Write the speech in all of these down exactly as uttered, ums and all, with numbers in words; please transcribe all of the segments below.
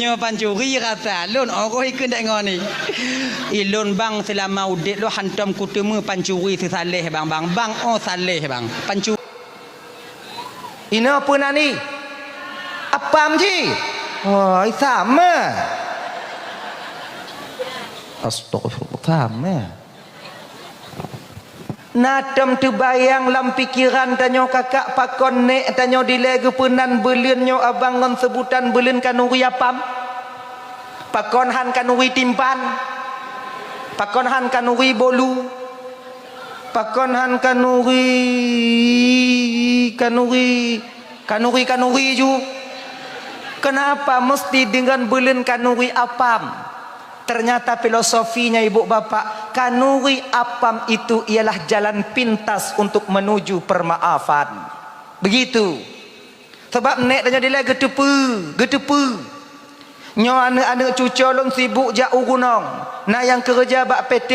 Nyoe pancuri rasa lôn, oh, ikheun dek ngon ni. Ilôn bang, seulama udeb lôn hantom kuteumé pancuri seusaleh bang, bang, bang, oh, saleh bang. Pancuri. Inoe peue nan ni? Apam ji? Wah, sama. Astagfirullah, sama. Na tom teubayang lam pikeran tanyoe kakak pakon nek tanyoe dilée geupeunan beuleuen nyoe abang ngon seubutan beuleuen kanuri apam? Pakon han kanuri timpan? Pakon han kanuri bolu? Pakon han kanuri, kanuri, kanuri-kanuri ju? Kenapa mesti dengan beuleuen kanuri apam? Ternyata filosofinya, ibu bapak, kanuri apam itu ialah jalan pintas untuk menuju permaafan. Begitu. Sabab nek tanyoe dilée geuteupeue, geuteupeue. Nyoe aneuëk-aneuëk cucoe lôn sibuk jak u gunong, na nyang keureuja bak P T,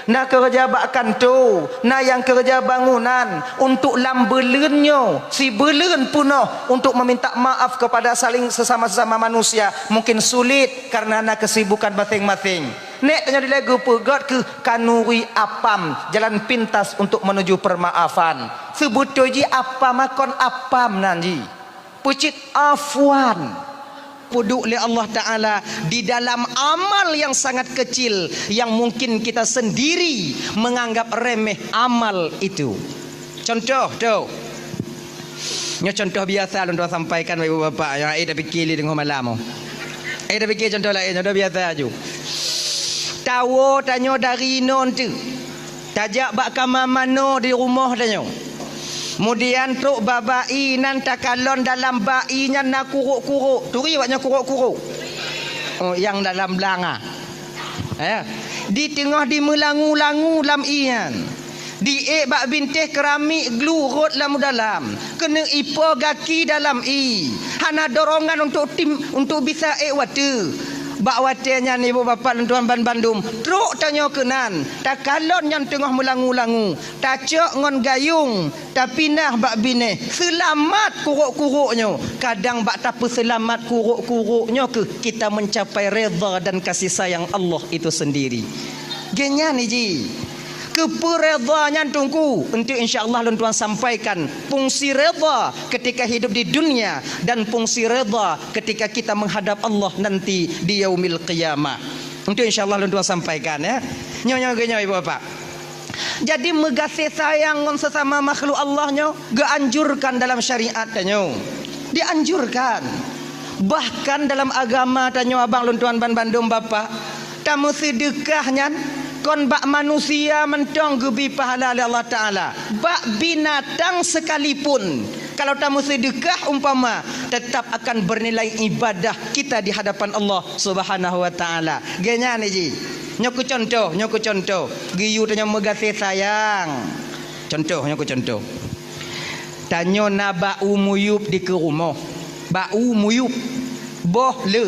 na keureuja bak kanto, na nyang keureuja bangunan. Untuk lam beuleuen nyoe, sibeuleuen peunoh untuk meminta maaf kepada saling sesama-sesama manusia mungkin sulit karena na kesibukan maséng-maséng. Nek tanyoe dilée geupeugot keuh kanuri apam, jalan pintas untuk menuju permaafan. Seubeutôi jih apam kon apam nan jih. Peucit afwan. Peuduek lé Allah Ta'ala di dalam amal yang sangat kecil yang mungkin kita sendiri menganggap remeh amal itu. Contoh tu. Nyoe contoh biasa lôn tuan sampaikan bak ibu bapak nyang ai tapike lé teungoh malam. Ai tapike contoh laén, contoh biasa aju. Tawoe tanyoe dari inoe teuk. Tajak bak kama manoe di rumoh tanyoe. Kemudian trok bak bai nan takalon dalam bai nyan na kurok-kurok. Turi awak nyoe kurok-kurok. Oh, nyang dalam blanga. Eh, di teungoh dimeulangu-langu lam ié nyan. Diék bak bintéh keramik glu rot lam u dalam. Keuneuk ipo gaki dalam ié. Hana dorongan untuk tim, untuk bisa ék watée. Bak watée nyan ibu bapak lôn tuan ban bandum, trok tanyoe keunan, takalon nyan teungoh meulangu-langu, tacok ngon gayong, tapinah bak binéh, seulamat kurok-kurok nyoe. Kadang bak tapeuseulamat kurok-kurok nyoe keuh kita mencapai redha dan kasih sayang Allah itu sendiri. Geuhnyan iji. Keupeue redha nyan teungku? Enteuk insya Allah lôn tuan sampaikan fungsi redha ketika hidup di dunia dan fungsi redha ketika kita menghadap Allah nanti di yaumil qiyamah. Enteuk insya Allah lôn tuan sampaikan ya. Nyoe nyoe geuhnyoe ibu bapak. Jadi meugaséh sayang ngon sesama makhluk Allah nyoe geuanjurkan dalam syariat tanyoe. Dianjurkan. Bahkan dalam agama tanyoe abang lôn tuan ban bandum bapak, tameuseudeukah nyan kon bak manusia mantong geubri pahala lé Allah Ta'ala. Bak binatang sekalipun, kalau tameuseudeukah umpama, tetap akan bernilai ibadah kita di hadapan Allah Subhanahu wa Ta'ala. Geuhnyan iji. Nyoe keu contoh, nyoe keu contoh. Geuyue tanyoe meugaséh sayang. Contoh, nyoe keu contoh. Tanyoe na bak u muyueb dikeue rumoh. Bak u muyueb. Boh le.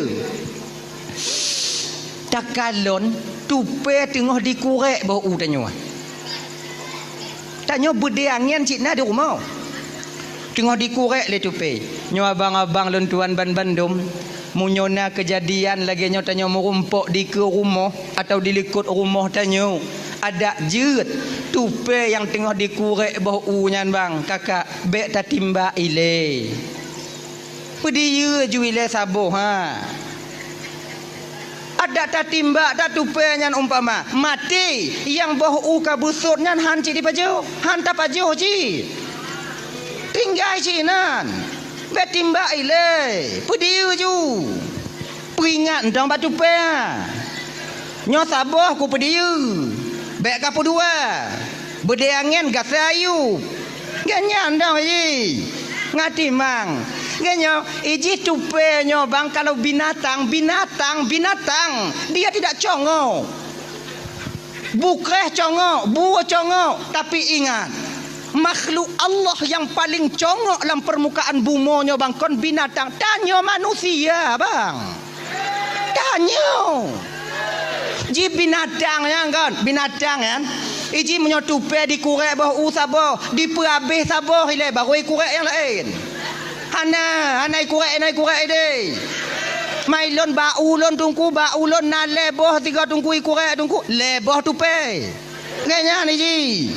Takalon tupée teungoh dikurek boh u tanyoe. Tanyoe beudée angén cit na di rumoh. Teungoh dikurek lé tupée. Nyoe abang-abang lôn tuan ban bandum. Meunyoe na keujadian lagée nyoe tanyoe meurumpok dikeue rumoh atawa dilikot rumoh tanyoe, adak jeuet tupée nyang teungoh dikurek boh u nyan bang, kakak, bék tatimbak ilée. Peudiyeu ju ilée saboh, ha. Adak tatimbak that tupée nyan umpama maté, nyang boh u ka beusot nyan han cit dipajoh, han tapajoh cit. Tinggai cit nan. Bék timbak ilée, peudiyeu ju. Peuingat mantong bak tupée. Nyoe saboh kupeudiyeu. Bék ka peudua. Beudée angén gasa ayub. Geuhnyan dong iji. Ngatimang. Geuhnyoe iji tupée nyoe bang kalau binatang, binatang, binatang. Dia tidak congok. Bukreh congok, bue congok, tapi ingat, makhluk Allah yang paling congok lam permukaan bumoe nyoe bang kon binatang, tanyoe manusia bang. Tanyoe. Ji binatang nyan kan, binatang nyan. Iji meunyoe tupée dikurek boh u saboh, dipeuabéh saboh ilée baru ikurek nyang laén. Hana, hana ikurek, hana ikurek idéh. Mai lôn bak ulôn teungku, bak ulôn na lhèe boh sigoe teungku, ikurek teungku, lhèe boh tupè. Lagèe nyan jih.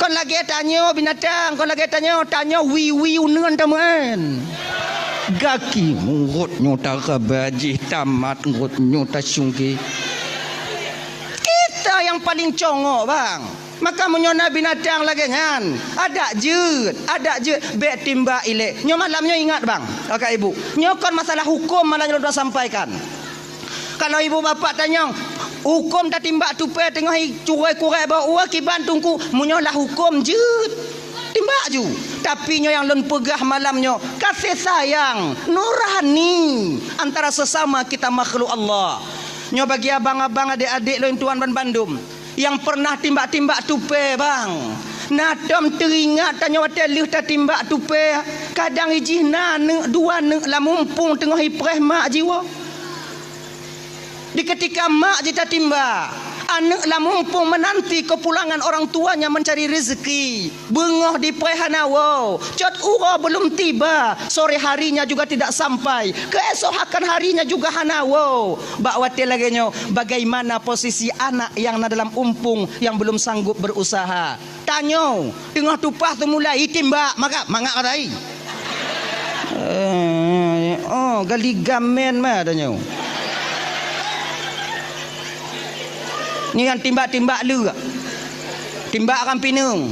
Kon lagèe tanyoe binatang, kon lagèe tanyoe, tanyoe wiwi uneuen tameu'en. Gaki murot nyoe taraba jih tamat, murot nyoe tasungke. Kita yang paling congok, bang. Maka meunyoe na binatang lagèe nyan, adak jeuet, adak jeuet, bèk timbak ilèe. Nyoe malam nyoe ingat, bang, kakak ibu. Nyoe kon masalah huköm malam nyoe lôn sampaikan. Kalau ibu bapak tanyong, huköm tatimbak tupè teungoh i-, curôi kurek bak uwa kiban teungku, meunyoe lah huköm jeuet, timbak ju. Tapi nyoe nyang lôn peugah malam nyoe, kasih sayang nurani antara sesama kita makhluk Allah. Nyoe bagi abang-abang, adék-adék lôn tuan ban bandum. Nyang pernah timbak-timbak tupè, bang. Na tom teuingat tanyoe watèe lheueh tatimbak tupè, kadang ijih na aneuk dua aneuk lam umpung teungoh ipreh mak jiwoe. Di ketika mak jitatimbak, aneuk lam umpung menanti kepulangan orang tuanya mencari rezeki. Beungoh dipreh hana woe, cot uroe belum tiba, sore harinya juga tidak sampai, keesokan harinya juga hana woe. Bak watèe lagèe nyoe, bagaimana posisi anak nyang na dalam umpung nyang belum sanggup berusaha? Tanyoe, teungoh tumpah teumulai, itimbak, maka, mangat ka tai. Eh, oh, gali gamen ma tanyoe. Nyan timbak-timbak leuk. Timbak ram pineung.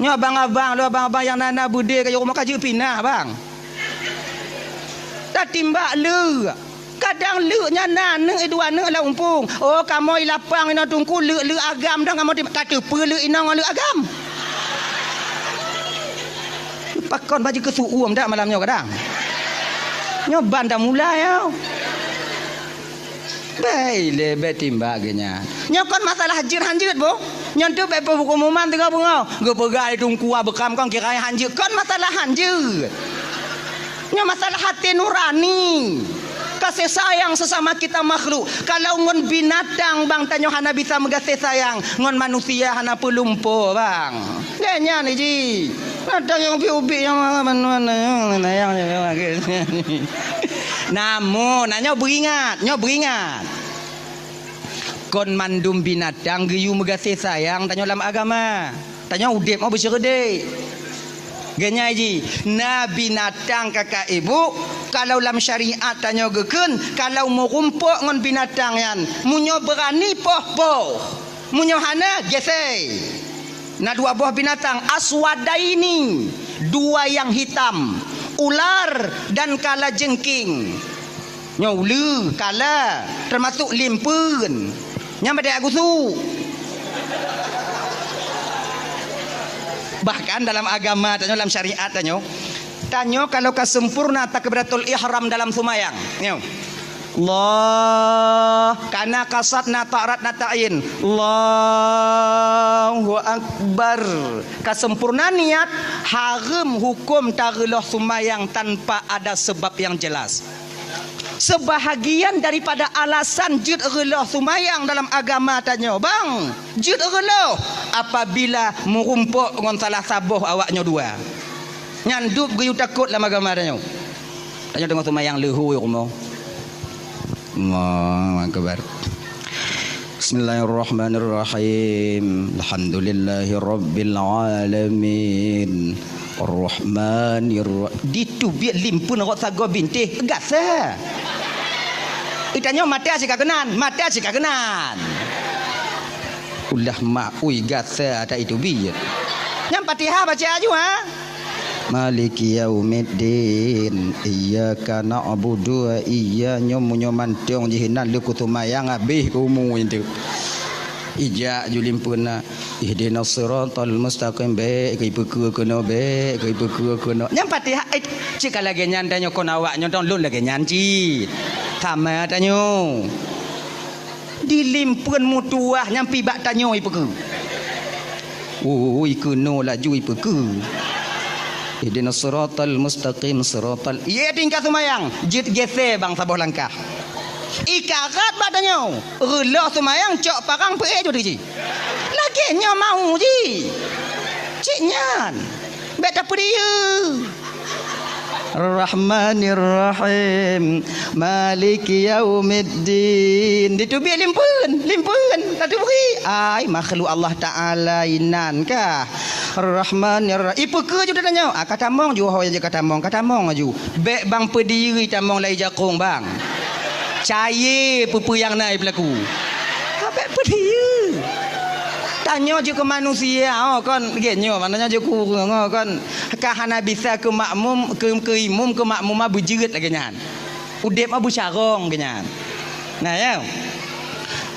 Nyoe abang-abang, lôn abang-abang nyang na-na beudé keu rumoh ka jeuet pinah, bang. Tatimbak leuk. Kadang leuk nyan na aneuk, dua aneuk lam umpung. Oh, kamoe i lapang inoe teungku, leuk-leuk agam dong kamoe timbak. Tateupeue leuk inoe ngon leuk agam. Pakon baju keusu'uem dak malam nyoe kadang. Nyoe ban dah mulai, oh. Bèk ilèe, bèk timbak geuh nyan. Nyoe kon masalah jeuet han jeuet, boh. Nyan tu bèk peuhukumuman teungoh beungoh. Geupeugah lé teungku Abukam kon kira han jeuet. Kon masalah han jeuet. Nyoe masalah até nurani. Kasih sayang sesama kita makhluk. Kalau ngon binatang bang tanyoe hana bisa meugaséh sayang, ngon manusia hana peulumpo, bang. Lé nyan jih. Ada nyang ubit-ubit nyang mana-mana nyang, nyang, nyang. Namun, nah, nyoe beuingat, nyoe beuingat. Kon mandum binatang geuyue meugaséh sayang tanyoe lam agama. Tanyoe udép mau beuseureudeuk. Geunyan jih, na binatang kakak ibu, kalau lam syariat tanyoe geukheun, kalau meurumpok ngon binatang nyan, meunyoe beurani poh-poh, meunyoe hana, gesei. Na dua boh binatang, aswadaini, dua yang hitam, ular dan kalajengking. Nyoe uleue, kala, teumasuk limpeuen. Nyan bak tajak gusuk. Bahkan dalam agama tanyoe, lam syariat tanyoe, tanyoe kalau ka sempurna takbiratul ihram dalam seumayang. Nyoe. Allah, kana kasat na tarat na ta'in. Allahu Akbar. Ka sempurna niat, hareuem huköm tareuloh seumayang tanpa ada sebab yang jelas. Seubahagian daripada alasan jeuet reuloh seumayang dalam agama tanyoe, bang, jeuet reuloh apabila meurumpok ngon salah saboh awak nyoe dua. Nyan dub geuyue takot lam agama tanyoe. Tanyoe teungoh seumayang leuhô rumoh. Allahu Akbar. Bismillahirrahmanirrahim. Alhamdulillahirabbil alamin. Arrahmanirra-, diteubiet limpeuen rot sagoe bintéh, gasah. Itanyoe mata cit ka keunan, mata cit ka keunan. Ulah mak ui gasah ata iteubiet. Nyan Fatihah baca aju, ha? Maliki yaumiddin. Iyyaka na'budu wa iyya-, nyoe meunyoe mantong jih inan lheueh kuseumayang habéh umu itu. Ijak ju limpeuna, ihdinas siratal mustaqim, bèk keu ipeukeue keunoe, bèk keu ipeukeue keunoe. Nyan Fatihah, eh, cit ka lagèe nyan tanyoe kon awak nyoe dong lôn lagèe nyan cit. Sama tanyoe. Di limpeuen meutuwah nyang pih bak tanyoe ipeukeue. Ui, keunoe laju ipeukeue. Ihdinas siratal mustaqim, siratal, ié tingkat seumayang, jeuet gesé bang saboh langkah. Ikarat bak tanyoe, reuloh seumayang cok parang peuék ju tiji. Lagèe nyoe mau ji. Cit nyan. Bèk tapeudiyeu. Rahmanirrahim. Maliki yaumiddin. Diteubiet limpeuen, limpeuen. Ka teubri. Ai, makhluk Allah Taala inan kah. Rahmanirrahim. Ipeukeu ju tanyoe. Ah, ka tamong ju, ho, ka tamong, ka tamong ju. Bèk bang peudiri tamong lai jakong bang. Cayée peue-peue nyang na ipeulaku. Ka bèk peudiri. Tanyoe ju keu manusia, oh, kon, gét nyoe, maknanya ju keu ureueng, oh, kon. Ka hana bisa keu makmum, keu, keu imum, keu makmumah beujeuet lagèe nyan. Udép mah beucarông keu nyan. Nah, ya.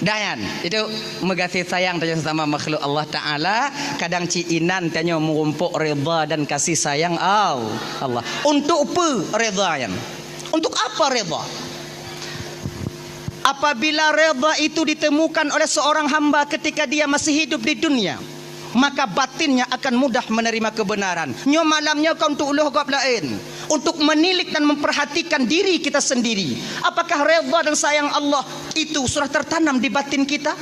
Dan itu meugaséh sayang tanyoe sesama makhluk Allah Taala, kadang cit inan tanyoe meurumpok redha dan kasih sayang Al-, Allah. Untuk peue redha nyan? Untuk apa redha? Apabila redha itu ditemukan oleh seorang hamba ketika dia masih hidup di dunia, maka batinnya akan mudah menerima kebenaran. Nyoe malam nyoe kon untuk uloh gob laén, untuk menilik dan memperhatikan diri kita sendiri. Apakah redha dan sayang Allah itu sudah tertanam di batin kita?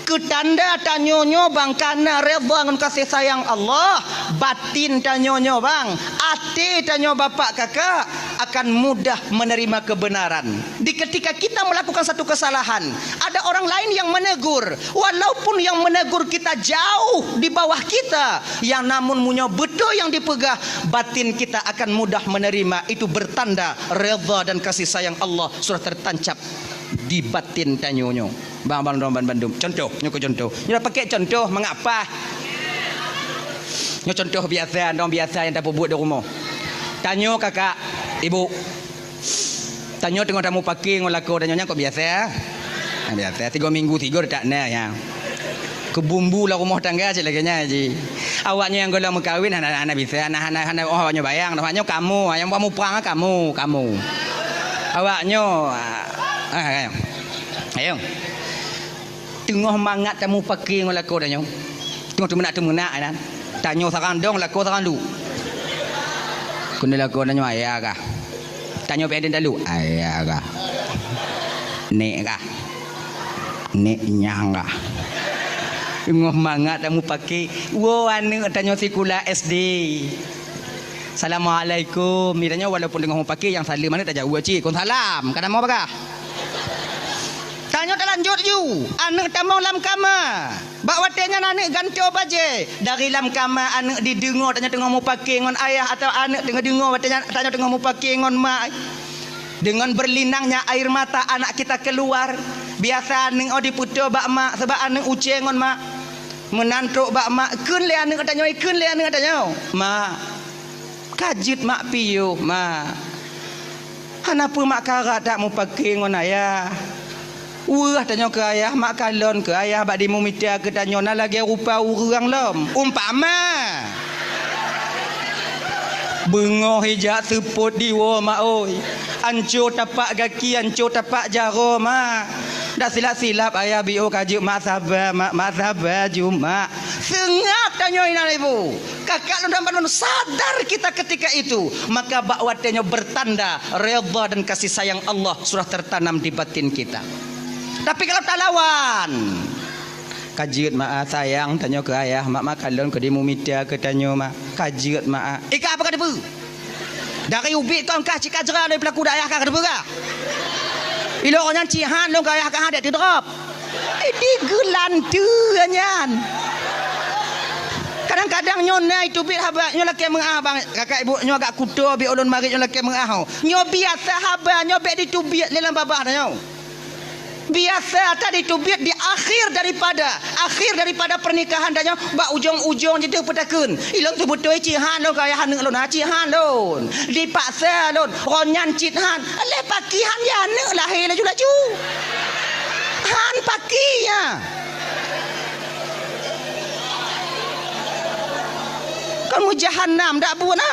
Keu tanda tanyoe nyoe bang kana redha ngon kasih sayang Allah, batin tanyoe nyoe bang, até tanyoe bapak kakak akan mudah menerima kebenaran. Di ketika kita melakukan satu kesalahan, ada orang lain yang menegur, walaupun yang menegur kita jauh di bawah kita, yang namun meunyoe beutôi nyang dipeugah, batin kita akan mudah menerima. Itu bertanda redha dan kasih sayang Allah sudah tertancap di batin tanyoe nyoe. Bang, bang, bang, bang, bandum. Contoh, nyoe keu contoh. Nyoe pakai contoh mangat paih. Nyoe contoh biasa, dong biasa nyang tapeubuet di rumoh. Tanyoe kakak, ibu. Tanyoe teungoh tamupakè ngon lakoe tanyoe nyan kok biasa. Nah, biasa, tiga minggu tiga tak na ya. Keu bumbu lam rumoh tangga cit lagèe nyan ji. Awak nyoe nyang gohlom meukawen hana, hana bisa, hana, hana, hana, oh, awak nyoe bayang, awak nyoe kamoe, nyang muprang kamoe, kamoe. Awak nyoe, ah, ah, ayo. Ayo. Teungoh mangat tamupakè ngon lakoe tanyoe. Teungoh teumeunak-teumeunak nyan. Tanyoe sarang dong, lakoe sarang duek. Keuneuk lakoe tanyoe, ayah kah? Tanyoe pih talu, ayah kah? Nek kah? Nek nyang kah? Teungoh mangat tamupakè, woe aneuk tanyoe sikula S D. Assalamualaikum. Di tanyoe walaupun teungoh mupakè nyang saleuem aneuk tajaweueb cit, kon salam. Ka tamong bagah. Tanyoe talanjut ju, aneuk tamong lam kama. Bak watèe nyan aneuk gantoe bajèe. Dari lam kama aneuk dideungoe tanyoe teungoh mupakè ngon ayah atawa aneuk teungoh deungoe watèe nyan tanyoe teungoh mupakè ngon ma. Dengan berlinangnya air mata anak kita keluar. Biasa aneuk oh dipeutoe bak ma, sabab aneuk ucèe ngon ma. Meunan trok bak ma, kheun lé aneuk tanyoe, kheun lé aneuk tanyoe. Ma, ka jeuet mak piôh, ma. Hana peue mak karat that mupakè ngon ayah. Weueh tanyoe keu ayah, mak kalon keu ayah bak dimumita keu tanyoe na lagèe rupa ureueng lom. Umpama. Beungoh ijak seupôt diwoe mak oi. Anco tapak gaki, anco tapak jaroe mak. Dak silap-silap ayah biôh ka jeuet mak saba, mak, mak saba ju mak. Seungab tanyoe inan ibu. Kakak lôn dan bandum sadar kita ketika itu, maka bak watèe nyoe bertanda redha dan kasih sayang Allah sudah tertanam di batin kita. Tapi kalau talawan, ka jeuet mak ah, sayang tanyoe keu ayah, mak, mak kalon keu dimumita keu tanyoe mak, ka jeuet mak ah. Ika apa ka teupeu? Dari ubit kon kah cit ka jra lé peulaku dak ayah ka teupeu kah? Ilok nyan cit han lôn keu ayah ka han dek teudrop. Eh, digeulanteue nyan. Kadang-kadang nyoe na iteubiet haba, nyoe lakèe meu'ah bang, kakak ibu nyoe agak kuto bi ulôn marit nyoe lakèe meu'ah ho. Nyoe biasa haba, nyoe bèk diteubiet lé lam babah tanyoe. Biasa that diteubiet di akhir daripada, akhir daripada pernikahan tanyoe bak ujong-ujong jih teuh peutakheun. Ilôn seubeutôi cit han lôn keu ayah aneuk lôn, ha, cit han lôn. Dipaksa lôn, ron nyan cit han. Lé pakri han ya aneuk lahé laju-laju. Han pakri ya. Kon meujahanam dak buet na.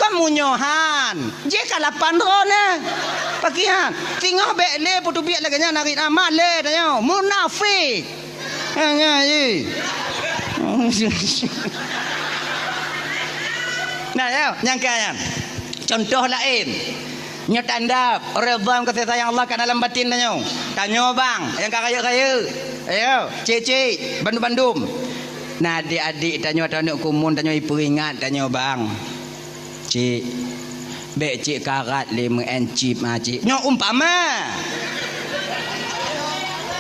Kon meunyoe han. Jih ka lapan droe na. Pakri han. Teungoh bèk lé peuteubiet lagèe nyan narit amat lé tanyoe. Munafik. Ha, nyan jih. Nah, ya, nyang ka nyan. Contoh laén. Nyoe tanda redha ngon kasih sayang Allah ka na lam batin tanyoe. Tanyoe bang, nyang ka rayeuk-rayeuk. Ayo, cék-cék, bandum-bandum. Na adik-adik tanyoe atau aneuk kumun tanyoe ipeuingat tanyoe bang. "Cik, bèk cik karat lé meu'en chip, ha, Cik." Nyoe umpama.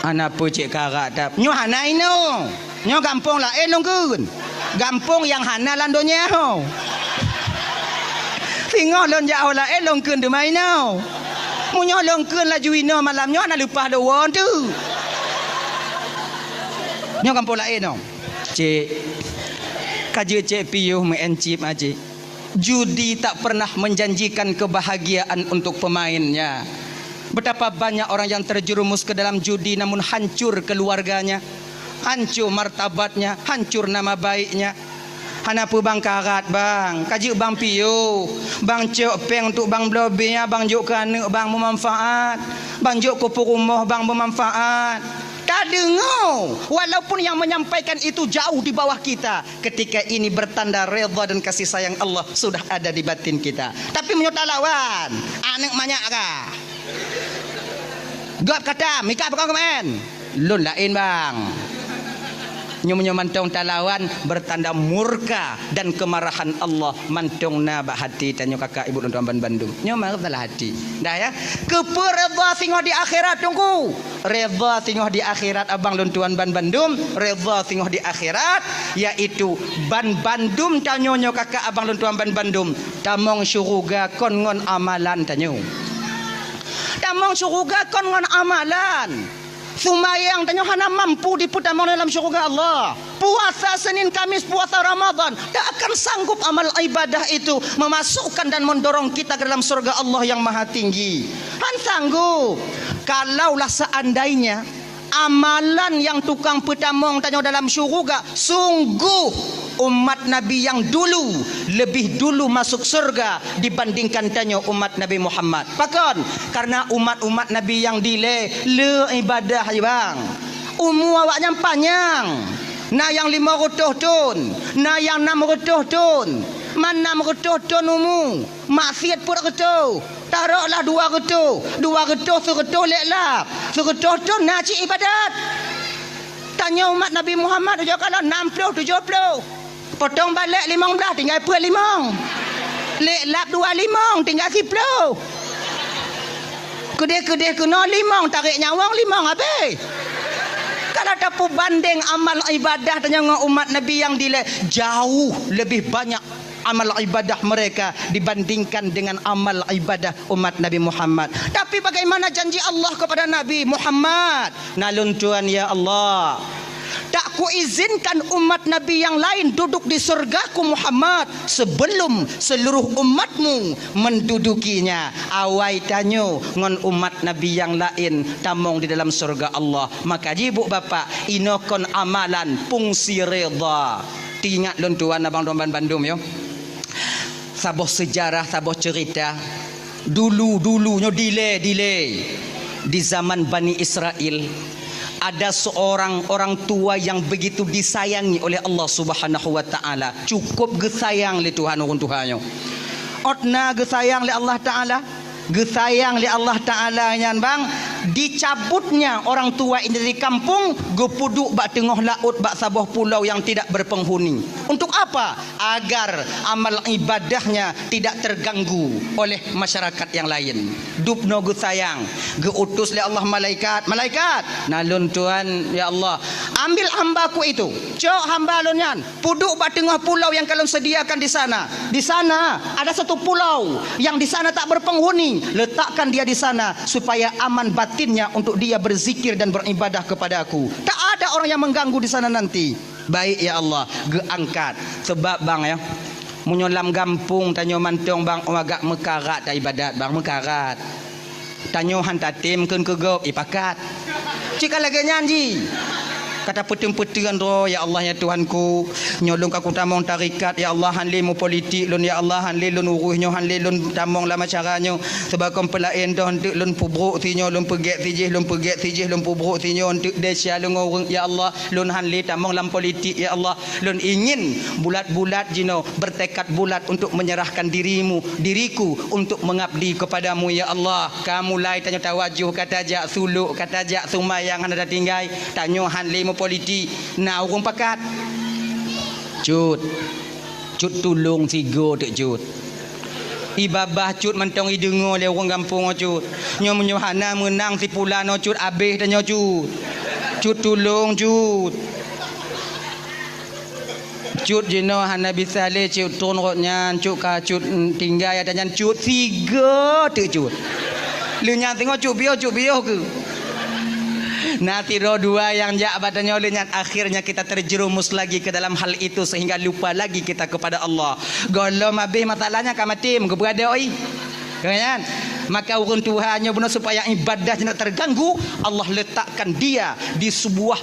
Hana peue cik karat that. Nyoe hana inoe. Nyoe gampông laén lôn kheun. Gampông nyang hana lam donya ho. Singoh lôn jak ho laén lôn kheun teuma inoe. Meunyoe lôn kheun laju inoe malam nyoe hana leupah lôn woe teuk. Nyoe gampông laén nyoe. Cik, ka jeuet cik piôh meu'en chip, ha, Cik. Judi tak pernah menjanjikan kebahagiaan untuk pemainnya. Betapa banyak orang yang terjerumus ke dalam judi namun hancur keluarganya, hancur martabatnya, hancur nama baiknya. Hana peue bang karat bang, ka jeuet bang piôh, bang cok péng untuk bang bloe bir, bang jok keu aneuk bang beumanfaat, bang jok keu peurumoh bang beumanfaat. Tadeungoe, walaupun yang menyampaikan itu jauh di bawah kita, ketika ini bertanda redha dan kasih sayang Allah sudah ada di batin kita. Tapi meunyoe talawan, aneuk manyak kah? Gob kata, mika pakon keumen? Lôn laén bang. Nyoe meunyoe mantong talawan, bertanda murka dan kemarahan Allah mantong na bak hati tanyoe kakak ibu lôn tuan ban bandum. Nyoe meusalah hati. Dah ya. Keupeue redha singoh di akhirat, Teungku? Redha singoh di akhirat abang lôn tuan ban bandum, redha singoh di akhirat, yaitu ban bandum tanyoe nyoe kakak abang lôn tuan ban bandum, tamong syuruga kon ngon amalan tanyoe. Tamong syuruga kon ngon amalan. Seumayang tanyoe hana mampu dipeutamong dalam syuruga Allah. Puasa Senin Kamis, puasa Ramadan, tak akan sanggup amal ibadah itu memasukkan dan mendorong kita ke dalam surga Allah yang Maha Tinggi. Han sanggup. Kalaulah seandainya amalan yang tukang peutamong tanyoe dalam syuruga, sungguh umat Nabi yang dulu lebih dulu masuk surga dibandingkan tanyoe umat Nabi Muhammad. Pakon? Karena umat-umat Nabi yang dilée le ibadah, bang. Umu awaknyan panyang. Na nyang limong reutôh thon, na nyang nam reutôh thon. Man nam reutôh thon umu, maksiat peuet reutôh. Taroklah dua reutôh, dua reutôh sireutôh lé lap. Sireutôh thon na cit ibadat. Tanyoe umat Nabi Muhammad ujoe kalon nam ploh tujoh ploh. Potong balek limong blaih tinggai peuet limong. Lé lap dua limong tinggai siploh. Keudeh-keudeh keunoe limong, tarek nyawöng limong habéh. Kalau tapeubandeng amal ibadah tanyoe ngon umat Nabi nyang dilée, jauh lebih banyak amal ibadah mereka dibandingkan dengan amal ibadah umat Nabi Muhammad. Tapi bagaimana janji Allah kepada Nabi Muhammad? Na lôn tuan, ya Allah, tak kuizinkan umat Nabi yang lain duduk di surgaku Muhammad sebelum seluruh umatmu mendudukinya. Awai tanyoe ngon umat Nabi yang lain tamong di dalam surga Allah. Maka jibuk bapak, inoe kon amalan fungsi redha. Teuingat lôn tuan abang lôn ban bandum, yo. Saboh seujarah, saboh ceurita. Dulu-dulu nyoe dilée, dilée. Di zaman Bani Israel, ada seorang orang tua yang begitu disayangi oleh Allah Subhanahu wa Taala. Cukup geusayang lé Tuhan ureuëng tuha nyoe. Ôt na geusayang lé Allah Taala, geusayang lé Allah Taala nyan bang, dicabutnya orang tua ini dari kampung, geupeuduek bak teungoh laôt bak saboh pulau yang tidak berpenghuni. Untuk apa? Agar amal ibadahnya tidak terganggu oleh masyarakat yang lain. Dubnoe geusayang, geuutus lé Allah malaikat, "Malaikat, na lôn tuan, ya Allah, ambil hambaku itu, cok hamba lôn nyan, peuduek bak teungoh pulau yang ka lôn sediakan di sana. Di sana ada satu pulau yang di sana tak berpenghuni, letakkan dia di sana supaya aman batinnya untuk dia berzikir dan beribadah kepada-Ku. Tak ada orang yang mengganggu di sana nanti." Baik, ya Allah, geuangkat. Sebab bang, ya, meunyoe lam gampông tanyoe mantong bang, oh, agak meukarat ibadat bang, meukarat. Tanyoe han tatem kheun keu gob, ipakat. Cit ka lagée nyan jih. Ka tapeuteun-peuteun droe, "Ya Allah, ya Tuhanku, nyoe lôn ka kutamong tarekat, ya Allah, han lé meupolitik lôn, ya Allah, han lé lôn urus nyoe, han lé lôn tamong lam acara nyoe. Sebab kon peulaén doh, eunteuk lôn peubrok si nyoe, lôn peugét si jih, lôn peugét si jih, lôn peubrok si nyoe, eunteuk desya lôn ngon ureuëng, ya Allah." Lôn han lé tamong lam politik, ya Allah. Lôn ingin bulat-bulat jinoe, bertekad bulat untuk menyerahkan dirimu, diriku untuk mengabdi kepada-Mu, ya Allah. Ka mulai tanyoe tawajoh, ka tajak sulok, ka tajak seumayang hana tatinggai. Tanyoe han lé meupolitik, na ureuëng pakat. Cut. Cut tulông sigoe teuk cut. Ibabah cut mantong ideungoe lé ureuëng gampông nyoe cut. Nyoe meunyoe hana meunang si pulan nyoe cut, abéh tanyoe cut. Cut tulông cut. Cut jinoe hana bisa lé cut tron rot nyan, cut ka cut, mm, tinggai ata nyan cut sigoe teuk cut. Lheueh nyan teungoh cut piôh, cut piôh keu. Na sidroe dua nyang jak bak tanyoe lheueh nyan, akhirnya kita terjerumus lagi ke dalam hal itu sehingga lupa lagi kita kepada Allah. Gohlom abéh masalahnya ka maté, meukeubeugadôh ih. Kan? Maka ureuëng tuha nyoe bunoe supaya ibadah nyoe terganggu, Allah letakkan dia di sebuah,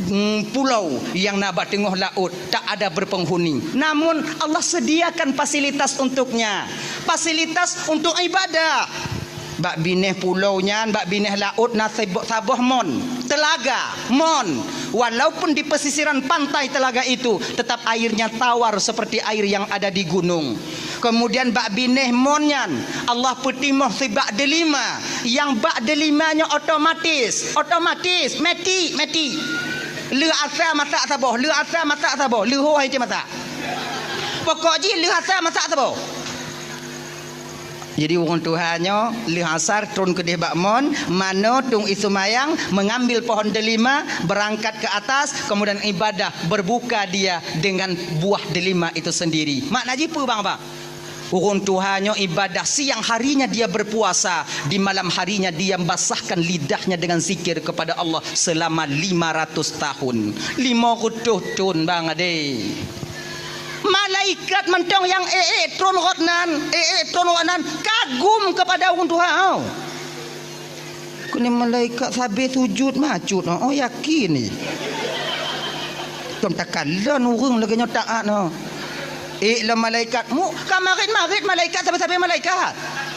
mm, pulau yang na bak teungoh laôt, tak ada berpenghuni. Namun Allah sediakan fasilitas untuknya, fasilitas untuk ibadah. Bak binéh pulau nyan, bak binéh laôt na sebo-, saboh mon, telaga, mon. Walaupun di pesisiran pantai telaga itu, tetap airnya tawar seperti air yang ada di gunung. Kemudian bak binéh mon nyan, Allah peutimoh sibak delima. Nyang bak delima nyoe otomatis, otomatis, meti, meti. Lheueh asa masak saboh, lheueh asa masak saboh, lheueh ho hai masak. Pokok jih lheueh asa masak saboh. Jadi, ureuëng tuha nyoe lheueh asar tron keudeh bak mon, manoe tueng ie seumayang, mengambil pohon delima, berangkat ke atas, kemudian ibadah, berbuka dia dengan buah delima itu sendiri. Makna jih peue, bang, bang? Ureuëng tuha nyoe ibadah, siang harinya dia berpuasa, di malam harinya dia basahkan lidahnya dengan zikir kepada Allah selama lima ratus tahun. Lima ratus thon, bang, adé. Malaikat mantong nyang ék-ék tron rot nan, ék-ék tron rot nan kagum kepada ureuëng tuha nyoe. Keuneuk malaikat sabe sujud macut, oh, yakin ni. Kon takalon ureuëng lagée nyoe taat nyoe. Ék lom malaikat, mu ka marit-marit malaikat sabe-sabe malaikat.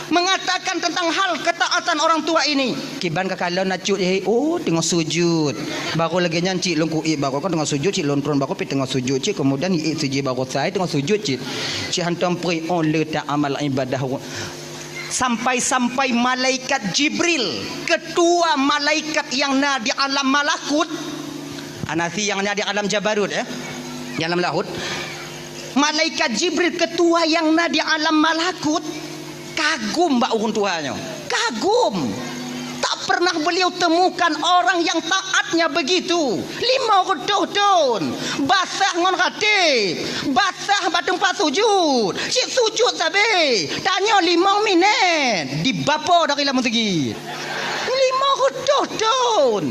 Mengatakan tentang hal ketaatan orang tua ini. Kiban ka kalon na cut, eh, oh, teungoh sujud. Baru lagée nyan cit lôn kuék, baru kan teungoh sujud, cit lôn tron, baru pi teungoh sujud, cit kemudian iék sujud baru sai teungoh sujud, cit. Cit hantom pri, oh, le ta amal ibadah. Sampai-sampai malaikat Jibril, ketua malaikat yang na di alam malakut, anasi yang na di alam jabarut, eh, di alam lahut. Malaikat Jibril, ketua yang na di alam malakut, kagum bak ureuëng tuha nyoe. Kagum. Tak pernah beliau temukan orang yang taatnya begitu. Lima reutôh thon. Basah ngon rateb. Basah bak teumpat sujud. Cit sujud sabe. Tanyoe limong minét. Dibapo dari lam meuseujid. Lima reutôh thon.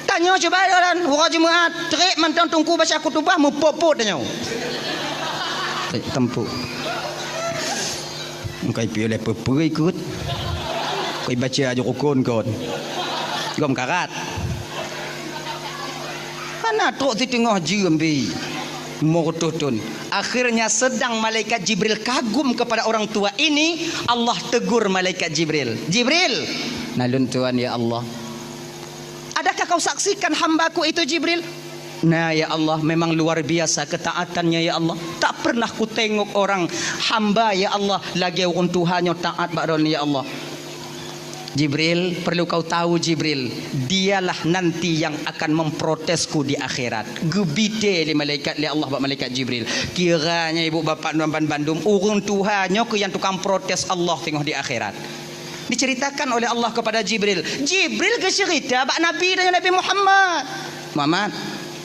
Tanyoe cuba jalan, uroe Jumat, trép mantong teungku baca khutubah, meupot-pot tanyoe. Trép teumpu. Engkai piôh lé peue-peue ikot. Koi baca aju rukun kon. Gom karat. Hana trok siteungoh jeuem pi. Lima reutôh thon. Akhirnya sedang malaikat Jibril kagum kepada orang tua ini, Allah tegur malaikat Jibril. Jibril, na lôn tuan ya Allah. Adakah kau saksikan hamba-Ku itu, Jibril? Nah, ya Allah, memang luar biasa ketaatannya, ya Allah. Tak pernah kutengok orang hamba, ya Allah, lagée ureuëng tuha nyoe taat bak Droeneuh, ya Allah. Jibril, perlu kau tahu, Jibril, dialah nanti yang akan memprotesku di akhirat. Geubite lé malaikat, lé Allah bak malaikat Jibril. Kiranya ibu bapak nuan ban bandum, ureuëng tuha nyoe keuh nyang tukang protes Allah teungoh di akhirat. Diceritakan oleh Allah kepada Jibril. Jibril geuceurita bak Nabi dan Nabi Muhammad. Muhammad,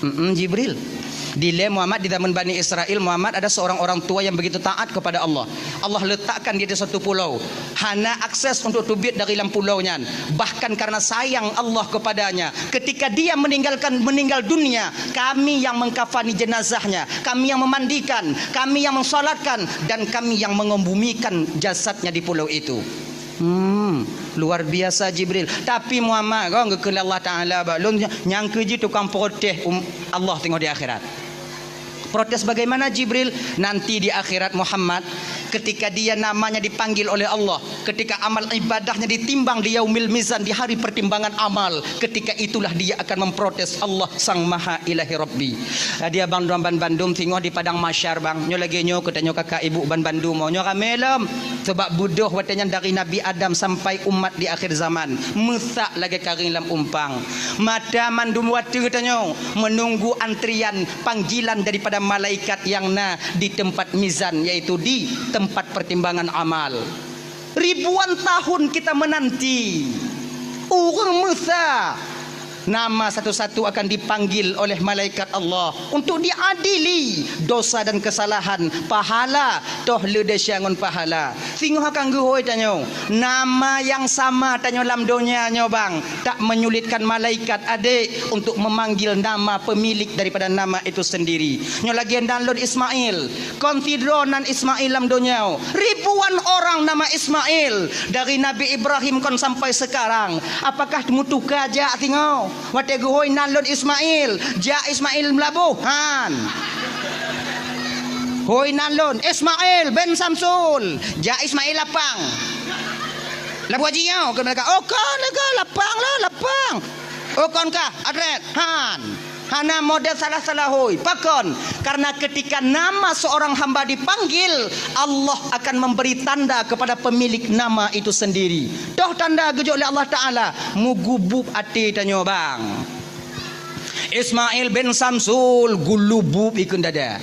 mm Jibril. Dilée Muhammad di zaman Bani Israel, Muhammad ada seorang orang tua yang begitu taat kepada Allah. Allah letakkan dia di satu pulau. Hana akses untuk teubiet dari lam pulau nyan. Bahkan karena sayang Allah kepadanya, ketika dia meninggalkan, meninggal dunia, kami yang mengkafani jenazahnya, kami yang memandikan, kami yang mensalatkan, dan kami yang mengebumikan jasadnya di pulau itu. Hmm, luar biasa Jibril. Tapi Muhammad, kon geukheun Allah Taala bak lôn, nyang keuji tukang protes um, Allah teungoh di akhirat. Protes bagaimana Jibril? Nanti di akhirat Muhammad, Ketika dia namanya dipanggil oleh Allah, ketika amal ibadahnya ditimbang di yaumil mizan, di hari pertimbangan amal, ketika itulah dia akan memprotes Allah Sang Maha Ilahi Rabbi. Jadi abang droe ban bandum singoh di padang mahsyar bang, nyoe lagée nyoe keu tanyoe kakak ibu ban bandum, nyoe ramé lom. Sebab beudôh watée nyan dari Nabi Adam sampai umat di akhir zaman, meusak lagée karéng lam umpang. Mata mandum watée tanyoe menunggu antrian panggilan daripada malaikat nyang na di tempat mizan, yaitu di tempat pertimbangan amal. Ribuan tahun kita menanti. Ureuëng meusa nama satu-satu akan dipanggil oleh malaikat Allah untuk diadili dosa dan kesalahan, pahala, toh le desya ngon pahala. Singoh akan geuhôi tanyoe, nama nyang sama tanyoe lam donya nyoe bang, tak menyulitkan malaikat adek untuk memanggil nama pemilik daripada nama itu sendiri. Nyoe lagée nan lôn Ismail, kon sidroe nan Ismail lam donya. Ribuan orang nama Ismail, dari Nabi Ibrahim kon sampai sekarang. Apakah meutuka jak singoh? Watée geuhôi nan lôn Ismail, jak Ismail Meulaboh, han. Hôi nan lôn Ismail bin Samsul, jak Ismail Lapang. Laboh Haji nyoe keu mereka, oh kon lega Lapang lah, Lapang. Oh kon kah, Adret, han. Hana model salah-salah hôi. Pakon? Karena ketika nama seorang hamba dipanggil, Allah akan memberi tanda kepada pemilik nama itu sendiri. Toh tanda geujok lé Allah Taala, mugubub até tanyoe bang. Ismail bin Samsul gulubub ikun dada.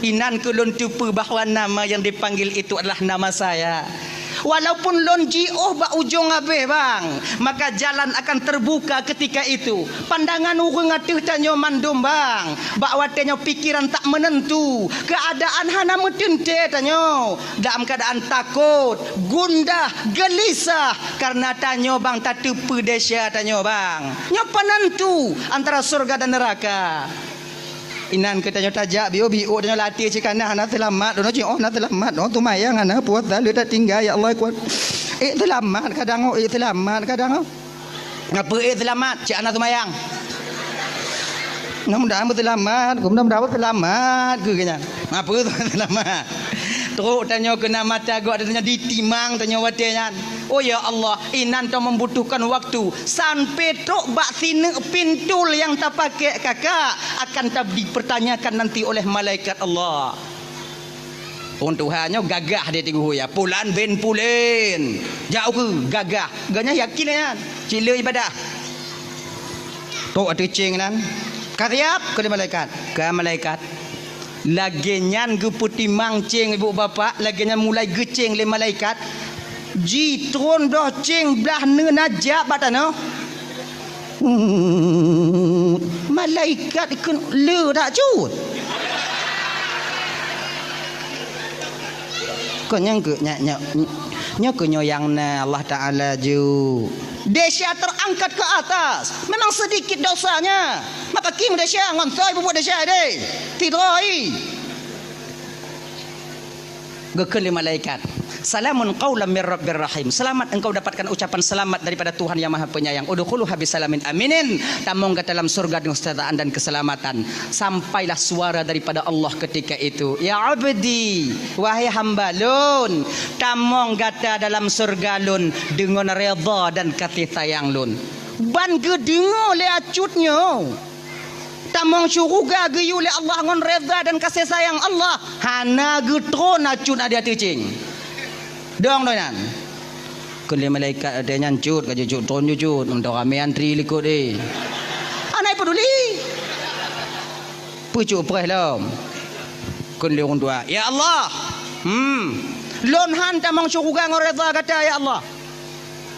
Inan keu lôn teupeue bahwa nama yang dipanggil itu adalah nama saya. Walaupun lôn jiôh bak ujong abéh bang, maka jalan akan terbuka ketika itu. Pandangan ureuëng ateueh tanyoe mandum bang, bak watée nyoe pikiran tak menentu, keadaan hana meuteuntée tanyoe, dalam keadaan takot, gundah, gelisah, karena tanyoe bang tateupeue desya tanyoe bang. Nyoe penentu antara surga dan neraka. Inan keu tanyoe tajak biôh-biôh tanyoe latih cit kana hana seulamat, droeneuh cit oh na seulamat, oh teumayang hana puasa le tatinggai ya Allah kuat. Eh seulamat kadang oh, eh seulamat kadang oh. Ngapa eh seulamat? Cit hana teumayang. Mudah-mudahan beuseulamat, mudah-mudahan beuseulamat keu nyan. Ngapa seulamat? Trok tanyoe keu na mata gob tanyoe ditimang tanyoe watée nyan. Oh ya Allah, inan teuh membutuhkan waktu sampai trok bak sineuk pintul nyang tapakék kakak akan ta-, dipertanyakan nanti oleh malaikat Allah. Ureuëng tuha nyoe gagah di tigui ya, pulan bin pulen. Jak ukeue gagah, geuhnyan yakin nyan, cit le ibadah. Trok ateueh céng nan, ka siap keu lé malaikat. Ka malaikat. Lagée nyan geupeutimang céng ibu bapak, lagée nyan mulai geucéng lé malaikat. Jitron doh céng blah neuna jak bak tanoh. Malaikat keu le dak cut. Kon nyang keu nyak nyak nyoe keu nyoe nyang na Allah Taala ju. Desya terangkat ke atas. Memang sedikit dosanya. Maka kim desya ngon soe bubuet desya deh. Tidroi. Geukheun lé malaikat, "Salamun qaulam mir rabbir rahim." Selamat engkau dapatkan ucapan selamat daripada Tuhan yang Maha Penyayang. "Udkhuluha bisalamin aminin." Tamong gata dalam surga dengan kesejahteraan dan keselamatan. Sampailah suara daripada Allah ketika itu, "Ya abdi, wahai hamba lôn, tamong gata dalam surga lôn dengan redha dan kasih sayang lôn." Ban geudeungoe lé acut nyoe. Tamong syuruga geuyue lé Allah ngon redha dan kasih sayang Allah, hana geutron acut na di ateueh céng. Dong doh nyan. Kheun lé malaikat watée nyan, "Cut, ka jeuet cut, tron jeuet cut, meuntang ramé antri likot deh." Hana peduli. Peucok preh lom. Kheun lé ureuëng tuha, "Ya Allah, hmm, lôn han tamong syuruga ngon redha gata ya Allah."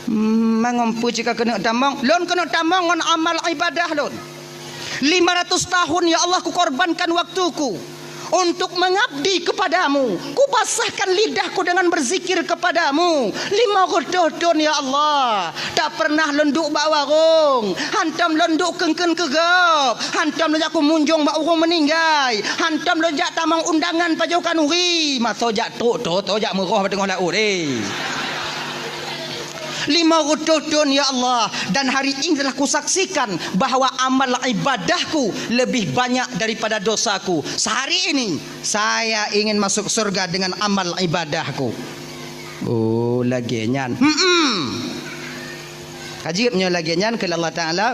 Hmm, mangon peue cit ka keuneuk tamong? Lôn keuneuk tamong ngon amal ibadah lôn. Lima ratus tahun, ya Allah, kukorbankan waktuku untuk mengabdi kepadamu. Kubasahkan lidahku dengan berzikir kepadamu. Lima reutôh thon, ya Allah. Tak pernah lôn duek bak warong. Hantom lôn duek keun-keun keu gob. Hantom lôn jak kumunjong bak ureuëng meuninggai. Hantom lôn jak tamong undangan pajoh khanuri. Masoe jak trok, trok, trok jak meuroh bak teungoh laôt, eh. Lima reutôh thon, ya Allah, dan hari ini telah kusaksikan bahwa amal ibadahku lebih banyak daripada dosaku. Sehari ini, saya ingin masuk surga dengan amal ibadahku. Oh, lagée nyan. Hmm. Ka jeuet meunyoe lagée nyan, kheun Allah Taala,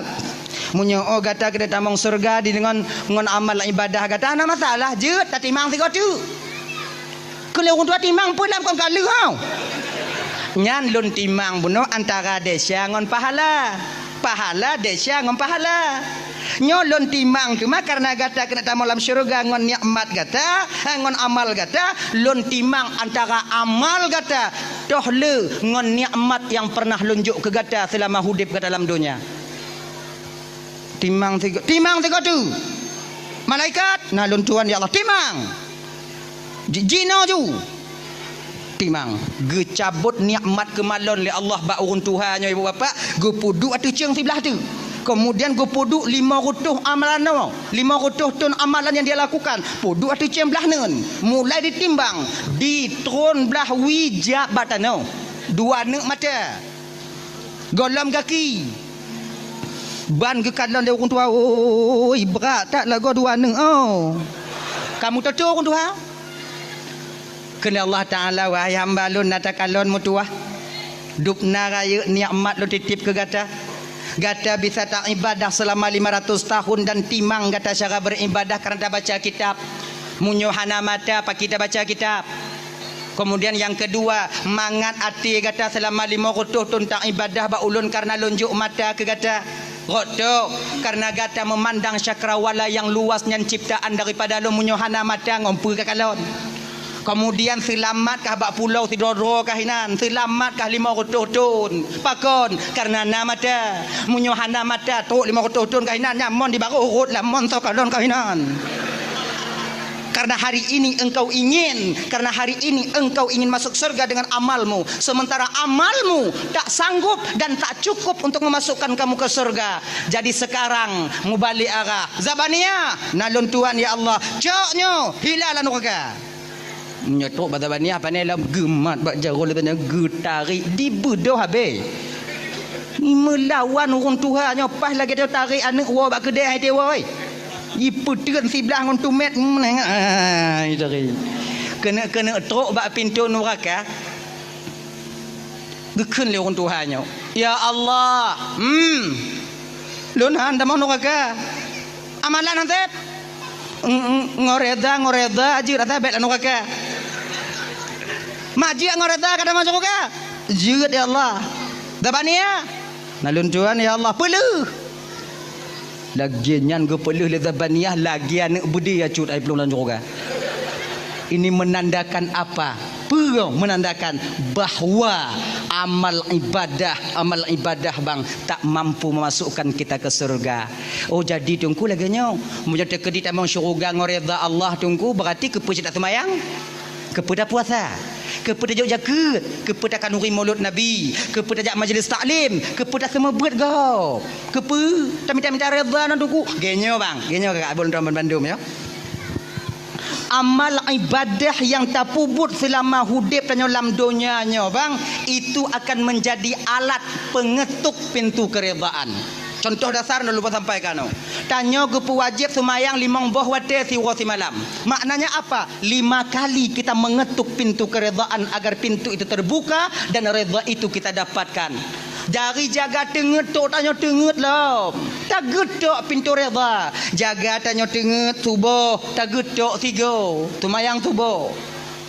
meunyoe oh gata keuneuk tamong syeuruga di deungon ngon amal ibadah gata, hana masalah, jeuet tatimang sigoe teuk. Keu lheueh ureuëng tuha timang peue lam kon ka lheueh hau. Nyan lôn timang bunoe antara desya ngon pahala. Pahala desya ngon pahala. Nyoe lôn timang teuma kareuna gata keuneuk tamong lam syeuruga ngon nikmat gata, eh, ngon amal gata, lôn timang antara amal gata toh le ngon nikmat nyang pernah lôn jok keu gata seulama udeb gata lam donya. Timang sigo-, timang sigoe teuk. Malaikat, na lôn tuan ya Allah, timang. Ji-, jinoe ju. Timang. Geucabot nikmat keumalon lé Allah bak ureuëng tuha nyoe, ibu bapak, geupeuduek ateueh ceueng siblah teuk. Kemudian geupeuduek lima reutôh amalan nyoe, lima reutôh thon amalan nyang dia lakukan, peuduek ateueh ceueng blah neuen. Mulai ditimbang, di tron blah wie jak bak tanoh. Dua neuk mata. Gohlom gaki. Ban geukalon lé ureuëng tuha, "Oi, brat that lagoe dua neuk, oh." Ka meutoto ureuëng tuha. Kheun Allah Taala, "Wahai hamba lôn, na takalon meutuwah. Dub na rayeuk nikmat lôn titip keu gata. Gata bisa taibadah seulama lima ratus tahun dan timang gata cara beribadah kareuna tabaca kitab. Meunyoe hana mata, pakri tabaca kitab." Kemudian nyang keudua, mangat até gata seulama lima reutôh thon taibadah bak ulôn kareuna lôn jok mata keu gata. Rot tok, kareuna gata meumandang cakrawala nyang luas nyan ciptaan daripada lôn, meunyoe hana mata ngon peue kakalon. Kemudian seulamat kah bak pulo sidroe-droe kah inan, seulamat kah lima reutôh thon. Pakon? Kareuna na mata. Meunyoe hana mata, trok lima reutôh thon kah inan, nyan mon di barôh rot lam mon soe kalon kah inan. Karena hari ini engkau ingin, karena hari ini engkau ingin masuk surga dengan amalmu, sementara amalmu tak sanggup dan tak cukup untuk memasukkan kamu ke surga. Jadi sekarang mubalik arah. Zabaniah, na lôn tuan ya Allah. Cok nyoe, hila lam nuraka. Nyoe trok bak Zabaniah, pane lom geumat bak jaroe lé tanyoe geutarek dibeudôh habéh. Meulawan ureuëng tuha nyoe paih lagée tarek aneuëk woe bak keudée hai teuwoe. Jipeuteun siblah ngon tumét, meunengah, ah, jitari. Keuneuk-keuneuk trok bak pintoe nuraka. Geukheun lé ureuëng tuha nyoe, "Ya Allah, hmm, lôn han tamong nuraka. Amalan han sép. Ng-, ng-, ngon reda, ngon reda jeuet ata bék lam nuraka. Mak jeuet ngon reda ka tamong syeuruga? Jeuet, ya Allah. Zabaniah, na lôn tuan, ya Allah, peuleueh." Lagée nyan geupeuleueh lé Zabaniah lagée aneuëk beudé ya cut ai plueng lam syeuruga. Ini menandakan apa? Peue menandakan bahwa amal ibadah, amal ibadah bang tak mampu memasukkan kita ke surga. Oh, jadi Teungku lagée nyoe, meunyoe teukeudi tamong syeuruga ngon reda Allah Teungku, berarti keupeue cit taseumayang? Keupeue tapuasa? Keupeue tajok jakeuet? Keupeue takhanuri mulod Nabi? Keupeue tajak majlis taklim? Keupeue taseumeubeuet gob? Keupeue tamita-mita reda nan Teungku? Geuh nyoe bang, geuh nyoe kakak abon tuan bandum ya. Amal ibadah nyang tapeubuet seulama udeb tanyoe lam donya nyoe bang, itu akan menjadi alat pengetuk pintu keredaan. Contoh dasar na lôn sampaikan nyoe. Tanyoe geupeuwajéb seumayang limong boh watée siuroe simalam. Maknanya apa? Lima kali kita mengetuk pintu keredaan agar pintu itu terbuka dan reda itu kita dapatkan. Dari jaga teungeut tok tanyoe teungeut lom, tageutok pintu reda. Jaga tanyoe teungeut suboh, tageutok sigoe, seumayang suboh.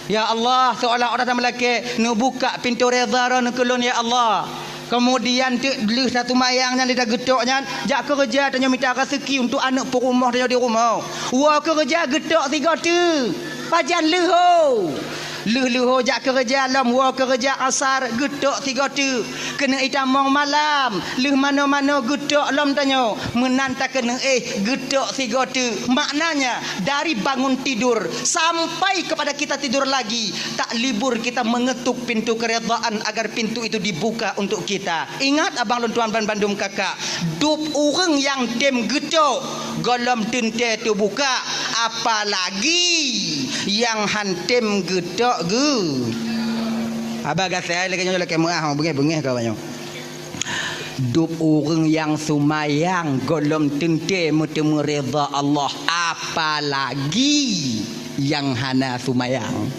Ya Allah, seolah-olah tameulakée, neubukak pintoe reda droeneuh keu lôn, ya Allah. Keumudian teuk lheueh taseumayang nyan, lheueh tageutok nyan, jak keureuja tanyoe mita raseuki untuk aneuëk peurumoh tanyoe di rumoh. Woe keureuja geutok sigoe teuk, pajan leuho. Lheueh leuho jak keureuja lom, woe keureuja asar geutok sigoe teuk. Keuneuk itamong malam, lheueh manoe-manoe geutok lom tanyoe, meunan takeuneuk éh geutok sigoe teuk. Maknanya, dari bangun tidur sampai kepada kita tidur lagi, tak libur kita mengetuk pintu keredaan agar pintu itu dibuka untuk kita. Ingat, abang lôn tuan ban bandum kakak, dub ureuëng nyang tem geutok, gohlom teuntée teubuka, apalagi nyang han tem geutok geu. Haba gasai lagée nyoe, lakée meuáh, beungéh-beungéh ka nyoe. Dub ureuëng nyang seumayang gohlom teuntée meuteumé ridha Allah, apalagi nyang hana seumayang.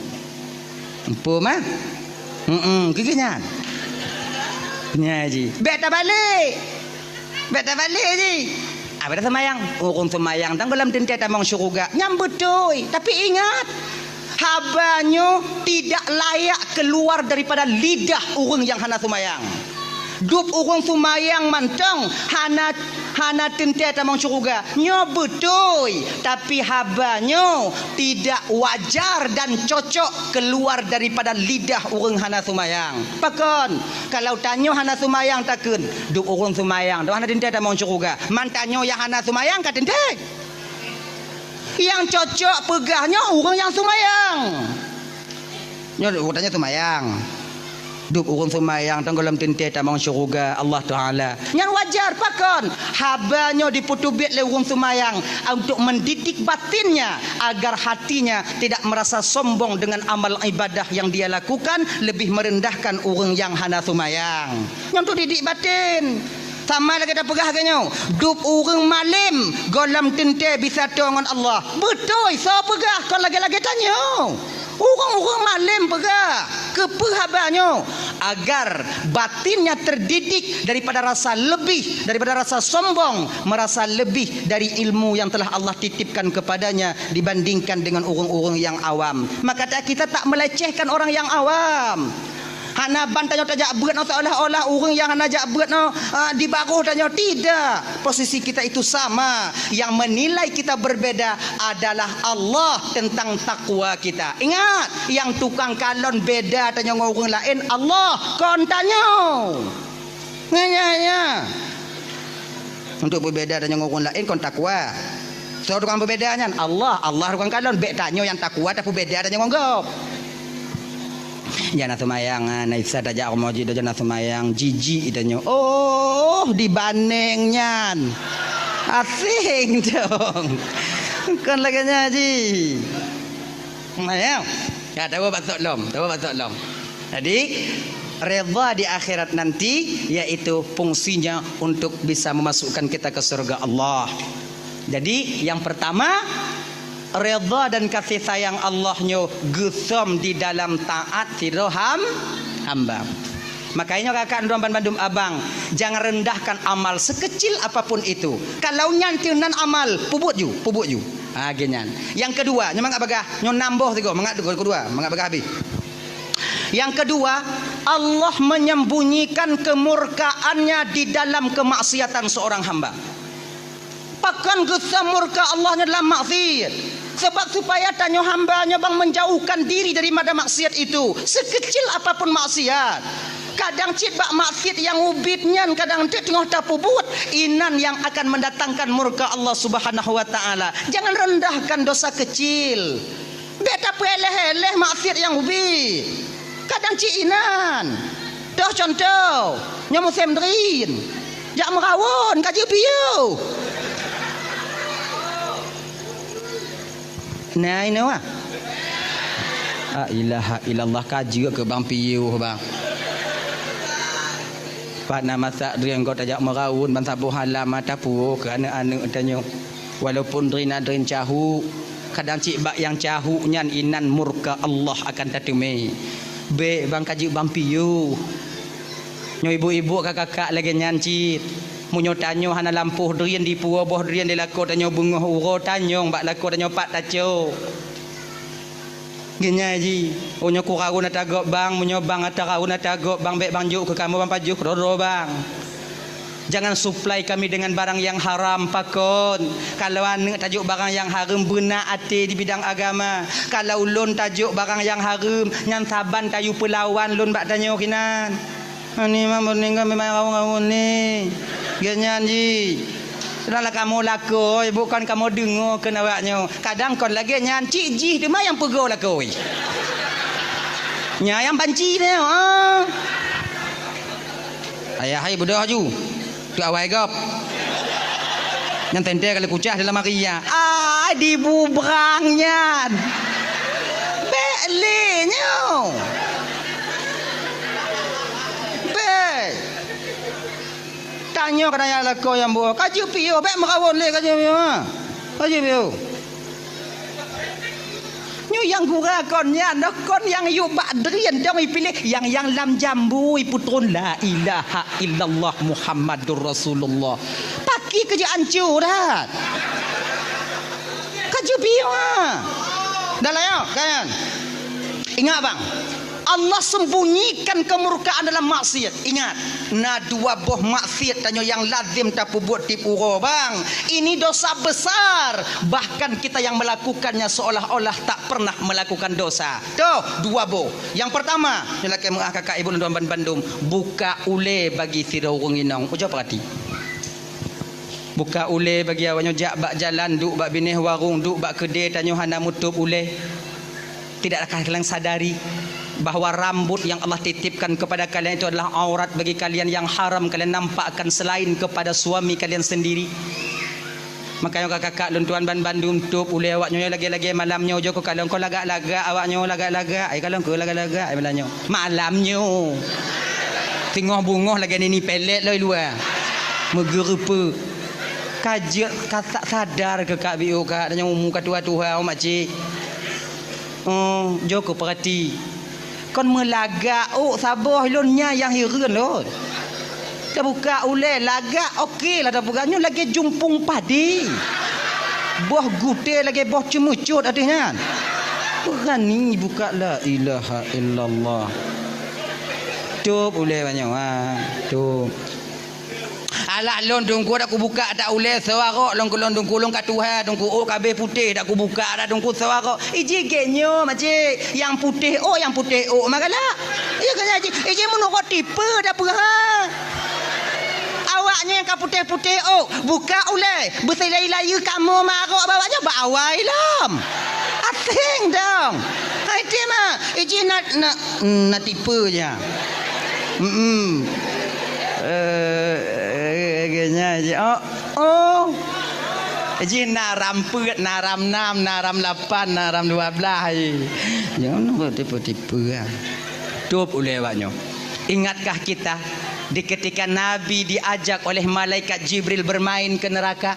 Empu mah? Hmm, keu nyan. Nya ji. Bék tabalek. Bék tabalek ji. Abéh seumayang, ureuëng seumayang tan gohlom teuntée tamong syeuruga. Nyan beutôi, tapi ingat, haba nyoe tidak layak keluar daripada lidah ureuëng nyang hana seumayang. Dub ureuëng seumayang mantong hana, hana teuntée tamong syeuruga. Nyoe beutôi, tapi haba nyoe tidak wajar dan cocok keluar daripada lidah ureuëng hana seumayang. Pakon? Kalau tanyoe hana seumayang takheun, dub ureuëng seumayang, dub hana teuntée tamong syeuruga. Man tanyoe nyang hana seumayang ka teuntée. Nyang cocok peugah nyoe ureuëng nyang seumayang. Nyoe ureuëng tanyoe seumayang. Dub ureuëng seumayang tan gohlom teuntée tamong syeuruga Allah Taala. Nyan wajar pakon? Haba nyoe dipeuteubiet lé ureuëng seumayang untuk mendidik batinnya agar hatinya tidak merasa sombong dengan amal ibadah yang dia lakukan, lebih merendahkan ureuëng nyang hana seumayang. Nyan tu didik batin. Sama lagée tapeugah lagée nyoe, dub ureuëng malém gohlom teuntée bisa toe ngon Allah. Beutôi, soe peugah kon lagée-lagée tanyoe. Ureuëng-ureuëng malém peugah, keupeue haba nyoe? Agar batinnya terdidik daripada rasa lebih, daripada rasa sombong, merasa lebih dari ilmu yang telah Allah titipkan kepadanya dibandingkan dengan ureuëng-ureuëng nyang awam. Maka ta-, kita tak melecehkan orang yang awam. Hana ban tanyoe tajak beuet nyoe seolah-olah ureuëng nyang hana jak beuet nyoe, ah, di barôh tanyoe. Tidak. Posisi kita itu sama. Yang menilai kita berbeda adalah Allah tentang takwa kita. Ingat, nyang tukang kalon beda tanyoe ngon ureuëng laén Allah, kon tanyoe. Nyan, nyan, nyan. Untuk peubeda tanyoe ngon ureuëng laén kon takwa. Soe tukang peubeda nyan? Allah. Allah tukang kalon. Bék tanyoe nyang takwa tapeubeda tanyoe ngon gob. Jana seumayang, ah, na Isa tajak rumoh jih, jana seumayang, jijik tanyoe. Oh, dibandéng nyan. Aséng dong. Kon lagée nyan jih. Nah, ya. Ya, tawa batok lom, tawa batok lom. Jadi, redha di akhirat nanti, yaitu fungsinya untuk bisa memasukkan kita ke surga Allah. Jadi, yang pertama, redha dan kasih sayang Allah nyoe geusom di dalam taat sidroe ham-, hamba. Makanya kakak droe bandum abang, jangan rendahkan amal sekecil apapun itu. Kalau nyan teuh nan amal, pubuet ju, pubuet ju. Ha, geuh nyan. Yang kedua, nyoe mangat bagah, nyoe nambah tiga, mangat kedua, mangat bagah habis. Yang kedua, Allah menyembunyikan kemurkaannya di dalam kemaksiatan seorang hamba. Pakon geusom murka Allah nyoe dalam maksiat? Sebab supaya tanyoe hamba nyoe bang menjauhkan diri daripada maksiat itu, sekecil apapun maksiat. Kadang cit bak maksiat nyang ubit nyan kadang cit teungoh tapubuet, inan nyang akan mendatangkan murka Allah Subhanahu wa Ta'ala. Jangan rendahkan dosa kecil. Bék tapeuéléh-éléh maksiat nyang ubit. Kadang cit inan. Toh contoh, nyoe musém drien. Jak meurawon, ka jeuet piôh. Nah, inoe wah. La ilaha illallah, ka jeuet keu bang piôh, bang. Pat na masak drien gob tajak meurawon, ban saboh halam mata puoh keu aneuk-aneuk tanyoe. Walaupun drien na drien cahôk, kadang cit bak nyang cahôk nyan inan murka Allah akan tateumé. Bék bang ka jeuet bang piôh. Nyoe ibu-ibu ka kakak lagée nyan cit. Meunyoe tanyoe hana lampôh drien dipuwoe boh drien di lakoe tanyoe beungoh uroe tanyong bak lakoe tanyoe pat tacok. Geunyai jih, "Oh, nyoe kuraun ata gob bang, meunyoe bang ata raun ata gob bang, bék bang jok keu kamoe bang pajoh keudroe-droe bang. Jangan supply kami dengan barang yang haram, pakon. Kalau aneuk tajok barang yang hareuem, beuna até di bidang agama. Kalau lôn tajok barang yang hareuem, nyan saban tayue peulawan lôn bak tanyoe kinan." Ani mah meuneuk memang raun-raun ni. Geuh nyan jih. Sudahlah kamoe lakoe, bukan kamoe deungoe keu awak nyoe. Kadang kon lagée nyan, cit jih teuma nyang peugoe lakoe. Nyan nyang banci nyoe, ah. Ayah hai beudôh ju. Tu awai gob. Nyang teuntée kali kucah dalam hari ya. Ai dibubrang nyan. Bék lé nyoe. Bék. Nyoe kana nyang lakoe nyang buet. Ka jeuet piôh, bék meurawon lé ka jeuet piôh, ha. Ka jeuet piôh. Nyoe nyang gura kon nyan, dah kon nyang yue bak drien dong ipiléh, nyang, nyang lam jambu ipeutron la ilaha illallah Muhammadur Rasulullah. Paki keu jeuet ancô that. Ka jeuet piôh, ha. Dah lah, ya, kan? Ingat, bang. Allah sembunyikan kemurkaan dalam maksiat. Ingat, na dua boh maksiat tanyoe nyang lazem tapeubuet tiep uroe, bang. Ini dosa besar. Bahkan kita yang melakukannya seolah-olah tak pernah melakukan dosa. Toh, dua boh. Yang pertama, nyoe lakée meu'ah kakak ibu lôn tuan ban bandum, buka ulée bagi sidroe ureuëng inong. Ujoe peurati. Buka ulée bagi awaknyoe, jak bak jalan, duek bak binéh warong, duek bak keudée, tanyoe hana meutôb ulée. Tidakkah kalian sadari bahwa rambut yang Allah titipkan kepada kalian itu adalah aurat bagi kalian yang haram kalian nampakkan selain kepada suami kalian sendiri? Makanya kakak-kakak lôn tuan ban bandum, tôb ulée awaknyoe lagée-lagée malam nyoe, jok kalon ko lagak-lagak awaknyoe lagak-lagak, ai kalon ko lagak-lagak, ai malam nyoe. Malam nyoe. Teungoh beungoh lagée nini pelet lom luwa. Meugeureupeuk. Ka jeuet ka sa-, sadar keu kak biôh kak, dan nyang umu ka tuha-tuha, oh, makcik. Oh, jok keu peurati. Kon meulagak ôk saboh lôn nyan nyang hireuen lôn. Tabuka ulée lagak, oke lah tapeugah nyoe lagée jumpung padi. Boh gutée lagée boh ceumeucot ateueh nyan. Beurani buka, la ilaha illallah. Tôb ulée banyoe, ha, tôb. Alah lôn teungku dak kubuka dak ulée soe arok lôn keu lôn teungku, lôn ka tuha teungku, ôk ka abéh putéh dak kubuka dak teungku soe arok. Iji gét nyoe makcik, nyang putéh ôk, nyang putéh ôk mah galak. Iya kan, iji, iji meunurot tipe dak peue ha. Awaknyan ka putéh-putéh ôk, buka ulée, beusilai-layeue kamoe marok bak awaknyan bak awai lom. Aséng dong. Hai ti mah, iji na, na, na tipe nya. Hmm. Eh, eh, eh, nya, iji, oh, oh. Iji na ram peuet, na ram nam, na ram lapan, na ram dua belas, iji. Jangan tipe-tipe, ah. Tôb ulée awaknyoe. Ingatkah kita di ketika Nabi diajak oleh malaikat Jibril bermain ke neraka?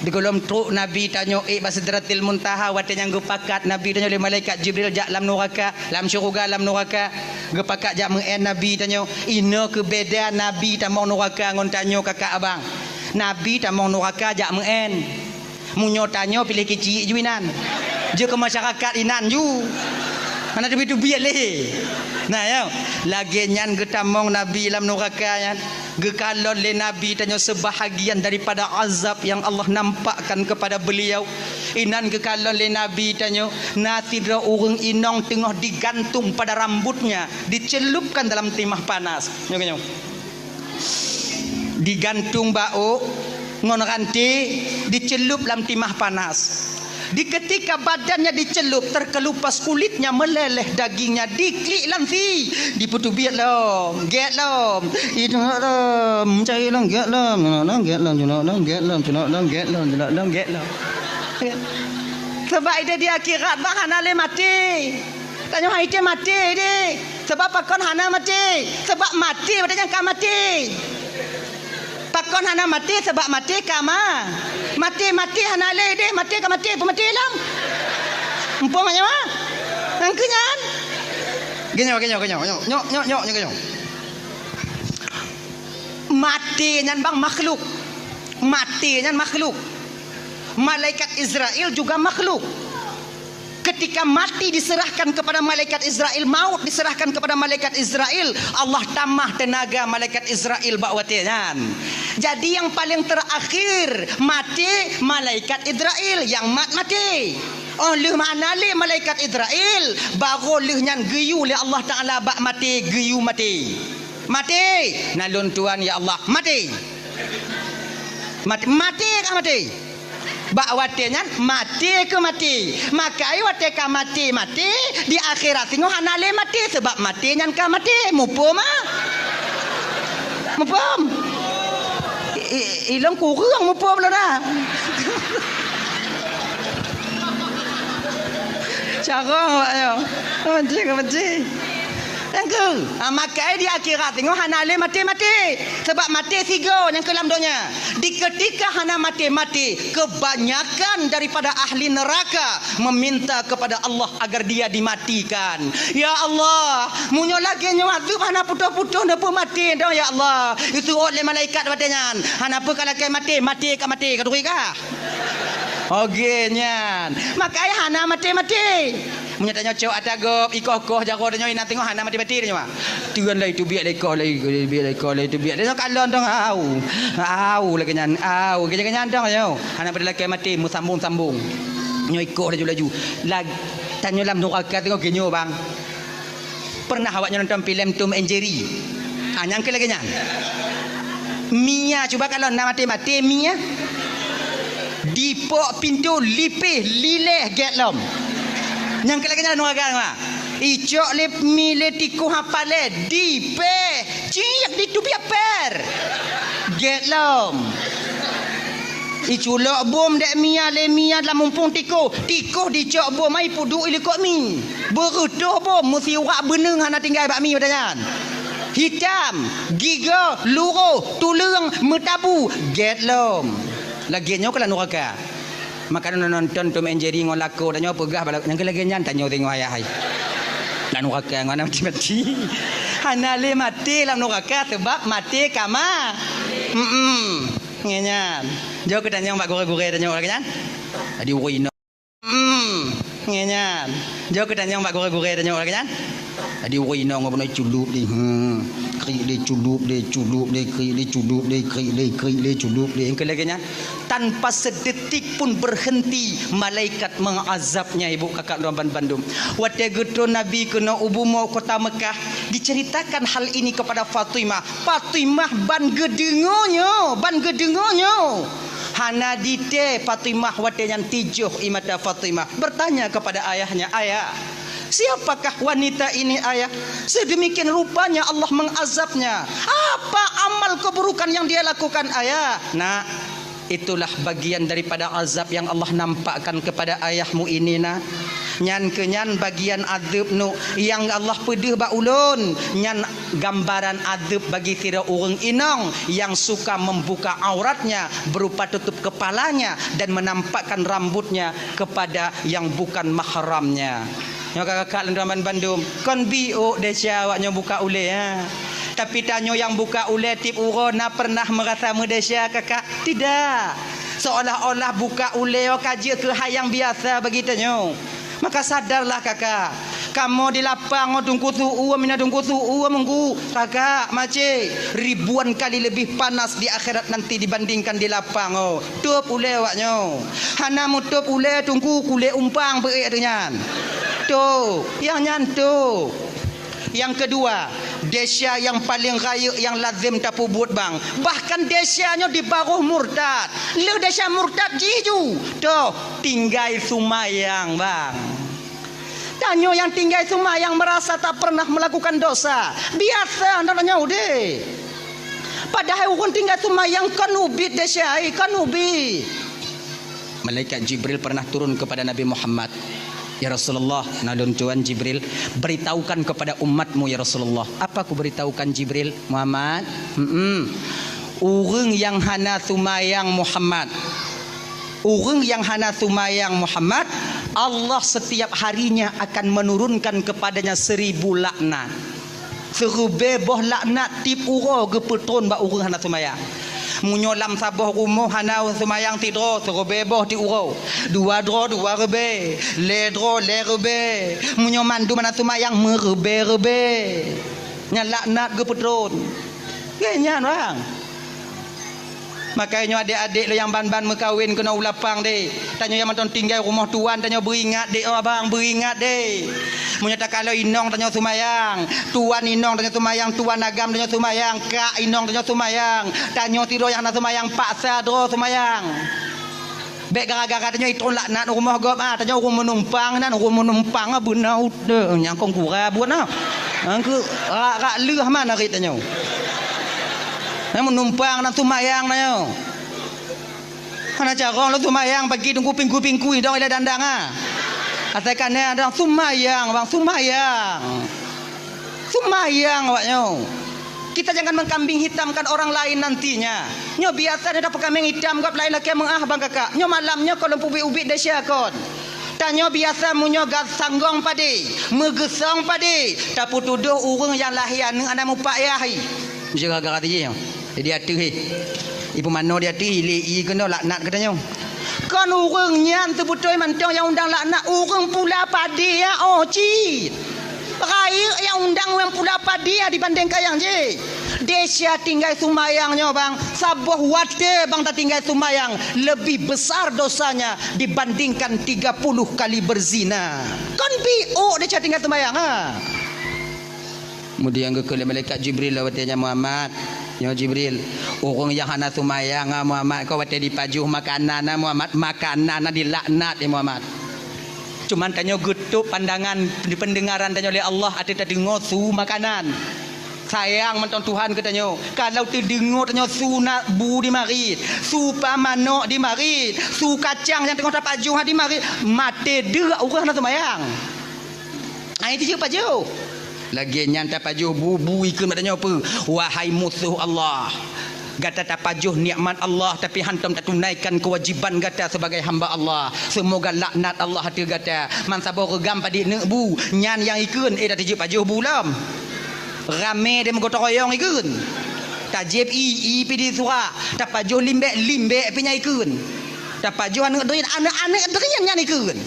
Di gohlom trok Nabi tanyoe ék bak Sidratil Muntaha, watée nyang geupakat Nabi tanyoe lé malaikat Jibril jak lam nuraka, lam syeuruga lam nuraka. Geupakat jak meu'én Nabi tanyoe. Inoe keu beda Nabi tamong nuraka ngon tanyoe kakak abang. Nabi tamong nuraka jak meu'én. Meunyoe tanyoe piléh keuchik ju inan. Jeuet keu masyarakat inan ju. Hana teubiet-teubiet lé. Nah, ya. Lagée nyan geutamong Nabi lam nuraka nyan. Geukalon lé Nabi tanyoe seubahagian daripada azab nyang Allah nampakkan kepada beliau. Inan geukalon lé Nabi tanyoe, na sidroe ureuëng inong teungoh digantung pada rambutnya, dicelupkan dalam timah panas. Nyoe, nyoe. Digantung bak ôk ngon ranté, dicelup lam timah panas. Di ketika badannya dicelup, terkelupas kulitnya meleleh, dagingnya diklik lam sie, dipeuteubiet lom, gét lom, iduek lom, cai lom, gét lom, cunok lom, gét lom, cunok lom, gét lom, cunok lom, gét lom, cunok lom, gét lom. Sabab ideh di akhirat bah hana lé maté. Tanyoe hai teuh maté deh. Sabab pakon hana maté? Sabab maté watée nyan ka maté. Pakon hana maté? Sabab maté ka ma-, maté, maté hana lé deh, maté ka maté, peumaté lom. Muphom nyoe? Nyang keu nyan? Geunyoe, geunyoe, geunyoe, nyoe, nyoe, nyoe, nyoe, nyoe, geunyoe. Maté nyan bang makhluk. Maté nyan makhluk. Malaikat Israel juga makhluk. Ketika mati diserahkan kepada malaikat Israel, maut diserahkan kepada malaikat Israel, Allah tamah tenaga malaikat Israel bak watée nyan. Jadi nyang paleng terakhir maté malaikat Israel, nyang mat maté. Oh lheueh mana lé malaikat Israel, baru lheueh nyan geuyue lé Allah Taala bak maté, geuyue maté. Maté, na lôn tuan ya Allah, maté. Maté, maté kah maté? Bak watée nyan maté keu maté. Maka ai watée ka maté, maté, di akhirat singoh hana lé maté, sabab maté nyan ka maté. Muphom ah? Muphom? I, i, ilong kureueng muphom lôn ah. Carông awak nyoe. Maté keu maté. Tangke, ha, makai di akhirat teungoh hana lé maté-maté. Sabab maté sigoe nyang keu lam donya. Di keutika hana maté-maté, keubanyakan daripada ahli neuraka meminta kepada Allah agar dia dimatikan. Ya Allah, meunyoe lagée nyoe azeub hana putôh-putôh neupeumaté dong, ya Allah. Iseuôt lé malaikat watée nyan, hana peue ka lakée maté, maté ka maté, ka turi kah? Oge nyan. Makai hana maté-maté. Meunyoe tanyoe cok ata gob, ikoh-koh jaroe tanyoe inan teungoh hana maté-maté tanyoe. Teun laju teubiet lé ikoh, laju teubiet lé ikoh, laju teubiet. Tanyoe kalon dong au. Au lagée nyan, au. Lagée nyan dong nyoe. Hana pada lakée maté meusambong-sambong. Nyoe ikoh laju-laju. Lag-, tanyoe lam nuraka teungoh geuh nyoe bang. Pernah awak nyoe nonton filem Tom and Jerry? Ah, nyang keu lagée nyan. Mia cuba kalon na maté-maté mia. Dipok pintoe lipéh lileh gét lom. Nyang keu lagée nyan nuraka nyoe. Icok lé mi lé tikoh hapalé dipéh ciek diteubiet pér. Gét lom. Iculok bom dék mia lé mia lam mumpung tikoh. Tikoh dicok bom ai peuduek ilikot mi. Beureutoh bom meusiwak beuneueng hana tinggai bak mi watée nyan. Hitam, gigoe, luroh, tuleueng, meutabu, gét lom. Lagée nyoe keuh lam nuraka. Maka nonton Tom and Jerry ngon lakoe tanyoe peugah bala nyang keu lagée nyan tanyoe teungoh ayah hai. Lam nuraka ngon maté-maté. Hana lé maté lam nuraka sabab maté ka ma. Mm-mm. Ngon nyan. Jok keu tanyong bak gurée-gurée tanyoe lagée nyan. Jadi ureueng inong. Hmm, ngon nyan. Jok keu tanyong bak gurée-gurée tanyoe lagée nyan. Jadi ureueng inong ngon bunoe culub di. Hmm. Krik di culub di, culub di, krik di culub di, krik di, krik di culub di. Engkau lagée nyan. Tanpa sedetik pun berhenti malaikat mengazabnya, ibu kakak dan bandum. Watée geutron Nabi keunoe u bumoe kota Mekah, diceritakan hal ini kepada Fatimah. Fatimah ban geudeungoe nyoe, ban geudeungoe nyoe. Hana ditée Fatimah watée nyan tijoh ie mata Fatimah. Bertanya kepada ayahnya, "Ayah, siapakah wanita ini, Ayah? Sedemikian rupanya Allah mengazabnya. Apa amal keburukan yang dia lakukan, Ayah?" Nak, itulah bagian daripada azab yang Allah nampakkan kepada ayahmu ini, Nak. Nyan keuh nyan bagian azeub nu nyang Allah peudeuh bak ulôn. Nyan gambaran azeub bagi sidroe ureueng inong nyang suka membuka auratnya berupa tutup kepalanya dan menampakkan rambutnya kepada yang bukan mahramnya. Nyoe kakak-kakak lôn tuan bandum, kon biôk desya awak nyoe buka ulée, ha. Tapi tanyoe nyang buka ulée tieb uroe na pernah meurasa meudesya, kakak? Tidak. Seolah-olah buka ulée nyoe ka jeuet keuhai nyang biasa bagi tanyoe. Maka sadarlah kakak, kamoe di lapang ngon teungku su-uem, mina teungku su-uem, teungku, kakak, makcik, ribuan kali lebih panas di akhirat nanti dibandingkan di lapang nyoe. Tôb ulée awak nyoe. Hana meutôb ulée teungku kulét umpang beuék ateueh nyan. Tôb, nyang nyan tôb. Nyang keudua, desya nyang paleng rayeuk nyang lazem tapeubuet bang. Bahkan desya nyoe di baroh murtad. Lheueh desya murtad jih ju. Toh, tinggai seumayang bang. Tanyoe nyang tinggai seumayang meurasa tak pernah meulakukan dosa. Biasa ndak tanyoe udeb. Padahai ureueng tinggai seumayang kon ubit desya, kon ubit. Malaikat Jibril pernah turun kepada Nabi Muhammad. "Ya Rasulullah, na lôn tuan Jibril, beritahukan kepada umatmu, ya Rasulullah." "Apa kuberitahukan, Jibril?" "Muhammad, mm-mm, ureueng nyang hana seumayang Muhammad, ureueng nyang hana seumayang Muhammad, Allah setiap harinya akan menurunkan kepadanya seribu laknat." Siribée boh laknat tieb uroe geupeutron bak ureueng hana seumayang. Meunyoe lam saboh rumoh hana seumayang sidroe, siribée boh tieb uroe. Dua droe, dua ribée. Lhée droe, lhée ribée. Meunyoe mandum hana seumayang, meuribée-ribée. Nyan laknat geupeutron. Lagée nyan, bang. Makajih nyoe adék-adék lôn nyang ban-ban meukawen keunoe u lapang deh. Tanyoe nyang mantong tinggai rumoh tuan, tanyoe beuingat deh, oh abang, beuingat deh. Meunyoe takalon inong tanyoe seumayang, tuan inong tanyoe seumayang, tuan agam tanyoe seumayang, kak inong tanyoe seumayang, tanyoe sidroe nyang hana seumayang, paksa droe seumayang. Bék gara-gara tanyoe itron laknat u rumoh gob, ah, tanyoe ureueng meunumpang nan, ureueng meunumpang, ah, beuna udeb nyang kong gura buet na. Nyang keu rak-rak lheueh man arit tanyoe. Nyang meunumpang nan seumayang tanyoe. Hana carông lôn seumayang pagi teungku pingkui-pingkui dong ilée dandang, ah. Asai ka na dong seumayang, bang, seumayang. Seumayang awak nyoe. Kita jangan mengkambing hitamkan orang lain nantinya. Nyoe biasa nyoe tapeukameng itam gob laén lakée meuáh bang kakak. Nyoe malam nyoe kon lôn peubiet-ubiet desya kon. Tanyoe biasa meunyoe gat sanggong padé, meugeusong padé, tapeutudôh ureuëng nyang lahé aneuëk hana mupak yah. Meuseuh gara-gara teuh jih nyoe. Jadi ateueh hé. Ipeumanoe di ateueh hé, lé ie keunoe laknat geutanyoe. Kon ureuëng nyan seubeutôi mantong nyang undang laknat, ureuëng pula padé ya, oh, cit. Rayeuk nyang undang ureuëng pula padé ya dibandingkan nyang jih. Desya tinggai seumayang nyoe bang, saboh watée bang tatinggai seumayang, lebih besar dosanya dibandingkan tiga puluh kali berzina. Kon biôk desya tinggai seumayang, ha? Kemudian geukheun lé malaikat Jibril lom watée nyan, "Muhammad, nyoe Jibril, ureuëng nyang hana seumayang, ah, Muhammad, kon watée jipajoh makanan, ah, Muhammad, makanan na jilaknat, ya Muhammad." Cuman tanyoe geutôp pandangan, peundengaran tanyoe lé Allah ateueh tadeungoe su makanan. Sayang mantong Tuhan keu tanyoe. Kalau teudeungoe tanyoe su na bu di marit, su pa manok di marit, su kacang nyang teungoh tapajoh di marit, maté deuek ureuëng hana seumayang. Ai tijeuet pajoh. Lagée nyan tapajoh bu, bu ikheun bak tanyoe peue? Wahai musoh Allah, gata tapajoh nikmat Allah, tapi hantom tatunaikan keuwajiban gata sebagai hamba Allah. Seumoga laknat Allah ateueh gata. Man saboh reugam padit neuk bu, nyan nyang ikheun, eh, dah tijeuet pajoh bu lom. Ramé deh meugotong royong ikheun. Tajieb ie, ie pih di surak. Tapajoh limbek, limbek pih nyan ikheun. Tapajoh aneuëk drien, aneuëk-aneuëk drien nyan ikheun.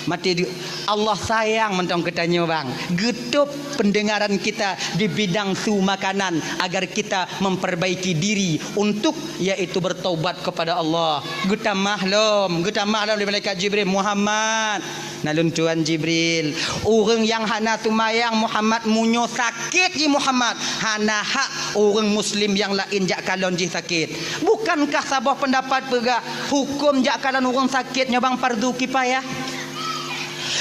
Maté deuek. Allah sayang mantong keu tanyoe bang. Geutôp pendengaran kita di bidang su makanan agar kita memperbaiki diri untuk yaitu bertaubat kepada Allah. Geutamah lom, geutamah lom lé malaikat Jibril, "Muhammad, na lôn tuan Jibril, ureuëng nyang hana seumayang Muhammad meunyoe sakét jih Muhammad, hana hak ureuëng muslim nyang laén jak kalon jih sakét." Bukankah saboh pendapat peugah huköm jak kalon ureuëng sakét nyoe bang fardu kifayah?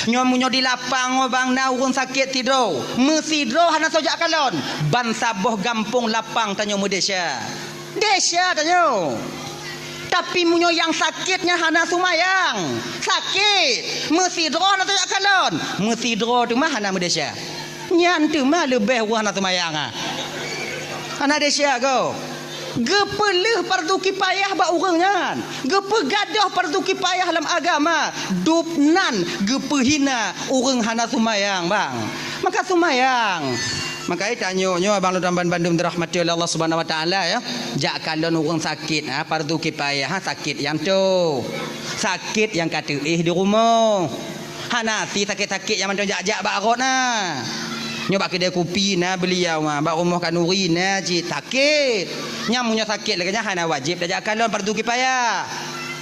Nyoe meunyoe di lapang nyoe bang na ureuëng sakét sidroe, meusidroe hana soe jak kalon, ban saboh gampông lapang tanyoe meudesya. Desya tanyoe. Tapi meunyoe nyang sakét nyan hana seumayang, sakét, meusidroe hana soe jak kalon, meusidroe teuma hana meudesya. Nyan teuma leubeh ureuëng hana seumayang, ah. Hana desya goe. Geupeuleueh fardu kifayah bak ureuëng nyan. Geupeugadôh fardu kifayah lam agama. Dub nan geupeuhina ureuëng hana seumayang, bang. Maka seumayang. Maka tanyoe nyoe abang lôn bandum dirahmati oleh Allah Subhanahu Wa Taala, ya. Jak kalon ureuëng sakét, ha, fardu kifayah, ha, sakét nyang toh. Sakét nyang ka teuéh di rumoh. Hana si sakét-sakét nyang mantong jak-jak bak rot na. Nyoe bak keudée kupi na beuliau ma, bak rumoh khanuri na cit sakét. Nyang meunyoe sakét lagée nyan hana wajéb tajak kalon, fardu kifayah.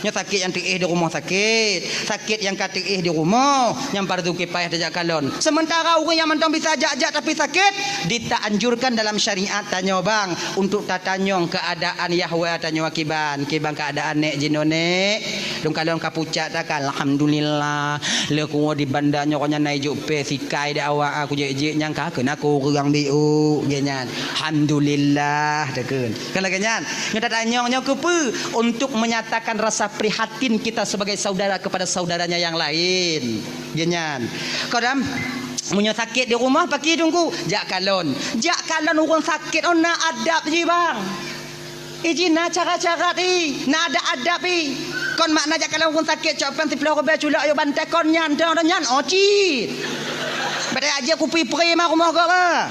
Nyoe sakét nyang teuéh di rumoh sakét, sakét nyang ka teuéh di rumoh, nyang fardu kifayah tajak kalon. Sementara ureuëng nyang mantong bisa jak-jak tapi sakét, ditaanjurkan dalam syariat tanyoe bang untuk tatanyong keuadaan yahwa tanyoe kiban, kiban keuadaan nék jinoe nék. Lôn kalon ka pucak takan, alhamdulillah. Lé kuwoe di banda nyoe nyan na ijok pé sikai di awak aku jeuet-jeuet nyang ka keuna kurang biôk geuh nyan. Alhamdulillah takheun. Kan lagée nyan. Nyoe tatanyong nyoe keupeue? Untuk menyatakan rasa prihatin kita sebagai saudara kepada saudaranya yang lain. Geuh nyan. Kadang meunyoe sakét di rumoh paki teungku, jak kalon. Jak kalon ureuëng sakét oh na adab jih bang. Iji na cara-cara ti, na ada adab i. Kon makna jak kalon ureuëng sakét cok péng siploh ribée culok ayue bantai kon nyan dong nyan oh cit. Bada aja kupi pri ma rumoh gob ah.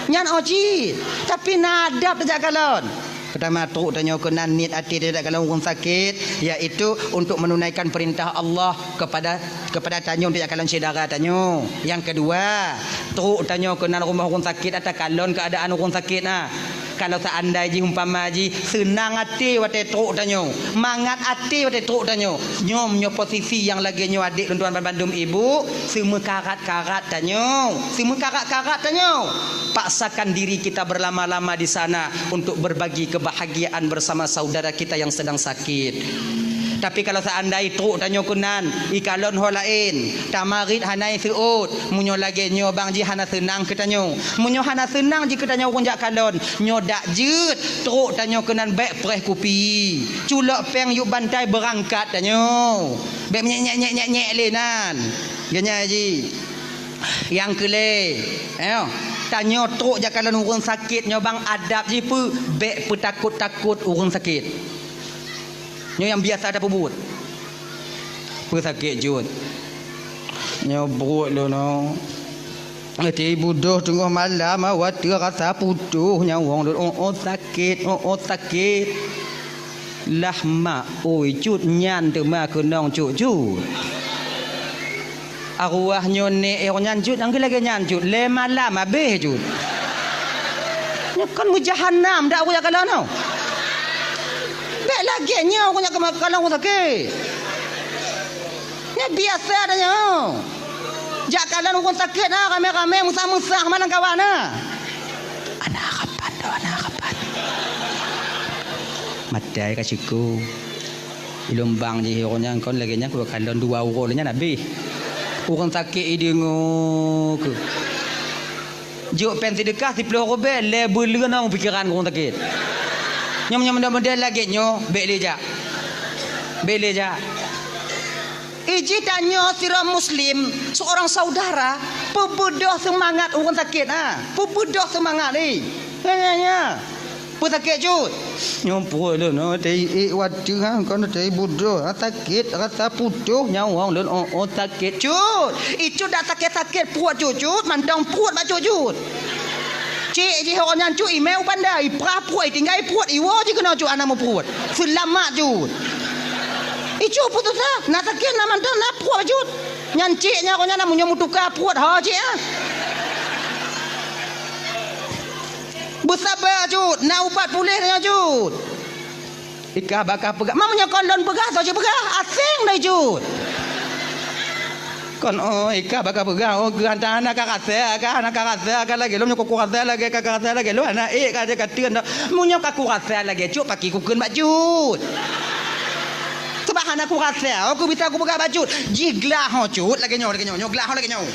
Nyan oh cit. Tapi na adab tajak kalon. Pertama trok tanyoe keunan niet até tajak kalon ureuëng sakét, yaitu untuk menunaikan perintah Allah kepada kepada tanyoe tajak kalon syedara tanyoe. Nyang keudua, trok tanyoe keunan rumoh ureuëng sakét atawa kalon keuadaan ureuëng sakét na. Kalau seandai jih umpama jih seunang até watée trok tanyoe, mangat até watée trok tanyoe. Nyoe meunyoe posisi nyang lagée nyoe adék lôn tuan bandum ibu, seumeukarat-karat tanyoe, seumeukarat-karat tanyoe. Paksakan diri kita berlama-lama di sana untuk berbagi kebahagiaan bersama saudara kita yang sedang sakit. Tapi kalau seandai trok tanyoe keunan, ikalon ho laén, tamarit hana iseuôt, meunyoe lagée nyoe bang jih hana seunang keu tanyoe. Meunyoe hana seunang jih keu tanyoe ureuëng jak kalon, nyoe dak jeuet trok tanyoe keunan bék preh kupi. Culok péng yup bantai beurangkat tanyoe. Bék nyek-nyek-nyek-nyek lé nan. Geuh nyan jih. Nyang keu lhèe, eh, tanyoe trok jak kalon ureueng sakét nyoe bang adab jih peue, bèk peutakot-takot ureueng sakét. Nyoe nyang biasa tapeubuet. Peue sakét jeuet? Nyoe pruet lôn nyoe. Watèe budôh teungoh malam, watèe rasa putôh nyawöng lôn. Oh, oh, sakét, oh, oh, sakét. Lah mak, oi, cut nyan teuma keunong cut-cut. Arwah nyoe nèk, eh, nyan cut, nyang lagèe nyan cut, lhèe malam habéh cut. Nyoe kon meujahanam dak ureueng jak kalon nyoe. Bèk lagèe nyoe ureueng jak kalon ureueng sakét. Nyan biasa dah nyoe. Jak kalon ureueng sakét na, ramé-ramé, meusah-meusah, malang kawan na. Ana kapan dah, ana kapan? Maté ka syukur. Ilôn bang jih ureueng nyan kon lagèe nyan, kukalon dua uroe lé nyan habéh. Ureueng sakét ideungoe keuh. Jok pèng seudeukah siplôh rubèe, lhèe buleuen ngon pikeran ureueng sakét. Nyoe, nyoe, model-model lagèe nyoe, bèk lé jak. Bèk lé jak. Iji tanyoe sidroe muslim, seorang saudara, peubeudôh seumangat ureueng sakét, ha. Peubeudôh seumangat, eh. Nya, nya, nya. Peue sakét cut? Nyoe pruet lôn, oh, teuiék watèe, ha, kon teuiék budôh, ha, sakét, rasa putôh nyawöng lôn, oh, oh, sakét cut. Icut dak sakét-sakét pruet cut, cut, mantong pruet bak cut, cut. Cék jih ureueng nyan cut, imè u banda, iprah pruet, itinggai pruet, iwoe jih keunoe cut, hana meupruet. Seulamat cut. Icut peutusa, na sakét, na mantong, na pruet cut. Nyan cék nyan, ureueng nyan na meunyoe meutuka pruet, ho cék, ah. Beusaba cut, na ubat puléh nyoe cut. Ikah bakah peugah, ma meunyoe kon lôn peugah, soe cit peugah, aséng dai cut. Kon, oh, ikah bakah peugah, oh, geuh hana ka rasa, ka hana ka rasa, ka lagèe lôn nyoe ka kurasa lagèe, ka, ka rasa lagèe lôn, hana ék ka, ka teun dah. Meunyoe ka kurasa lagèe cut, pakri kukheun bak cut. Sabab hana kurasa, oh, kubisa kupeugah bak cut. Jih glah ho cut, lagèe nyoe, lagèe nyoe, nyoe glah ho lagèe nyoe.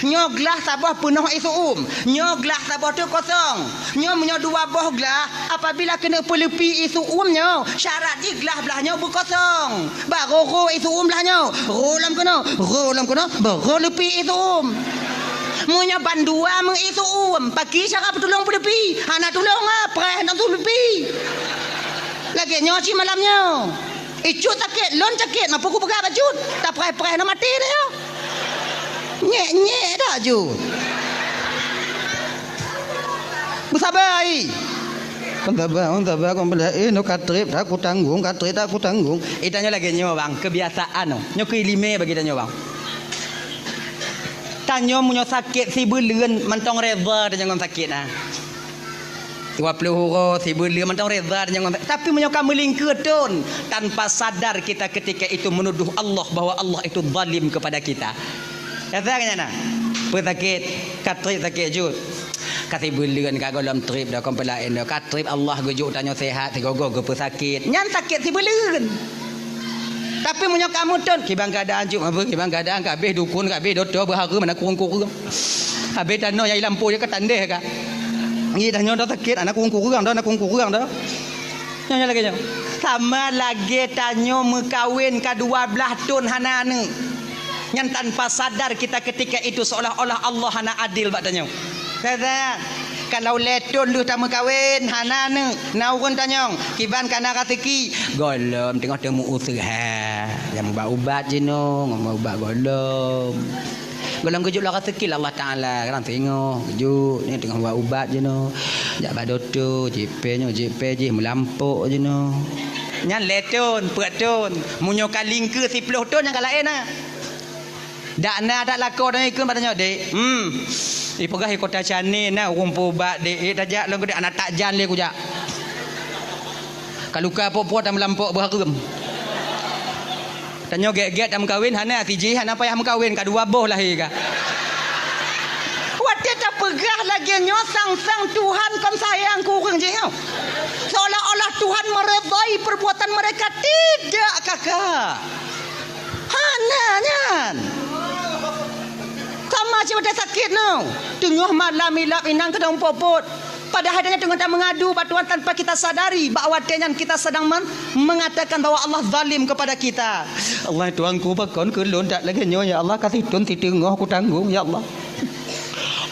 Nyoe glah saboh peunoh ie seu-uem, nyoe glah saboh teuk kosong. Nyoe meunyoe dua boh glah, apabila keuneuk peuleupi ie seu-uem nyoe, syarat jih glah blah nyoe beukosong. Barô rô ie seu-uem blah nyoe, rô lom keunoe, rô lom keunoe, barô leupi ie seu-uem. Meunyoe bandua meu ie seu-uem, pakri cara peutulông peuleupi, hana tulông, ah, preh nang su leupi. Lagèe nyoe cit malam nyoe. Icut sakét, lôn sakét, ma peue kupeugah bak cut? Tapreh-preh na maté dah nyoe. Nyék-nyék dak cut. Beusaba ai. Kon saba, kon saba, kon bela, eh, nyoe ka trép dak kutanggong, ka trép dak kutanggong. Eh, tanyoe lagèe nyoe, bang, keubiasaan nyoe. Nyoe keu iéleumé bagi tanyoe, bang. Tanyoe meunyoe sakét sibuleuen mantong reda tanyoe ngon sakét, ah. Dua ploh uroe sibuleuen mantong reda tanyoe ngon, tapi meunyoe ka meulingkeue thon, tanpa sadar kita ketika itu menuduh Allah bahwa Allah itu zalim kepada kita. Rasa kan nyan na? Peue sakét, ka trép sakét cut. Ka sibuleuen ka gohlom trép dah kon peulaén dah. Ka trép Allah geujok tanyoe seuhat sigoe-goe geupeusakét. Nyan sakét sibuleuen. Tapi meunyoe ka meuthon, kiban keuadaan cut, apa kiban keuadaan ka habéh dukon, ka habéh dokto, beuhareuem, hana kureueng-kureueng. Habéh tanoh nyang i lampôh jih ka tandeh ka. Ngieng tanyoe dah sakét, hana kureueng-kureueng dah, hana kureueng-kureueng dah. Nyoe, nyoe lagèe nyoe. Sama lagèe tanyoe meukawen ka dua blaih thon hana aneuk. Nyan tanpa sadar kita ketika itu seolah-olah Allah hana adil bak tanyoe. Teuka, kalau lhèe thon lheueh tameukawen, hana aneuk, na ureueng tanyong, kiban ka na raseuki, gohlom teungoh teumeuuseuha. Nyang ubat-ubat jinoe, ngon ubat gohlom. Gohlom geujok lom raseuki lé Allah Taala, kadang singoh, geujok, nyoe teungoh ubat-ubat jinoe. Jak bak dokto, jipe nyoe, jipe jih, meulampok jinoe. Nyan lhèe thon, peuet thon. Meunyoe ka lingkeue siplôh thon, nyan ka laén na. Dak na dak lakoe tanyoe ikheun bak tanyoe, "Dek, hmm, ipeugah i Kota Chennai na ureueng peuubat, Dek, eh, tajak lôn keu Dek, hana tajak lé kujak. Ka luka po-po tameulampok beuhareuem. Tanyoe gét-gét tameukawen, hana sijih, hana payah meukawen, ka dua boh lahé ka." Watèe tapeugah lagèe nyoe, sang-sang Tuhan kon sayang keu ureueng jih nyoe. Seolah-olah Tuhan meredai perbuatan mereka, tidak, kakak. Hana nyan. Sama cit watèe sakét nyoe. Teungoh malam ilap inong keudong popot. Padahai tanyoe teungoh tameungadu bak Tuhan tanpa kita sadari bahwa watée nyan kita sedang men-, mengatakan bahwa Allah zalim kepada kita. Allah Tuhanku, pakon keu lôn that lagée nyoe, ya Allah, ka sithon siteungoh kutanggong, ya Allah.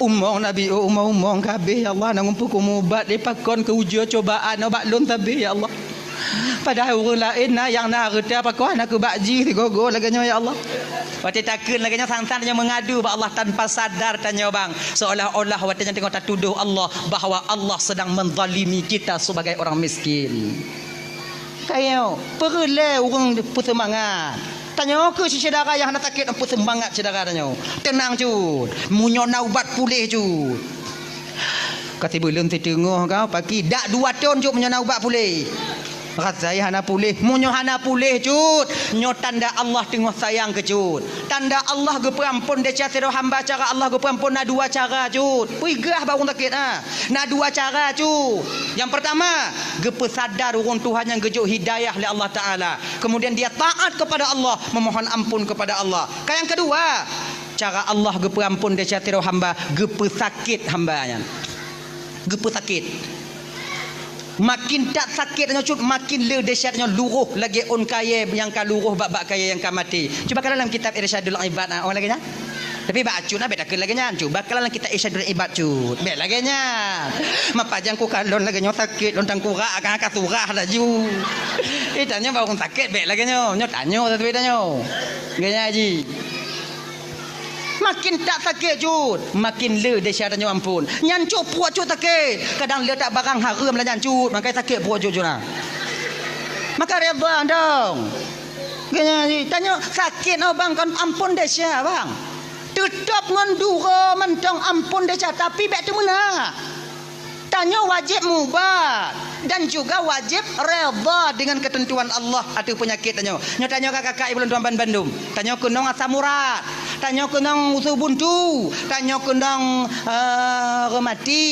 Umong Nabi, oh, umong-umong ka habéh, ya Allah, na ngumpul keu mubat lé pakon keu ujoe cobaan bak lôn sabé, ya Allah. Padahai ureuëng laén na nyang na hareuta pakoh na keu bak jih sigoe-goe lagée nyoe, ya Allah. Watée takheun lagée nyoe, sang-sang tanyoe meungadu bak Allah tanpa sadar tanyoe bang, seolah-olah watée nyan teungoh tatudoh Allah bahwa Allah sedang menzalimi kita sebagai orang miskin. Kayo, peureulée ureuëng peuseumangat. Tanyoe keu syedara nyang hana sakét, peuseumangat syedara tanyoe. Teunang cut, meunyoe na ubat puléh cut. Ka sibuleuen siteungoh ka paki, dak dua thon cut meunyoe na ubat puléh. Rasai hana puléh, meunyoe hana puléh cut, nyoe tanda Allah teungoh sayang keu cut. Tanda Allah geupeuampon desya sidroe hamba, cara Allah geupeuampon na dua cara cut. Peugah bak ureuëng sakét ha. Na dua cara cut. Nyang pertama, geupeusadar ureuëng tuha nyang geujok hidayah lé Allah Taala. Kemudian dia taat kepada Allah, memohon ampun kepada Allah. Ka nyang kedua, cara Allah geupeuampon desya sidroe hamba, geupeusakét hamba nyan. Geupeusakét. Makin that sakét nyoe cut, makin le desya nyoe luroh lagée ôn kayée nyang ka luroh bak-bak kayée nyang ka maté. Cuba kalon lam kitab Irsyadul Ibad, ah, oh lagée nyan. Tapi bak acut na bék takheun lagée nyan. Cuba kalon lam kitab Irsyadul Ibad cut. Bék lagée nyan. Mapajang ku kalon lagée nyoe sakét lôn tangkurak akan ka surah laju. Eh, tanyoe bak ureuëng sakét bék lagée nyoe. Nyoe tanyoe tapi tanyoe. Lagée nyan ji. Makin that sakét cut, makin le desya tanyoe ampon. Nyan cut pruet cut sakét. Kadang le that barang hareuem lah nyan cut, makai sakét pruet cut cut na. Maka redha dong. Geunya tanyoe sakét oh bang kon ampon desya bang. Teutap ngon duro mantong ampon desya tapi bék teumeuna. Tanyoe wajéb mubat dan juga wajéb redha dengan keuteuntuan Allah ateueh peunyakét tanyoe. Nyoe tanyoe ka kakak ibu lôn tuan ban bandum. Tanyoe keunong asam urat, tanyoe keunong usu buntu, tanyoe keunong, eh, reumati.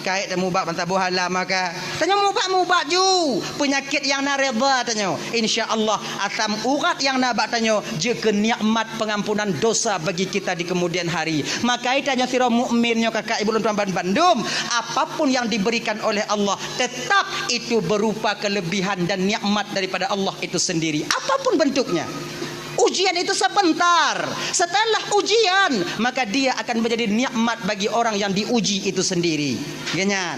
Kayée tamubat ban saboh halaman ka. Tanyoe mubat-mubat ju peunyakét nyang na redha tanyoe. Insya Allah asam urat nyang na bak tanyoe jeuet keu nikmat pengampunan dosa bagi kita di kemudian hari. Maka tanyoe sidroe mukmin nyoe kakak ibu lôn tuan ban bandum, apapun yang diberikan oleh Allah tetap itu berupa kelebihan dan nikmat daripada Allah itu sendiri. Apapun bentuknya. Ujian itu sebentar. Setelah ujian, maka dia akan menjadi nikmat bagi orang yang diuji itu sendiri. Geunya.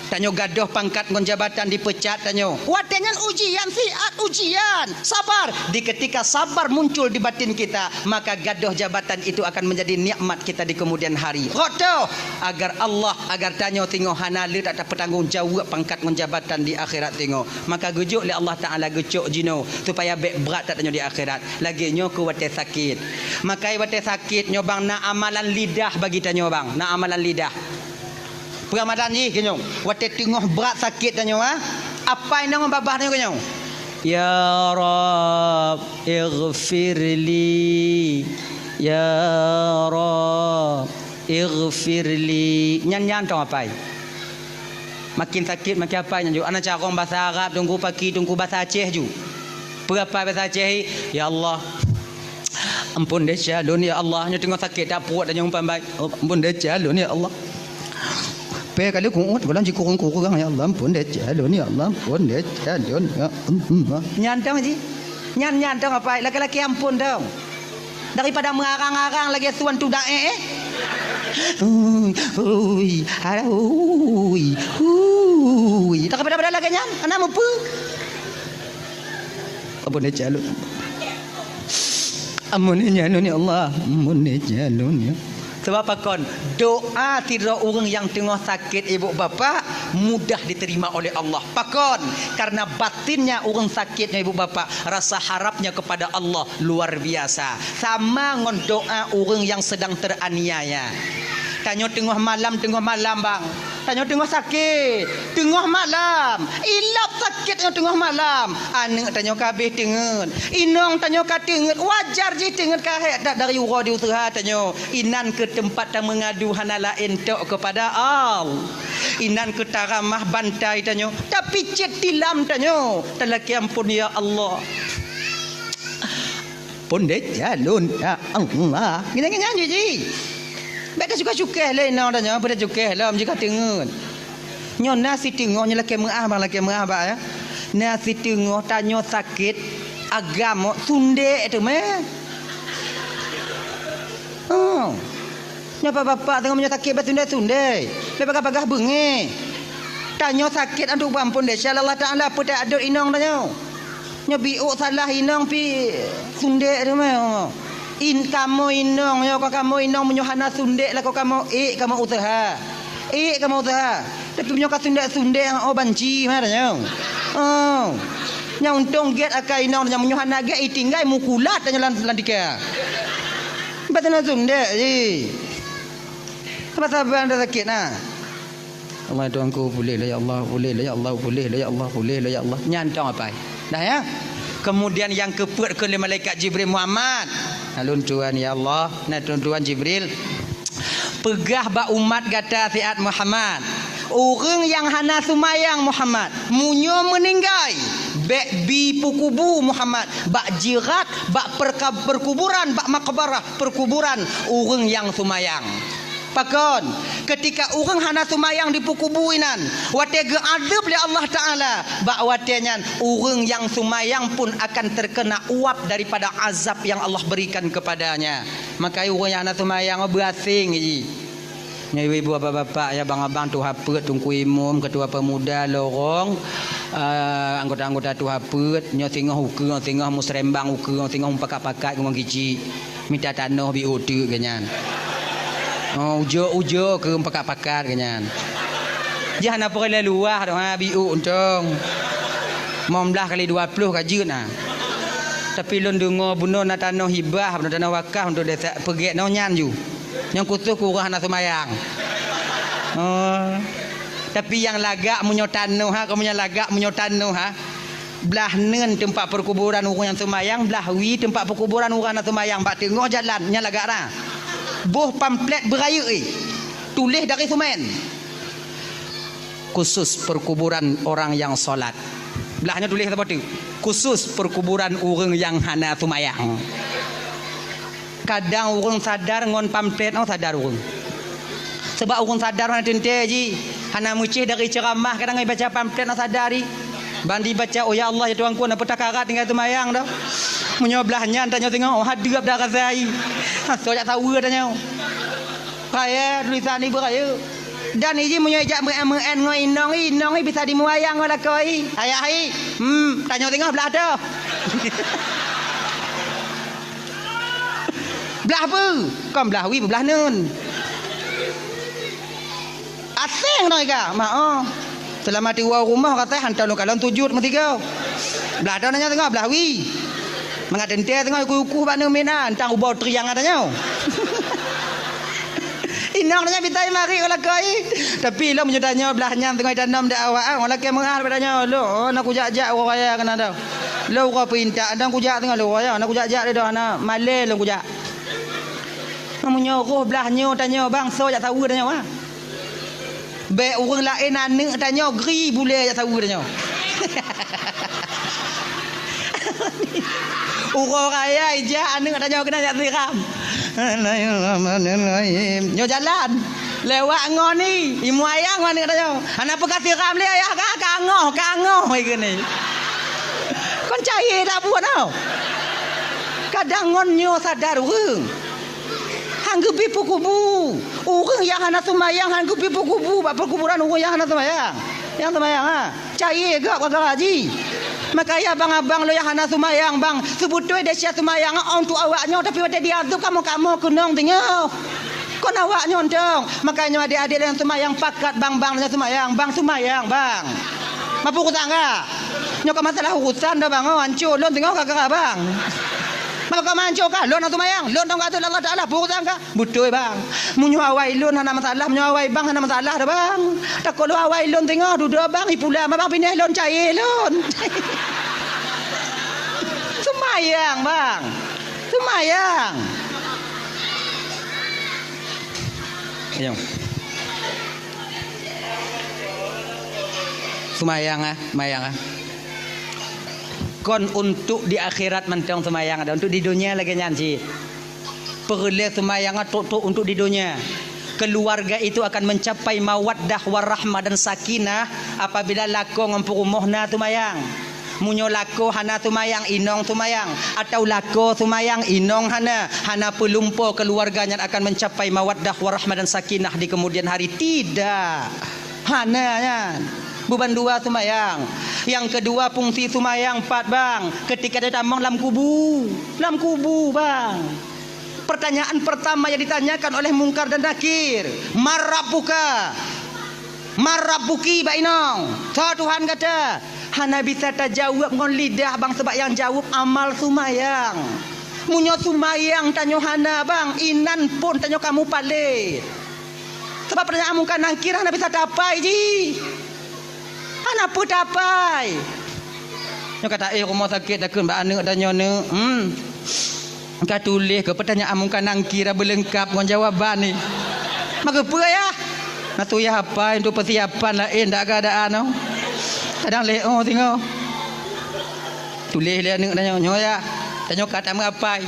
Tanyoe gadôh pangkat ngon jabatan dipeucat tanyoe. Watée nyan ujian siat ujian. Sabar. Di ketika sabar muncul di batin kita, maka gadôh jabatan itu akan menjadi nikmat kita di kemudian hari. Rotoh agar Allah, agar tanyoe singoh hana le tak tapeutanggong jaweueb pangkat ngon jabatan di akhirat singoh. Maka geujok lé Allah Taala geucok jinoe supaya bék brat that tanyoe di akhirat. Lagée nyoe keu watée sakét. Makai watée sakét nyoe bang na amalan lidah bagi tanyoe bang. Na amalan lidah. Peuramadan jih keunyoe, watée teungoh brat sakét tanyoe, ha? Apai nyoe ngon babah tanyoe keunyoe. Ya Rabb, ighfirli. Ya Rabb, ighfirli. Nyan-nyan tong apai. Makin sakét makin apai nyan ju. Ana carong basa Arab, tunggu paki, tunggu basa Aceh ju. Peue apai basa Aceh, ya Allah. Ampun desya lôn ya Allah, nyoe teungoh sakét that pruet dan nyoe umpan bai. Ampun desya lôn ya Allah. Pé kali kuut, gohlom jikurong-kurong ya Allah, ampun desya lôn ya Allah, ampun desya lôn ya Allah. Nyan tong ji. Nyan nyan tong apai, laki-laki ampun tong. Daripada meurarang-rarang lagée suan tudak eh. Eh. Ui, ui, ui, ui. Daripada-pada lagée nyan, hana mupeue. Ampun desya lôn. Ampun desya lôn ya Allah. Ampun desya lôn ya. Sebab pakon, doa sidroe ureuëng nyang teungoh sakét ibu bapak mudah diterima oleh Allah. Pakon, karena batinnya ureuëng sakét nyoe ibu bapak rasa harapnya kepada Allah luar biasa. Sama ngon doa ureuëng nyang sedang teraniaya. Tanyoe teungoh malam, teungoh malam bang. Tanyoe teungoh sakét, teungoh malam. Ilab sakét tanyoe teungoh malam. Aneuëk tanyoe ka habéh teungeut. Inong tanyoe ka teungeut. Wajar jih teungeut ka hék that dari uroe di useuha tanyoe. Inan keuh teumpat tameungadu hana laén tok keupada Allah. Inan keuh taramah bantai tanyoe. Tapicét tilam tanyoe. Talakée ampun ya Allah. Pondét jalon ya Allah. Gini-gini aja ji. Bèk tacukéh-cukéh lé inong tanyoe, peue tacukéh lom jih ka teungeut. Nyoe na siteungoh, nyoe lakèe meu'ah bang, lakèe meu'ah bak, ya. Na siteungoh tanyoe sakét agam, sundek teumé. Oh. Nyoe bapak-bapak teungoh meunyoe sakét bèk sundek-sundek. Bèk bagah-bagah beungéh. Tanyoe sakét antu bang pun desya Allah Taala peutek adot inong tanyoe. Nyoe biôk salah inong pi sundek teumé. In, kamoe inong nyoe, ka kamoe inong meunyoe hana sundek lakoe kamoe, ék kamoe useuha. Ék kamoe useuha. Tapi meunyoe ka sundek-sundek, oh, banci meunan nyoe. Oh. Nyang untông gét akai inong nyoe, meunyoe hana gét itinggai mukulat nyoe lam, lam tika. Bèk sundek-sundek jih. Saban-saban dah sakét na. Allah Tuhanku, puléh lah ya Allah, puléh lah ya Allah, puléh lah ya Allah, puléh lah ya Allah. Nyan tong apai. Dah ya. Kemudian nyang keupeuet keu lé malaikat Jibril, Muhammad. Nah, lôn tuan ya Allah, nah lôn tuan Jibril. Peugah bak umat gata siat Muhammad. Ureueng nyang hana seumayang Muhammad, meunyoe meuninggai, bèk bi peukubu Muhammad, bak jirat, bak perka-, perkuburan, bak makbarah, perkuburan ureueng nyang seumayang. Pakon? Keutika ureueng hana seumayang dipeukubu inan, watèe geuadeueb lé Allah Taala, bak watèe nyan ureueng nyang seumayang pun akan terkena uap daripada azab yang Allah berikan kepadanya. Maka ureueng nyang hana seumayang beuaséng jih. Nyoe ibu-ibu, bapak-bapak, ya, abang-abang, tuha peuet, teungku imum, ketua pemuda, lorong, eh, anggota-anggota tuha peuet, nyoe singoh ukeue, singoh musrembang ukeue, singoh mupakat-pakat ngon giji. Mita tanoh biôk teuk geuh nyan. Oh, ujoe-ujoe keu pakat-pakat geuh nyan. Jih hana peureulèe luwah doh, ha, biôk untông. Limong blaih kali dua ploh ka jeuet na. Tapi lôn deungoe bunoe na tanoh hibah, bunoe tanoh wakaf untuk desa, peugèt nyoe nyan ju. Nyang khusos keu ureueng hana seumayang. Oh. Tapi nyang lagak meunyoe tanoh ha, kamoe nyang lagak meunyoe tanoh ha. Blah neun teumpat peukuburan ureueng nyang seumayang, blah wie teumpat peukuburan ureueng hana seumayang, bak teungoh jalan, nyan lagak na. Boh pamflet beurayeuk, eh, tuléh dari seumén. Khusus perkuburan orang yang sholat. Blah nyoe tuléh saboh teuk. Khusus perkuburan ureueng nyang hana seumayang. Kadang ureueng sadar ngon pamflet nyoe sadar ureueng. Sabab ureueng sadar hana teuntèe jih, hana meucéh dari ceuramah, kadang ibaca pamflet nyoe sadar jih. Ban dibaca, "Oh ya Allah, ya Tuhanku, na peue takarat tinggai seumayang doh. Meunyoe blah nyan tanyoe singoh, oh, hadeueb dah rasa jih. Asoe jak saweue tanyoe." Raya tulisan ibu raya. Dan iji meunyoe ijak meu'en-meu'en ngon inong i, inong i bisa dimuayang ngon lakoe i. Ayah i, hmm, tanyoe singoh blah toh. Blah peue? Kon blah wie, blah neun. Aséng nong iga, ma oh. Seulama tiwoe rumoh katai hantom lôn kalon sujud meusigoe. Blah toh nanya singoh, blah wie. Mangat teuntèe singoh ikuh-ikuh bak neun mina, tang ubau triang tanyoe. Inong nyan bitai mari u lakoe. Tapi lôn meunyoe tanyoe blah nyan teungoh itanom di awak, ah, lakèe meu'ah bak tanyoe, "Lôn, oh, na kujak-jak uroe raya keunan teuh. Lôn uroe peuintat, na kujak teungoh lôn uroe raya, na kujak-jak lé doh, na malèe lôn kujak." Meunyoe roh blah nyoe tanyoe bang, soe jak saweue tanyoe, ah. Bèk ureueng laén aneuk tanyoe gri bulèe jak saweue tanyoe. Uroe raya ijak aneuk tanyoe keunan jak siram. Bismillahirrahmanirrahim. Nyoe jalan. Lewat ngon i, imuayang ngon aneuk tanyoe. Hana peue ka siram lé ayah ka, ka angoh, ka angoh i keunoe. Kon cayé dak buet tau. Kadang ngon nyoe sadar ureueng. Han geubri peukubu. Ureueng nyang hana seumayang han geubri peukubu bak peukuburan ureueng nyang hana seumayang. Nyang seumayang, ha. Cayé gob gara-gara jih. Makajih abang-abang lôn nyang hana seumayang, bang, seubeutôi desya seumayang, ôn tuek awak nyoe, tapi watèe diadeueb kamoe-kamoe keunong teungoh. Kon awak nyoe tong. Makajih nyoe adék-adék nyang seumayang pakat, bang, bang nyang seumayang, bang seumayang, bang. Mapeue urusan kah? Nyoe ka masalah urusan dah, bang, oh, hanco lôn teungoh gara-gara bang. Maka ka hanco kah? Lôn nyang seumayang, lôn tong ka ateueh Allah Taala, peue urusan kah? Beutôi, bang. Meunyoe awai lôn hana masalah, meunyoe awai bang hana masalah dah, bang. Takot lôn awai lôn teungoh dudoe bang, ipula ma bang pinéh lôn cayé lôn. Seumayang, bang. Seumayang. Ayo. Seumayang, ah, seumayang, ah. Kon untuk di akhirat mantong seumayang, ada untuk di donya lagèe nyan cit. Peureulèe seumayang trok-trok untuk di donya. Keluarga itu akan mencapai mawaddah warahmah dan sakinah apabila lakoe ngon peurumoh na seumayang. Meunyoe lakoe hana seumayang, inong seumayang, atau lakoe seumayang, inong hana, hana peulumpoe, keluarga nyan akan mencapai mawaddah warahmah dan sakinah di kemudian hari. Tidak. Hana nyan. Beuban dua seumayang. Nyang keudua fungsi seumayang pat, bang, keutika tatamong lam kubu. Lam kubu, bang. Pertanyaan pertama yang ditanyakan oleh Mungkar dan Nakir, "Man rabbuka?" "Man rabbuki, bak inong? Soe Tuhan gata?" Hana bisa tajaweueb ngon lidah, bang, sabab nyang jaweueb amal seumayang. Meunyoe seumayang tanyoe hana, bang, inan phon tanyoe ka mupalét. Sabab pertanyaan Mungkar Nakir hana bisa tapai jih. Hana peue tapai. Nyoe ka taéh rumoh sakét takheun bak aneuk tanyoe, "Neuk, hmm, ka tuléh keu peutanyaan Mungkar Nakir beuleungkab ngon jawaban nyoe?" "Maka peue, Yah?" "Na tu yah apai untuk persiapan laén dak keadaan nyoe. Kadang lé oh singoh." Tuléh lé aneuk tanyoe, "Nyoe, Yah, tanyoe ka tameuapai."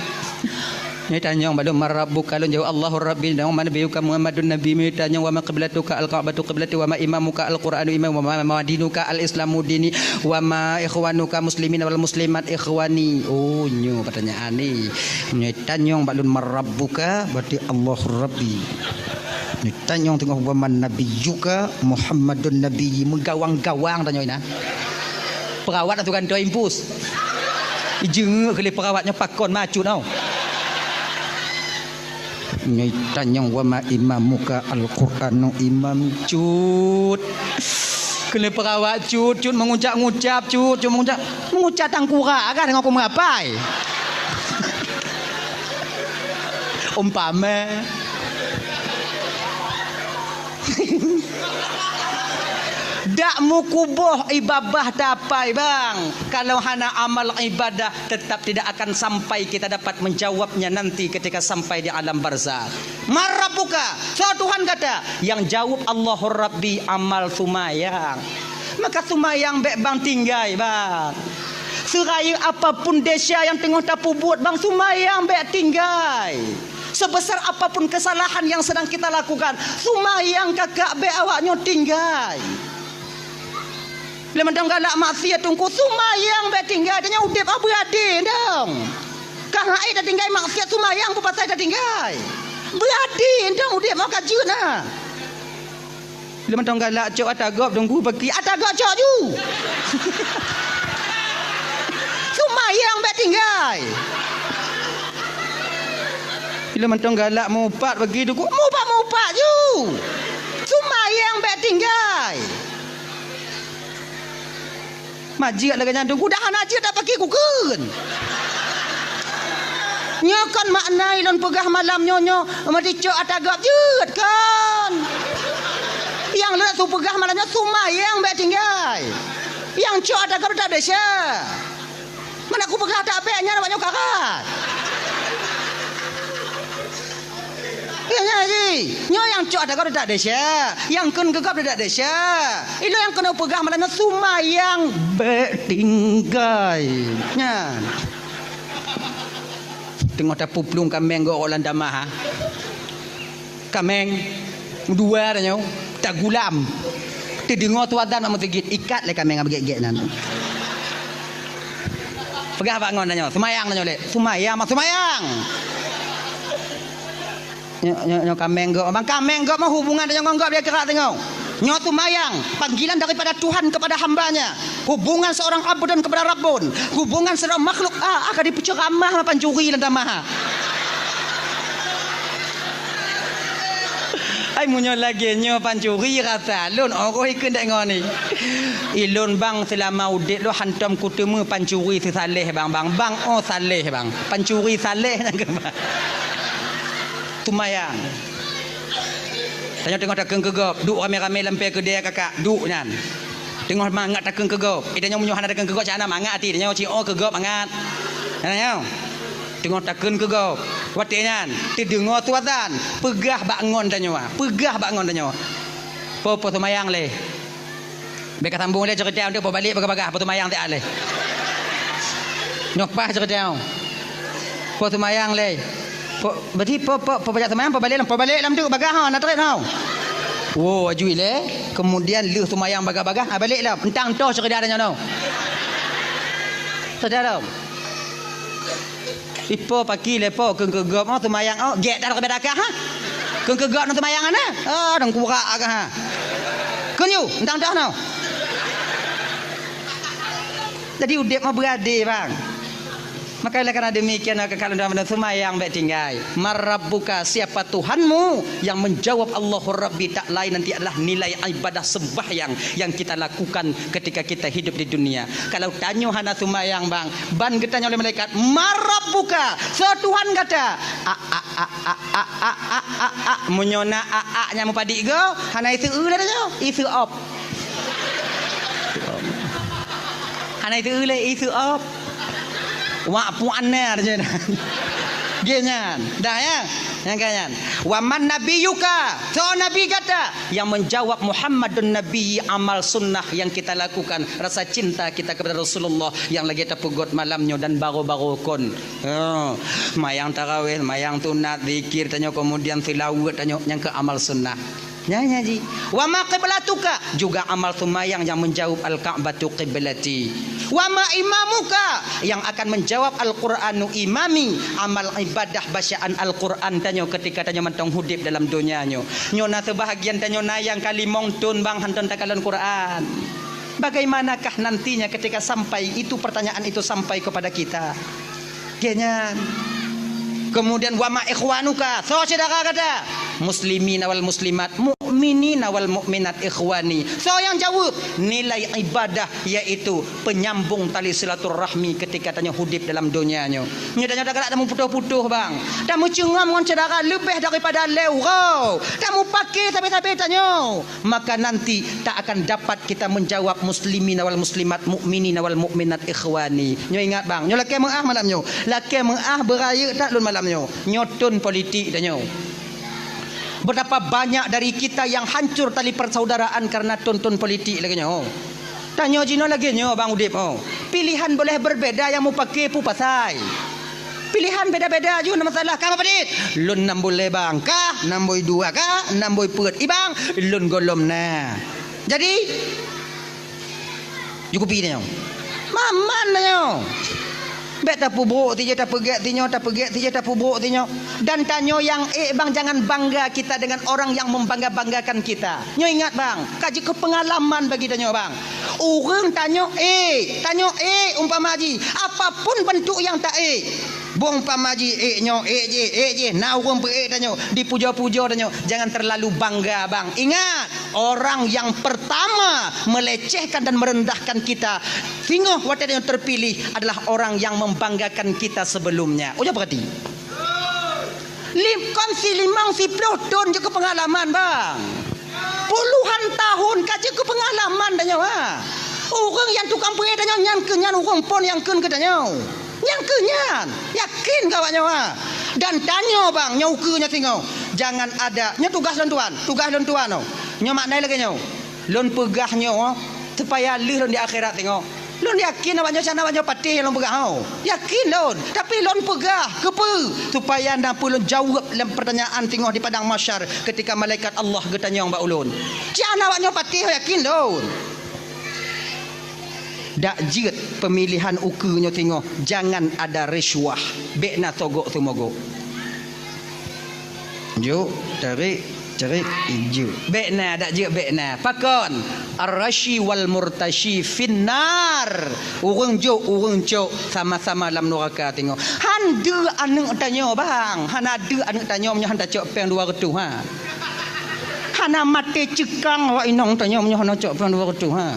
Nyoe tanyong bak lôn, "Man rabbuka?" Lôn jaweueb, "Allahu Rabbi." Nyoe, "Man nabiyyuka?" "Muhammadun Nabi." Nyoe tanyong, "Wa ma qiblatuka?" "Al-Ka'batu qiblati." "Wa ma imamuka?" "Al-Qur'anu imami." "Wa ma, ma dinuka?" "Al-Islamu dini." "Wa ma ikhwanuka?" "Muslimina wal muslimat ikhwani." Oh, nyoe pertanyaan ni. Nyoe tanyong bak lôn, "Man rabbuka?" Berarti, "Allahu Rabbi." Nyoe tanyong teungoh, "Wa man nabiyyuka?" "Muhammadun nabiyyi." Meugawang-gawang tanyong inan. Perawat atau gantoi impus. Ijeungeuk keu lé perawat nyoe pakon macut tau. Nyoe tanyong, "Wa ma imamuka?" "Al-Qur'anu imami." Cut. Keu lé perawat cut, cut meungucap-ngucap, cut, cut meungucap. Meungucap tangkurak kan ngon keu meuapai. Umpama. Dak meukuboh ibadah tapai, bang. Kalau hana amal ibadah, tetap tidak akan sampai kita dapat menjawabnya nanti ketika sampai di alam barzakh. "Man rabbuka?" Soe Tuhan gata? Nyang jaweueb, "Allahu Rabbi," amal seumayang. Maka seumayang bék bang tinggai, bang. Seurayeuk apapun desya nyang teungoh tapeubuet, bang, seumayang bék tinggai. Sebesar apapun kesalahan yang sedang kita lakukan, seumayang kakak bék awak nyoe tinggai. Lé mantong galak maksiat teungku, seumayang bék tinggai, tanyoe udeb ah beuadé dong. Ka hai tatinggai maksiat seumayang peue pasai tatinggai. Beuadé dong udeb meuka jeuet na. Lé mantong galak cok ata gob teungku paki, ata gob cok ju. Seumayang bék tinggai. Lé mantong galak mupat paki teungku, mupat-mupat ju. Seumayang bék tinggai. Mak jeuet lagée nyan teungku, dah hana jeuet dak paki kukheun. Nyoe kon makna ilôn peugah malam nyoe, nyoe meuticok ata gob jeuet kon. Nyang lôn su peugah malam nyoe seumayang bék tinggai. Nyang cok ata gob teutab desya. Mana kupeugah dak bék nyan awak nyoe karat. Nyan, nyan, ji. Nyoe nyang cok ata gob teutab desya, nyang kheun keu gob teutab desya. Ilôn nyang keuneuk peugah malam nyoe seumayang bék tinggai. Nyan. Teungoh tapuplueng kaméng gob lam tamah, ha. Kaméng dua tanyoe tagulam. Teudeungoe su azan bak meuseujid, ikat lé kaméng nyang beugét-gét nyan. Peugah bak ngon tanyoe, seumayang tanyoe lé. Seumayang, mak seumayang. Nyoe, nyoe, nyoe kaméng gob, bang, kaméng gob mah hubungan tanyoe ngon gob dia keurak tanyoe. Nyoe seumayang, panggilan daripada Tuhan kepada hamba-Nya. Hubungan seorang abdun kepada Rabbun. Hubungan seorang makhluk, ah, ah, ka dipeuceuramah pancuri lam tamah. Ai, meunyoe lagée nyoe pancuri rasa lôn, oh, ikheun dek ngon ni. Ilôn, bang, seulama udeb lôn hantom kuteumé pancuri seusaléh, bang, bang. Bang, oh, saléh, bang. Pancuri saléh nyan keuh, bang. Seumayang. Tanyoe teungoh takheun keu gob, duek ramé-ramé lam pée keudée kakak, duek nyan. Teungoh mangat takheun keu gob. Eh, tanyoe meunyoe hana takheun keu gob, cak hana mangat até. Tanyoe ciôh keu gob mangat. Tanyoe. Teungoh takheun keu gob. Watée nyan, teudeungoe su azan, peugah bak ngon tanyoe. Peugah bak ngon tanyoe. Po, po seumayang lé. Bék ka sambung lé ceurita nyoe, po balek bagah-bagah, po seumayang siat lé. Nyoe paih ceurita nyoe. Po seumayang lé. Po, berarti po, po, po pajak seumayang, po balek lom, po balek lom tu bagah ha, na trép ha. Wo, aju ilée. Kemudian lheueh seumayang bagah-bagah, ha, balek lom. Entang toh syedara nyoe. Syedara. Ipo paki lepo keu keugop oh seumayang oh, gek dah keu dakah ha. Keu keugop nang seumayang ana. Ah, dong kurak agak ha. Keu nyu, entang toh no. Jadi udép mah beuadé, bang. Maka oleh karena demikian, maka kalau dalam seumayang bèk tinggai. "Man rabbuka, siapa Tuhanmu?" Yang menjawab, "Allahu Rabbi," tak lain nanti adalah nilai ibadah sembahyang yang kita lakukan ketika kita hidup di dunia. Kalau tanyoe hana seumayang, bang, ban geutanyoe lé malaikat, "Man rabbuka?" Soe Tuhan gata? A, a, a, a, a, a, a, a, a. Meunyoe na a, a nyang meupadik go, hana iseu lé tanyoe, iseu op. Hana iseu lé, iseu op. Wak puan na je. Ge nyan. Dah ya? Nyang ka nyan. "Wa man nabiyyuka?" Soe nabi gata? Yang menjawab, "Muhammadun Nabi," amal sunnah yang kita lakukan, rasa cinta kita kepada Rasulullah yang lagi tapeugot malam nyoe dan baru-baru kon. Ha, mayang tarawih, mayang sunat, zikir tanyoe, kemudian selawat tanyoe, nyang keu amal sunnah. Nyan, nyan ji. "Wa ma qiblatuka?" Juga amal seumayang yang menjawab, "Al-Ka'batu qiblati." "Wa ma imamuka?" Yang akan menjawab, "Al-Qur'anu imami." Amal ibadah bacaan Al-Qur'an tanyoe ketika tanyoe mantong hudép dalam donya nyoe. Nyoe na seubahagian tanyoe na nyang ka limong thon bang hantom takalon Qur'an. Bagaimanakah nantinya ketika sampai itu pertanyaan itu sampai kepada kita? Geuh nyan. Kemudian, "Wa ma ikhwanuka?" Soe syedara gata? "Muslimina wal muslimat, mukminina wal mukminat ikhwani." Soe nyang jaweueb? Nilai ibadah, yaitu penyambung tali silaturahmi ketika tanyoe hudép dalam donya nyoe. Nyoe tanyoe tagalak tameuputoh-putoh, bang. Tameucungom ngon syedara leubeh daripada lhèe uroe. Tameupake sabe-sabe tanyoe. Maka nanti tak akan dapat kita menjawab muslimina wal muslimat, mukminina wal mukminat ikhwani. Nyoe ingat bang, nyoe lakèe meu'ah malam nyoe. Lakèe meu'ah beurayeuk that lôn malam nyoe. Nyoe thon politik tanyoe. Betapa banyak dari kita yang hancur tali persaudaraan karena thon-thon politik lagèe nyoe. Tanyoe jinoe lagèe nyoe bang udép oh. Pilihan boleh berbeda nyang meupake peue pasai. Pilihan beda-beda ju na masalah. Ka meupadit? Lôn nam buleue bang, ka nam bui dua, ka nam bui peuet. I bang, lôn gohlom na. Jadi, cukupi tanyoe. Maman tanyoe. Bèk tapeubrok tijeuh tapeugèt tinyoe, tapeugèt tijeuh tapeubrok tinyoe. Dan tanyoe nyang ék bang, jangan bangga kita dengan orang yang membangga-banggakan kita. Nyoe ingat bang, ka jeuet keu peungalaman bagi tanyoe bang. Ureueng tanyoe ék, tanyoe ék umpama jih, apapun bentuk nyang ta ék. Bôh umpama jih ék nyoe, ék jih, ék jih, na ureueng peuék tanyoe, dipujoe-pujoe tanyoe, jangan terlalu bangga bang. Ingat, orang yang pertama melecehkan dan merendahkan kita, singoh watèe tanyoe terpilih adalah orang yang membanggakan kita sebelumnya. Ujoe peugah di. Lim-, kon si limong, si ploh thon jeuet keu peungalaman, bang. Puluhan tahun ka jeuet keu peungalaman tanyoe, ha. Ureueng nyang tukang peuék tanyoe nyan keuh nyan ureueng phon nyang kheun keu tanyoe. Nyan keuh nyan, yakin keu awak nyoe, ha. Dan tanyoe, bang, nyoe ukeue nyoe singoh. Jangan ada, nyoe tugaih lôn tuan, tugaih lôn tuan, oh. Nyoe makna lagèe nyoe. Lôn peugah nyoe, supaya lheueh lôn di akhirat singoh. Lôn yakin awak nyoe, sinan awak nyoe patéh lôn peugah, ho. Yakin lôn. Tapi lôn peugah, keupeue? Supaya na peue lôn jaweueb lam pertanyaan singoh di padang mahsyar ketika malaikat Allah geutanyong bak ulôn. Sinan awak nyoe patéh, yakin lôn. Dak jeuet pemilihan ukeue nyoe singoh, jangan ada risuah. Bèk na sogok seumogok. Jok, tarék, tarék, jok. Bèk na, dak jeuet bèk na. Pakon? Ar-rasyi wal murtasyi finnar. Ureueng jok, ureueng cok, sama-sama lam nuraka singoh. Han deuh aneuk tanyoe, bang. Hana deuh aneuk tanyoe meunyoe han tacok péng dua reutôh, ha. Hana maté ceukang awak inong tanyoe meunyoe hana cok péng dua reutôh, ha.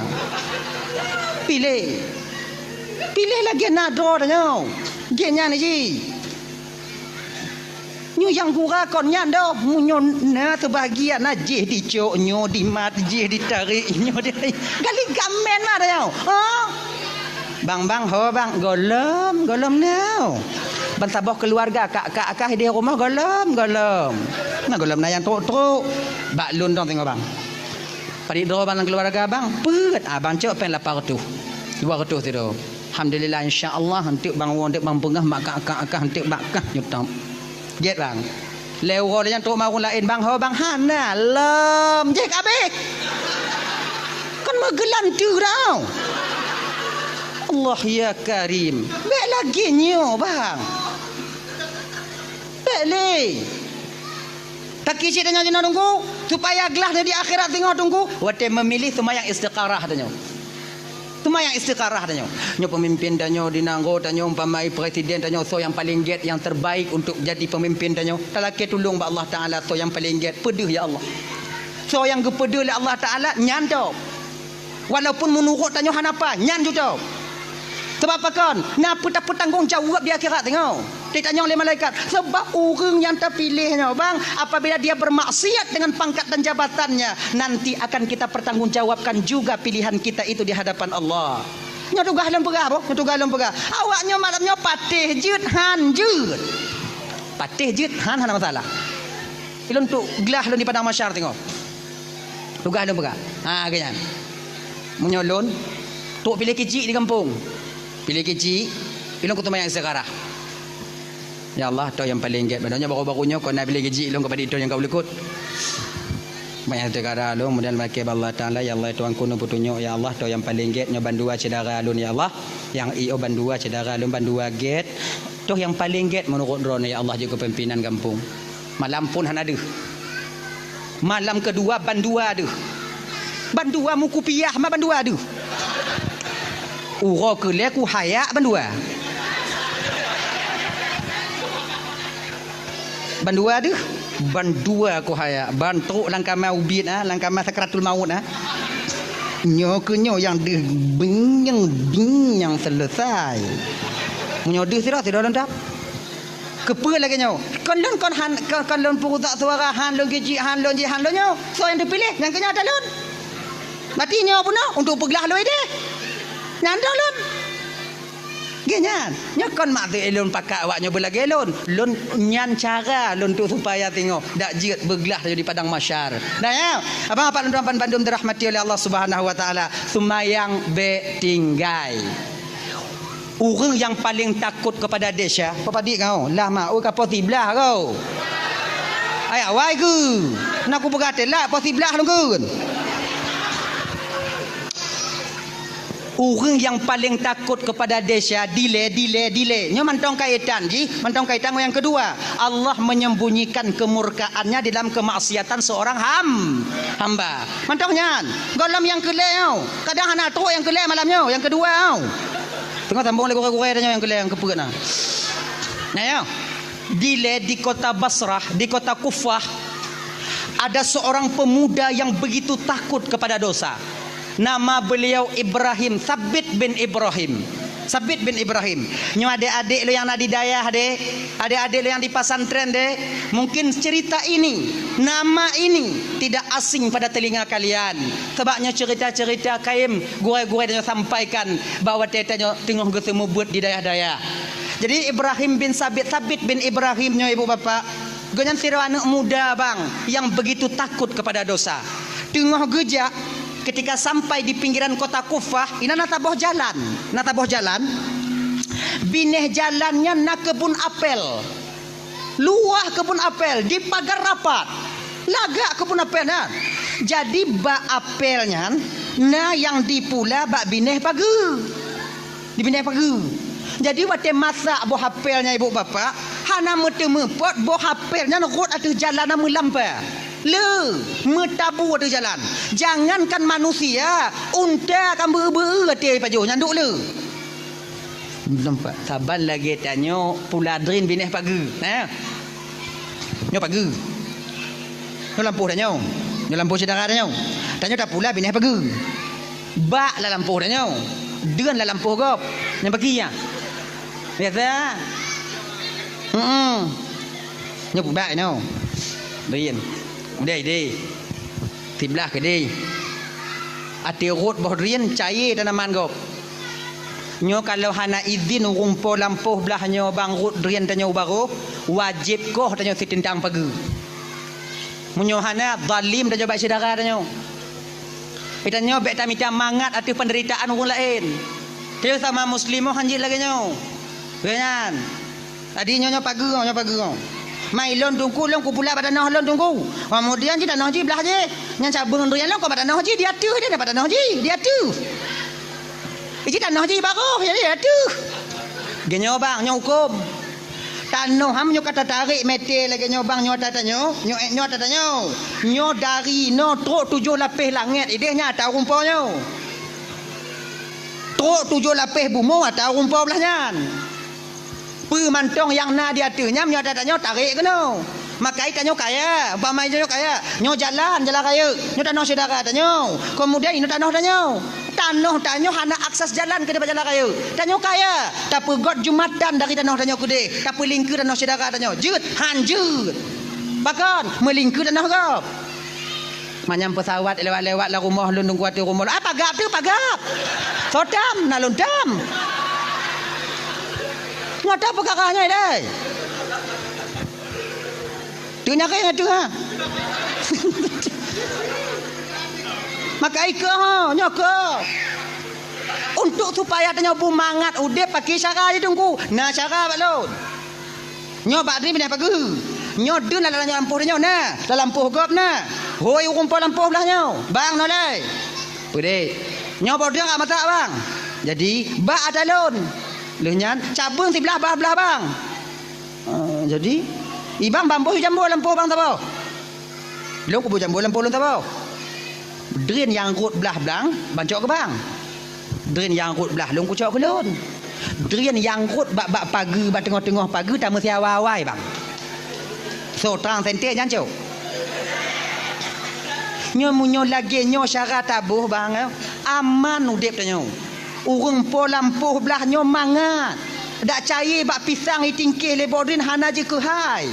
Piléh. Piléh lagèe na droe tanyoe. Geuh nyan jih. Nyoe nyang gura kon nyan doh, meunyoe na seubahagian na jih dicok, nyoe dimat, jih ditarék, nyoe di-, gali gamen mah tanyoe. Ha? Bang, bang, ho bang, gohlom, gohlom na. Ban saboh keuluwarga, kak, kak, kak di rumoh gohlom, gohlom. Na gohlom na nyang trok-trok. Bak lôn dong singoh bang. Padit droe bang lam keuluwarga bang, peuet, ah, bang cok péng lapan reutôh. Dua reutôh sidroe. Alhamdulillah, insya Allah, eunteuk bang woe, eunteuk bang beungoh, mak kak, kak, kak, eunteuk bak kah nyoe tom. Gét, bang. Lé uroe nyan trok mawöng laén, bang, ho, bang, hana lom. Jéh kabeh. Kan meugeulanteue dah. Allah ya Karim. Bèk lagèe nyoe, bang. Bèk lé. Taki cit tanyoe jinoe Teungku, supaya glah di akhirat singoh Teungku, watèe meumilih seumayang istiqarah tanyoe. Seumayang istiqarah tanyoe. Nyoe peumimpin tanyoe di nanggroe tanyoe, umpama presiden tanyoe, soe nyang paleng gét, nyang terbaik untuk jadi pemimpin tanyoe. Talakèe tulông bak Allah Taala, soe nyang paleng gét, peudeuh ya Allah. Soe nyang geupeudeuh lé Allah Taala, nyan tôb. Walaupun meunurot tanyoe hana paih, nyan ju tôb. Sabab pakon? Na peutapeutanggong jaweueb di akhirat singoh. Ditanyong lé malaikat, sebab ureuëng nyang tapiléh nyoe, bang, apabila dia bermaksiat dengan pangkat dan jabatannya, nanti akan kita pertanggungjawabkan juga pilihan kita itu di hadapan Allah. Nyoe tugaih lôn peugah, boh, nyoe tugaih lôn peugah. Awak nyoe malam nyoe patéh jeuet han jeuet. Patéh jeuet han hana masalah. Ilôn trok glah lôn di padang mahsyar singoh. Tugaih lôn peugah. Ha, geuh nyan. Meunyoe lôn trok piléh keuchik di gampông. Piléh keuchik, ilôn kuteumayang istiqarah. Ya Allah, toh nyang paleng gét. Padahai nyoe baru-baru nyoe kon na piléh keuchik lôn keupada toh nyang ka ulukot. Banyak istiqarah lôn, kemudian lakèe bak Allah Taala, ya Allah, Tuhanku, neupeutunyok, ya Allah, toh nyang paleng gét nyoe bandua syedara lôn, ya Allah. Nyang iyo bandua syedara lôn bandua gét. Toh nyang paleng gét meunurot droeneuh, ya Allah, jeuet keu pimpinan gampông. Malam phon hana deuh. Malam keudua bandua deuh. Bandua meukupiah ma bandua deuh. Uroe keu lhèe kuhayak bandua. Bandua deuh. Bandua kuhayak. Ban trok lam kama ubit, ah, lam kama sakratul maut, ah. Nyoe keuh nyoe nyang deuh bing nyang bing nyang seuleusai. Meunyoe deuh sidroe, sidroe lôn tôb. Keupeue lagèe nyoe? Kon lôn kon han, kon, kon lôn peurusak suara, han lôn keuchik, han lôn jih, han lôn nyoe. Soe nyang teupiléh? Nyang keu nyoe ata lôn. Berarti nyoe bunoe untuk peuglah lôn idéh. Nyan ata lôn. Geuh nyan. Nyoe kon maksud lôn pakat awak nyoe beulagèe lôn. Lôn nyan cara lôn tu supaya singoh dak jeuet beuglah di padang mahsyar. Nah, ya. Abang apak lôn tuan bandum dirahmati oleh Allah Subhanahu wa Taala. Seumayang bèk tinggai. Ureuëng nyang paleng takot keupada desya, peue padit kau? Lah mak, oi ka po siblah kau. Ayak wai geu. Na kupeugah teulat po siblah lungkeun. Ureuëng nyang paleng takot keupada desya, dilée, dilée, dilée. Nyoe mantong kaitan jih, mantong kaitan ngon nyang keudua. Allah menyembunyikan kemurkaannya di dalam kemaksiatan seorang ham-, hamba. Mantong nyan, gohlom nyang keu lhèe nyoe. Kadang hana trok nyang keu lhèe malam nyoe, nyang keudua nyoe. Teungoh sambong lé gurée-gurée tanyoe nyang keu lhèe nyang keupeue na. Nah, ya. Dilée di kota Basrah, di kota Kufah, ada seorang pemuda yang begitu takut kepada dosa. Nama beliau Ibrahim, Sabit bin Ibrahim. Sabit bin Ibrahim. Nyoe adék-adék lôn nyang na di dayah deh, adék-adék lôn nyang di pesantren deh, mungkin cerita ini, nama ini tidak asing pada telinga kalian. Sabab nyoe cerita-cerita kayém gurée-gurée tanyoe sampaikan bak watée tanyoe teungoh geuseumeubeuet di dayah-dayah. Jadi Ibrahim bin Sabit, Sabit bin Ibrahim nyoe ibu bapak, gobnyan sidroe aneuëk muda bang yang begitu takut kepada dosa. Teungoh geujak, ketika sampai di pinggiran kota Kufah, inan na saboh jalan. Na saboh jalan. Binéh jalan nyan na keubun apel. Luwah keubun apel, dipagar rapat. Lagak keubun apel nyan. Jadi bak apel nyan, na nyang dipula bak binéh pageue. Di binéh pageue. Jadi watée masak boh apel nyan ibu bapak, hana meuteumé pot boh apel nyan rhot ateueh jalan na meulampa. Le, meutabu ateueh jalan. Jangankan manusia, unta ka beu-beu ateueh pajoh nyan duek le. Nampak? Saban lagée tanyoe pula drien binéh pageue. Nah. Nyoe pageue. Nyoe lampôh tanyoe. Nyoe lampôh syedara tanyoe. Tanyoe tapula binéh pageue. Bak lam lampôh tanyoe. Deuen lam lampôh gob. Nyang pagi nyan. Biasa. Heeh. Nyoe peubak nyoe. Drien. Udai deh. Siblah keudeh. Até rhot boh drien cayée tanaman gob. Nyoe kalau hana idhin ureuëng po lampôh blaih nyoe bang rhot drien tanyoe u barôh, wajéb koh tanyoe siteundang pageue. Meunyoe hana, zalim tanyoe bak syedara tanyoe. Geutanyoe bék tamita mangat ateueh peundeuritaan ureuëng laén. Tanyoe sama muslim han jeuet lagée nyoe. Lagée nyan. Jadi nyoe, nyoe pageue, nyoe pageue. Mai lôn Teungku, lôn kupulak bak tanoh lôn Teungku. Keumudian jih tanoh jih blah jih. Nyan sabeue droe nyan lôn kon bak tanoh jih, di ateueh jih, bak tanoh jih, di ateueh. Jih tanoh jih baroh, jadi di ateueh. Geunyoe bang, nyoe hukôm. Tanoh ham nyoe ka tatarek mete lagèe nyoe bang, nyoe ata tanyoe, nyoe, nyoe ata tanyoe. Nyoe dari noe trok tujoh lapéh langèt idéh nyan ata ureueng po nyoe. Trok tujoh lapéh bumoe ata ureueng po blah nyan. Peue mantong nyang na di ateueh nyan, nyoe ata tanyoe tarek keunoe. Makai tanyoe kaya, umpama tanyoe kaya, nyoe jalan, jalan rayeuk, nyoe tanoh syedara tanyoe. Keumudian inoe tanoh tanyoe. Tanoh tanyoe hana akses jalan keu bak jalan rayeuk. Tanyoe kaya, tapeugöt jumatan dari tanoh tanyoe keudeh, tapeulingkeu tanoh syedara tanyoe. Jeuet, han jeuet. Pakon, meulingkeu tanoh gob. Manyang peusawat lewat-lewat lam rumoh lôn Teungku, ateueh rumoh lôn. Ah, pagab teuh, pagab. Soe tam, na lôn tam. Nyoe ata peukara nyoe, dai. Teunyakét nyan teuh, ha. Makai keuh, ha, nyoe keuh. Untuk supaya tanyoe beumangat udép pakai cara jih Teungku. Na cara bak lôn. Nyoe bak droeneuh pinah pageue. Nyoe deuh na lam lampôh tanyoe na, lam lampôh gob na. Hôi ureueng po lampôh blah nyoe, bang nolai. Peudeh. Nyoe bak droeneuh ka masak bang. Jadi bak ata lôn. Lheueh nyan cabeueng siblah bah blah bang. Ah, jadi ibang bang boh jambo lampôh bang saboh. Lôn kuboh jambo lampôh lôn saboh. Droeneuh nyang rhot blah blang, bang cok keu bang. Droeneuh nyang rhot blah lôn kucok keu lôn. Droeneuh nyang rhot bak, bak pageue, bak teungoh-teungoh pageue tameusiawai-awai bang. Soe trang sente nyan cok. Nyoe meunyoe lagèe nyoe cara taboh bang, aman udép tanyoe. Ureueng po lampôh blah nyoe mangat. Dak cayée bak pisang itingkeh lé boh droeneuh hana jikeuhai.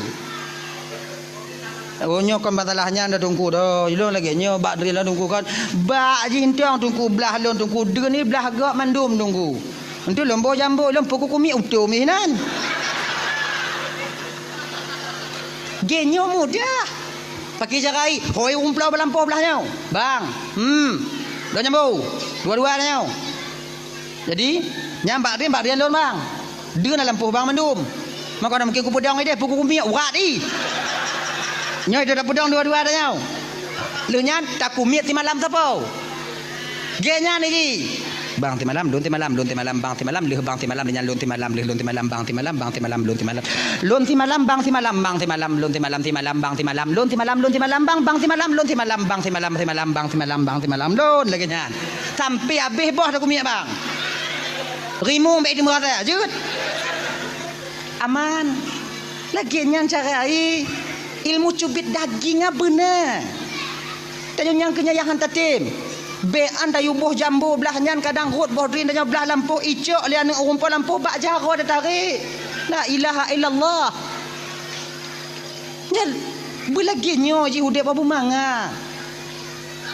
Oh, nyoe kon masalah nyan dah Teungku dah. Ilôn lagèe nyoe bak droeneuh Teungku kan. Bak jih entong Teungku blah lôn Teungku, droeneuh blah gob mandum Teungku. Entu lôn boh jambo, lôn peukuku miet utoe mih nan. Geuh nyoe mudah. Pakai cara ai, hôi ureueng po lampôh blah nyoe. Bang, hmm. Dua jambo. Dua-dua nyoe. Jadi, nyan bak droeneuh, bak droeneuh lôn bang. Deuh na lampôh bang mandum. Maka na mungkin kupeudong idéh, peukuku miet urat i. Nyoe idéh tapeudong dua-dua ata nyoe. Lheueh nyan takumiet simalam sapo. Geuh nyan jih. Bang simalam, lôn simalam, lôn simalam, bang simalam, lheueh bang simalam, lheueh nyan lôn simalam, lheueh lôn simalam, bang simalam, bang simalam, lôn simalam. Lôn simalam, bang simalam, bang simalam, lôn simalam, bang simalam, lôn simalam, bang simalam, lôn simalam, bang simalam, bang simalam, bang simalam, lôn lagèe nyan. Sampai habéh boh takumiet bang. Rimueng bèk teumeu rasa, jeuet. Aman. Lagèe nyan cara ai. Ilmu cubit daging nyan beuna. Tanyoe nyang keu nyan nyang han tatem. Bèk an tayue boh jambo blah nyan kadang rhot boh droeneuh tanyoe blah lampôh icok lé aneuk ureueng po lampôh bak jaroe tatarek. La ilaha illallah. Nyan beulagèe nyoe jih udép beumangat.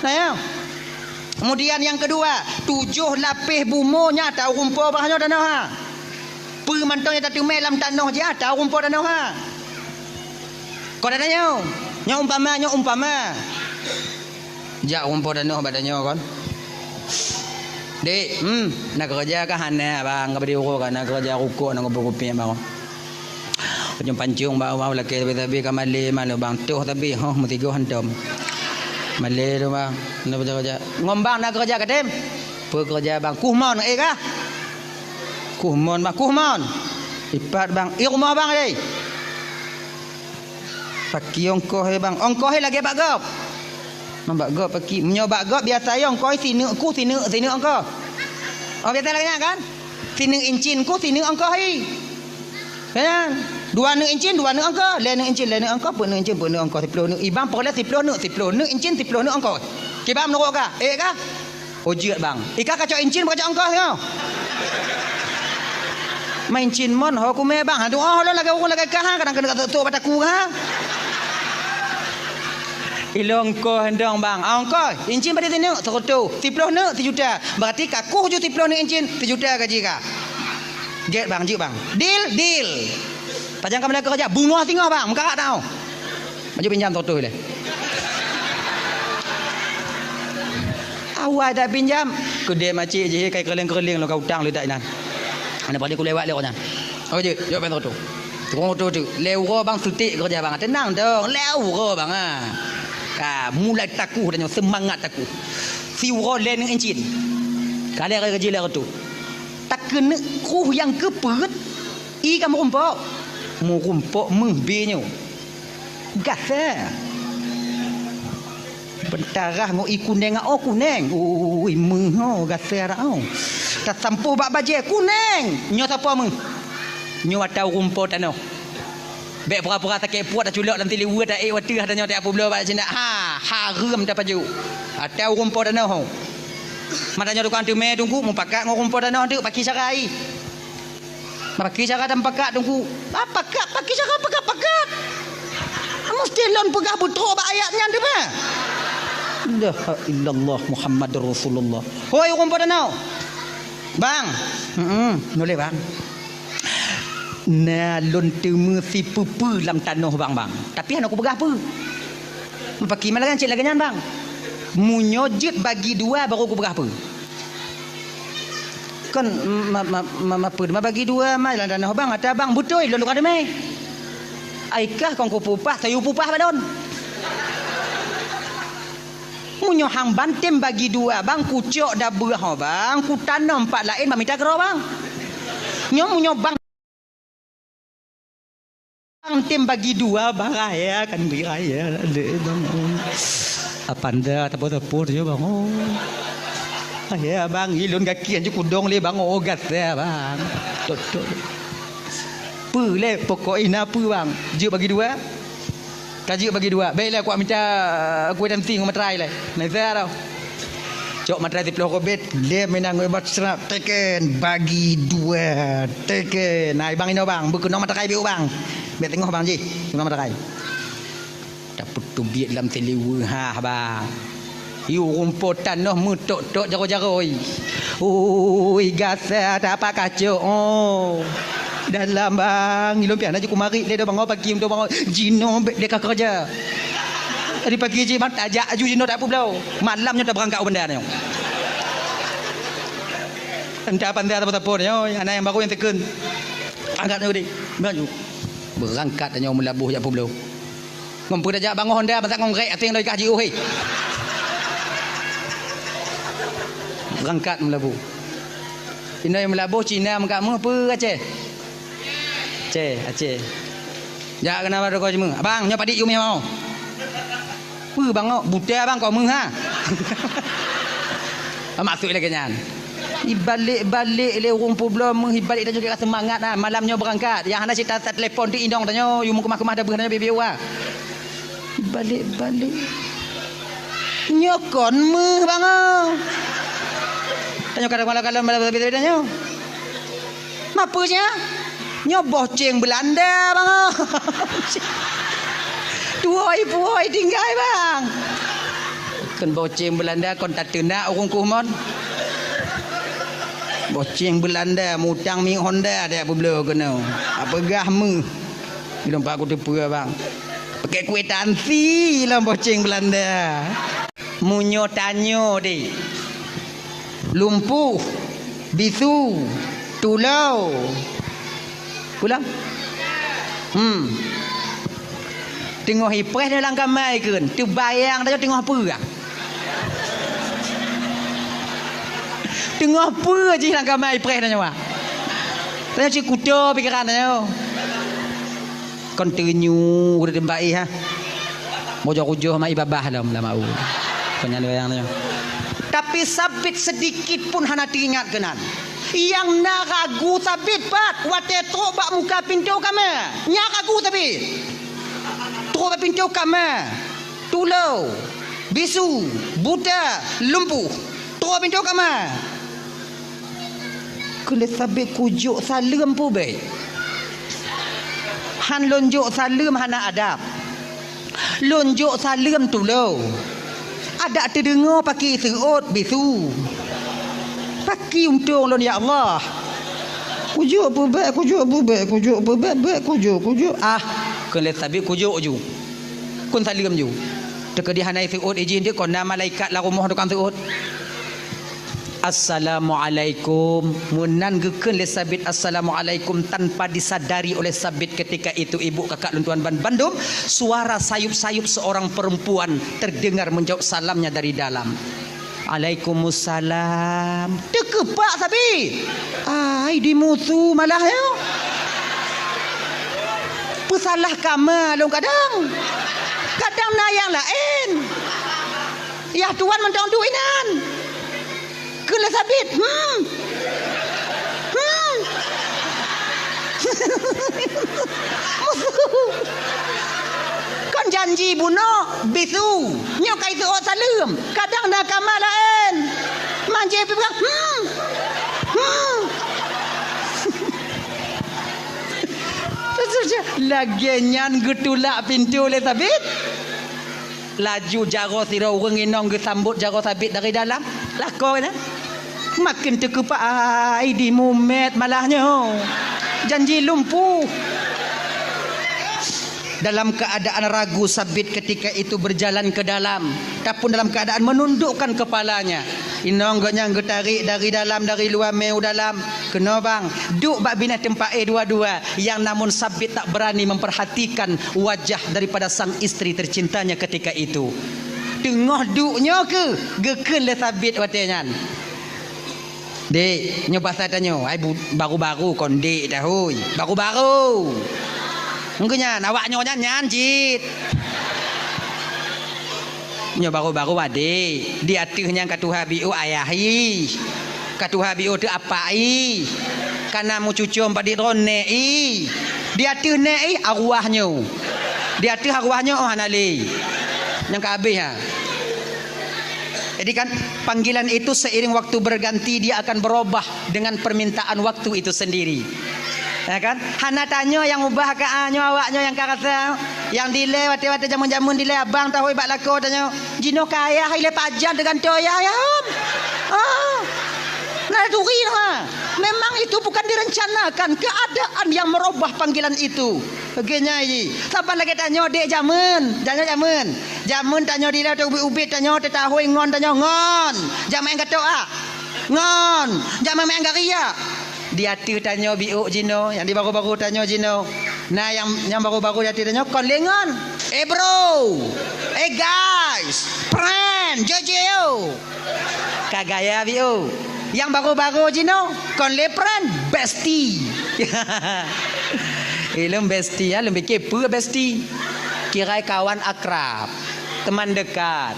Nah, ya. Kemudian nyang keudua, tujoh lapéh bumoe nyan ata ureueng po blah nyoe tanoh ha. Peue mantong nyang tateumé lam tanoh jih ata ureueng po tanoh ha. Kon ata nyoe, nyoe umpama, nyoe umpama. Jak ureueng po tanoh bak tanyoe kon. Dek, hmm, na keureuja kah? Hana bang, ka bri uroe ka na keureuja rukok na kupeue kupiek bang. Pancong-pancong bak awak lakèe sabe-sabe ka malèe malu bang, toh sabe, hoh meusigoe hantom. Malèe tu bang, na keureuja-keureuja. Ngon bang na keureuja katem? Peue keureuja bang? Kuh mon, eh kah? Kuh mon bang, kuh mon. Ipat bang, eh rumoh bang deh. Paki ongkoh he bang, ongkoh he lagèe bak gob. Bang bak gob paki, meunyoe bak gob biasa he ongkoh he sineuk ku sineuk, sineuk ongkoh. Oh biasa lagèe nyan kan? Sineuk incin ku sineuk ongkoh he. Kan? Dua neuk incin, dua neuk ongkoh, lhèe neuk incin, lhèe neuk ongkoh, peuet neuk incin, peuet neuk ongkoh, siploh neuk. Ibang peureulèe siploh neuk, siploh neuk incin, siploh neuk ongkoh. Kiban meunurot kah? Eh kah? Oh jeuet bang. Ika kacok incin bak kacok ongkoh nyoe. Ma incin mon ho kumé bang. Aduh oh lôn lagèe ureueng lagèe kah ha, kadang keuneuk ka sôk-sôk bak taku ha. Ilôn ongkoh endong bang. Ah, ongkoh incin padum sineuk? Seureutôh. Siploh neuk? Sijuta. Berarti ka kuh ju siploh neuk incin, sijuta gaji ka. Jeuet bang, jeuet bang. Deal, deal. Pajan ka meunan keureuja, beungoh singoh bang, meukarat tau. Maju pinjam seratus ilèe. Awai dak pinjam, keudè macik jih kai keureulieng-keureulieng lôn ka utang leudak inan. Hana pali kulewat lé awak nyan. Oh jeuet, jok pinjam seratus. Rhung oto teuk. Lhèe uroe bang seutek keureuja bang. Teunang dong, lhèe uroe bang, ha. Ka mulai takuh tanyoe, seumangat takuh. Siuroe lhèe neuk incin. Ka lhèe reuja lhèe reutôh. Takeuneuk kruh nyang keu peuet, ié ka meurumpok. Meurumpok méuh bée nyoe. Gasa. Beutarah ngon ié kuneng, oh, kuneng. Ui, méuh, oh, gasa dak, oh. Tasampôh bak bajèe, kuneng. Nyoe sapo méuh? Nyoe ata ureueng po tanoh. Bèk pura-pura sakét pruet, taculok lam siliweue, taék u ateuh, tanyoe tapubloe bak sindak. Ha, hareuem tapajoh. Ata ureueng po tanoh, oh. Mata nyoe tukang teumè teungku, mupakat ngon ureueng po tanoh teuk, pakri cara ié. Pakri cara tamupakat teungku. Ah, pakat, pakri cara pakat-pakat. Meusti lôn peugah beutrok bak ayat nyan teuma. La ilaha illallah Muhammadur Rasulullah. Hoi, ureueng po tanoh. Bang. Heeh, nyoe lé, Bang. Na lôn teumé sipeue-peue lam tanoh Bang, Bang. Tapi hana kupeugah peue. Pakri ma lagèe nyan, cit lagèe nyan, Bang. Meunyoe jeuet bagi dua, baru kupeugah peue. Kon ma, ma, ma, ma peue ma bagi dua ma lam tanoh bang, ata bang beutôi lôn tukang teumè. Ai kah kon kupeupah, sayue peupah bak lôn. Meunyoe hang ban tem bagi dua bang, kucok dabeuh ho bang, kutanom pat laén bak mita keudroe bang. Nyoe meunyoe bang Bang tem bagi dua, bang, raya kan bri raya, dek, bang, oh. Apanda, tapo-tapo, dia, bang, oh. Ya, bang, ilôn gaki anju kudong lé, bang, oh, gata, bang. Tok, tok. Peue lé, pokok ina peue, bang? Jeuet bagi dua? Ka jeuet bagi dua. Baiklah, aku minta kueh dan ting, materai lé. Nah, itu dah. Cok materai siplôh ribèe, lé meunan ngon bak seurap, teken, bagi dua, teken. Nah, bang inoe bang, beukeunong materai biôh bang. Bèk teungoh bang jih, keunong materai. Tapeuteubiet lam siliweue hah bang. Yue rumpok tanoh meutok-tok jaroe-jaroe. Ui, gasa tapak kacok, oh. Dalam bang, ilôn pian aju kumarit lé do bang, oh, pagi untuk bang, oh. Jinoe bèk deka keureuja. Tadi pagi cit bang, tajak aju jinoe tak peubloe. Malam nyoe tabeurangkat u banda nyoe. Entah pandai apa-apa nyoe, anak nyang baru nyang teukeun. Angkat nyoe deh. Maju. Beurangkat nyoe meulaboh jak peubloe. Ngon peue tajak bangoh honda, masak ngon grék aséng lagèe kah jiôh, hé. Beurangkat meulaboh. Inoe meulaboh Cina meukat meuh peue Aceh? Aceh, Aceh. Jak keunan bak toko jimeung. Abang, nyoe padit yue meuh mau. Peue bang, oh, buta bang, kok meuh ha? Maksud lagèe nyan. Ibalek-balek lé ureueng peubloe meuh, ibalek tajok ka seumangat ha. Malam nyoe beurangkat. Nyang hana cit ta-, tatelepon ti inong tanyoe, yue meukeumah-keumah dabeuh tanyoe bieu-bieu ha. Ibalek-balek. Nyoe kon meuh bang, oh. Tanyoe kadang malam-malam tanyoe. Ma peue nyan? Nyoe boceng Beulanda, bang. Tuwoi-puwoi tinggai, bang. Kon boceng Beulanda, kon tateunak ureueng kuh mon. Boceng Beulanda, mutang minyeuk Honda, dak peubloe keunoe. Apeugah meuh. Ilôn pat kuteupeue, bang. Pakèk kuitansi lom boceng Beulanda. Meunyoe tanyoe deh, lumpuh, bisu, tulo, pulang. Hmm. Teungoh ipreh nyoe lam kama ikheun, teubayang tanyoe teungoh peue? Teungoh peue jih lam kama ipreh tanyoe? Tanyoe cit kuto pikeran tanyoe. Kon teunyu geuteumbai ha. Bojo kujoh mai babah lom lama u. Kon nyan wayang nyoe. Tapi sabit sedikit pun hana teuingat keunan. Nyang na ragu sabit pat watèe trok bak muka pintoe kama. Nyan ragu sabit. Trok bak pintoe kama. Tulo, bisu, buta, lumpuh. Trok bak pintoe kama. Keu lé sabé kujok saleuem peubèk. Han lôn jok saleuem hana adab. Lôn jok saleuem tulo. Adak teudeungoe pakri seuôt bisu. Pakri untông lôn ya Allah. Kujok peubèk, kujok peubèk, kujok peubèk, bèk kujok, kujok. Ah, keu lé sabé kujok ju. Kon saleuem ju. Teukeudi hana seuôt ijih deuh kon na malaikat lam rumoh tukang seuôt. "Assalamualaikum." Meunan geukheun lé Sabit, "Assalamualaikum," tanpa disadari oleh Sabit ketika itu, ibu kakak lôn tuan ban bandum, suara sayup-sayup seorang perempuan terdengar menjawab salamnya dari dalam. "Alaikumussalam." Teukeupak Sabit. Ai, dimusu malah nyoe. Peusalah kama lôn kadang. Kadang na nyang laén. Yah tuan mantong duek inan. Kheun lé Sabit, "Hmm. Hmm." Kon janji bunoe bisu. Nyoe ka iseuôt saleuem. Kadang na kama laén. Manjé pih peugah, "Hmm. Hmm." Lagée nyan geutulak pintoe lé Sabit. Laju jaroe sidroe ureuëng inong geusambot jaroe Sabit dari dalam. Lakoe nyan. Maken teukeupak, ai, dimumet malah nyoe. Janji lumpuh. Dalam keadaan ragu, Sabit ketika itu berjalan ke dalam, tapi dalam keadaan menundukkan kepalanya. Inong gobnyan geutarék dari dalam, dari luwa mé u dalam. "Keunoe bang, duek bak binéh teumpat éh dua-dua." Yang namun Sabit tak berani memperhatikan wajah daripada sang istri tercintanya ketika itu. Teungoh duek nyoe keuh geukheun lé Sabit watée nyan, "Dek, nyoe basa tanyoe, ai bu-, baru-baru kon dek tahôi. Baru-baru. Engkeu nyan, awak nyoe nyan, nyan cit." Nyoe baru-baru adek, di ateueh nyan ka tuha biôh ayah ih. Ka tuha biôh teuh apak ih. Ka na meucucom padit droe nèk ih. Di ateueh nèk ih arwah nyoe. Di ateueh arwah nyoe oh hana lé. Nyang ka habéh ha. Jadi kan, panggilan itu seiring waktu berganti, dia akan berubah dengan permintaan waktu itu sendiri. Ya kan? Hana tanyoe nyang ubah ka, ah, nyoe awak nyoe nyang ka rasa. Nyang dilée watée-watée jameun-jameun dilée abang tahôi bak lakoe tanyoe. Jinoe ka ayah ilée pajan teugantoe ayah, ya, hom. Ah. Nah, turi ha. Memang itu bukan direncanakan, keadaan yang merubah panggilan itu. Lagée nyan jih. Saban lagée tanyoe dek jameun, tanyoe jameun. Jameun tanyoe dilée teuh ubit-ubit tanyoe teutahôi ngon tanyoe ngon. Jameun gatok ah. Ngon. Jameun gari ah. Di ateueh tanyoe biôh jinoe, nyang di baru-baru tanyoe jinoe. Nah, nyang, nyang baru-baru di ateueh tanyoe kon lé ngon. Eh, bro. Eh, guys. Friend, Jojo. Ka gaya biôh. Nyang baru-baru jinoe kon lé friend, bestie. Eh, lôn bestie, ya, lôn pikir peue bestie. Kirai kawan akrab, teman dekat.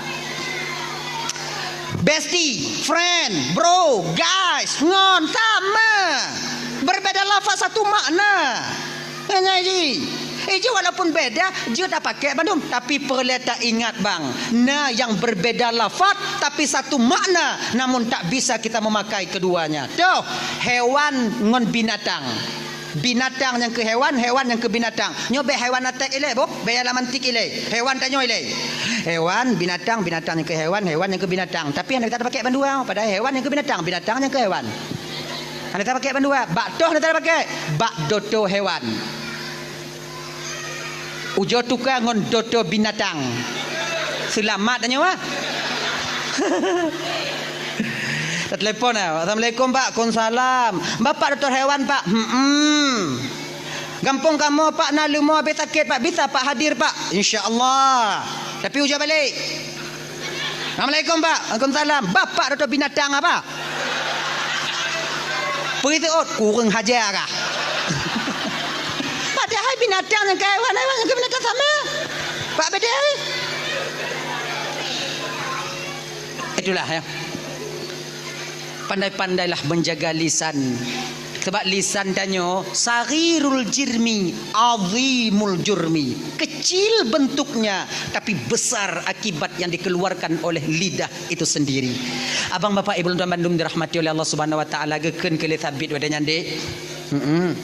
Bestie, friend, bro, guys, ngon, sama. Berbeda lafaz satu makna. Nyan jih. Eh, jih walaupun beda, jeuet tapakai bandum. Tapi peureulée taingat bang, na nyang berbeda lafaz, tapi satu makna, namun tak bisa kita memakai keduanya. Toh, hewan ngon binatang. Binatang nyang keu hewan, hewan nyang keu binatang. Nyoe bék hewan atek ilée, boh, bék alam antik ilée. Hewan tanyoe ilée. Hewan, binatang, binatang nyang keu hewan, hewan nyang keu binatang. Tapi hana kita pakai bandua, padahai hewan nyang keu binatang, binatang nyang keu hewan. Hana tapakék bandua, bak toh hana tapakék, bak doto hewan. Ujoe tuka ngon doto binatang. Seulamat tanyoe ah. Tatelepon ah. "Assalamualaikum Pak." "Waalaikumsalam." "Bapak doto hewan Pak?" "Hmm." "Gampông kamoe Pak na leumo habéh sakét Pak, bisa Pak hadir Pak?" "Insya Allah." Tapi ujoe balek. "Assalamualaikum Pak." "Waalaikumsalam." "Bapak doto binatang apa?" Peue seuôt, kureueng haja kah? Padahai binatang nyang keu hewan, hewan nyang keu binatang sama. Pak bedai. Itulah ya. Pandai-pandailah menjaga lisan. Sebab lisan tanyoe saghirul jirmi, azimul jurmi. Kecil bentuknya, tapi besar akibat yang dikeluarkan oleh lidah itu sendiri. Abang, bapak, ibu, tuan bandum dirahmati oleh Allah Subhanahu Wa Taala, geukheun keu lé Sabit watée nyan dek. Heeh.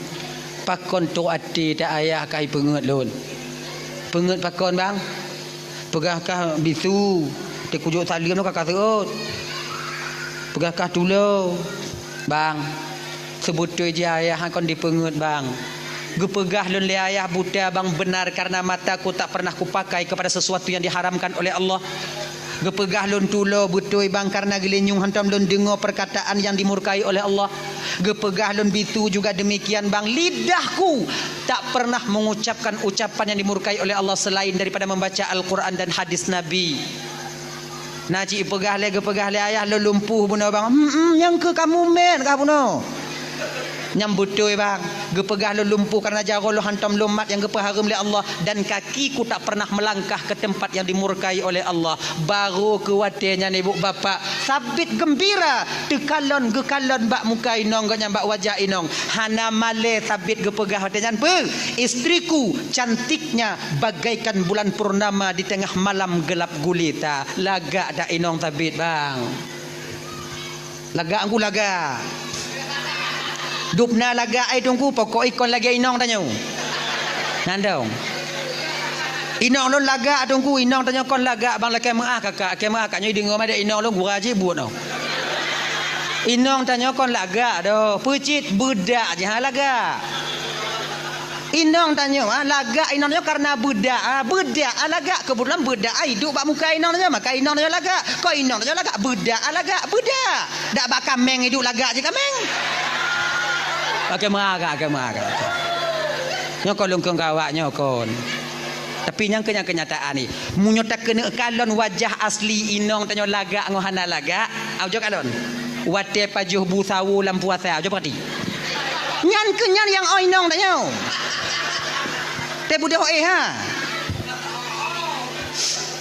Pakon trok até ta ayah ka ipeungeut lôn. Peungeut pakon, bang? Peugah kah bisu, teukujok saleuem ka ka seuôt. Peugah kah tulo, bang. Seubeutôi jih ayah kon dipeungeut, bang. Geupeugah lôn lé ayah buta, bang, benar karena mataku tak pernah kupakai kepada sesuatu yang diharamkan oleh Allah. Geupeugah lôn tulo beutôi bang, karena geulinyueng hantom lôn deungoe peurkataan nyang dimurkai oleh Allah. Geupeugah lôn bisu juga demikian bang, lidahku tak pernah mengucapkan ucapan yang dimurkai oleh Allah selain daripada membaca Al-Quran dan hadis Nabi. Na cit peugah lé, geupeugah lé ayah lôn lumpuh bunoe bang. Hmm, hmm, nyang keu kamu mét kah bunoe. Nyang beutôi bang, geupeugah lôn lumpuh karena jaroe lôn hantom lôn mat nyang geupeuhareuem lé Allah, dan kakiku tak pernah melangkah ke tempat yang dimurkai oleh Allah. Barô keu watée nyan ibu bapak, Sabit geumbira teukalon geukalon bak muka inong geuh nyan, bak wajah inong. Hana malée Sabit geupeugah watée nyan, "Beuh, istriku cantiknya bagaikan bulan purnama di tengah malam gelap gulita." Lagak dak inong Sabit bang? Lagak, Teungku, lagak. Dubna lagak, ai Teungku, pokok ikon lagée inong tanyoe. Nandong. Inong lôn lagak, Teungku, inong tanyoe kon lagak bang, lakée meuáh kakak, lakée meuáh kakak nyoe deungoe madé inong lôn gura jih buet noh. Inong tanyoe kon lagak doh, peucit beudak jih ha lagak. Inong tanyoe, ha, lagak inong tanyoe karena beudak, ha, beudak, ha, lagak. Keubeutulan beudak, ha, iduek bak muka inong tanyoe, maka inong tanyoe lagak. Kok inong tanyoe lagak, beudak, ha, lagak, beudak. Dak bak kaméng iduek lagak jih kaméng. Oke, meuagak, oke, meuagak. Nyoe kon lôn kheun keu awak nyoe kon. Tapi nyang keu-, nyang keunyataan ni, meunyoe takeuneuk kalon wajah asli inong tanyoe lagak ngon hana lagak, au jok kalon. Watée pajoh bu sawo lam puasa, jok peurati. Nyan keuh nyan nyang oi inong tanyoe. Teubeudôh éh ha.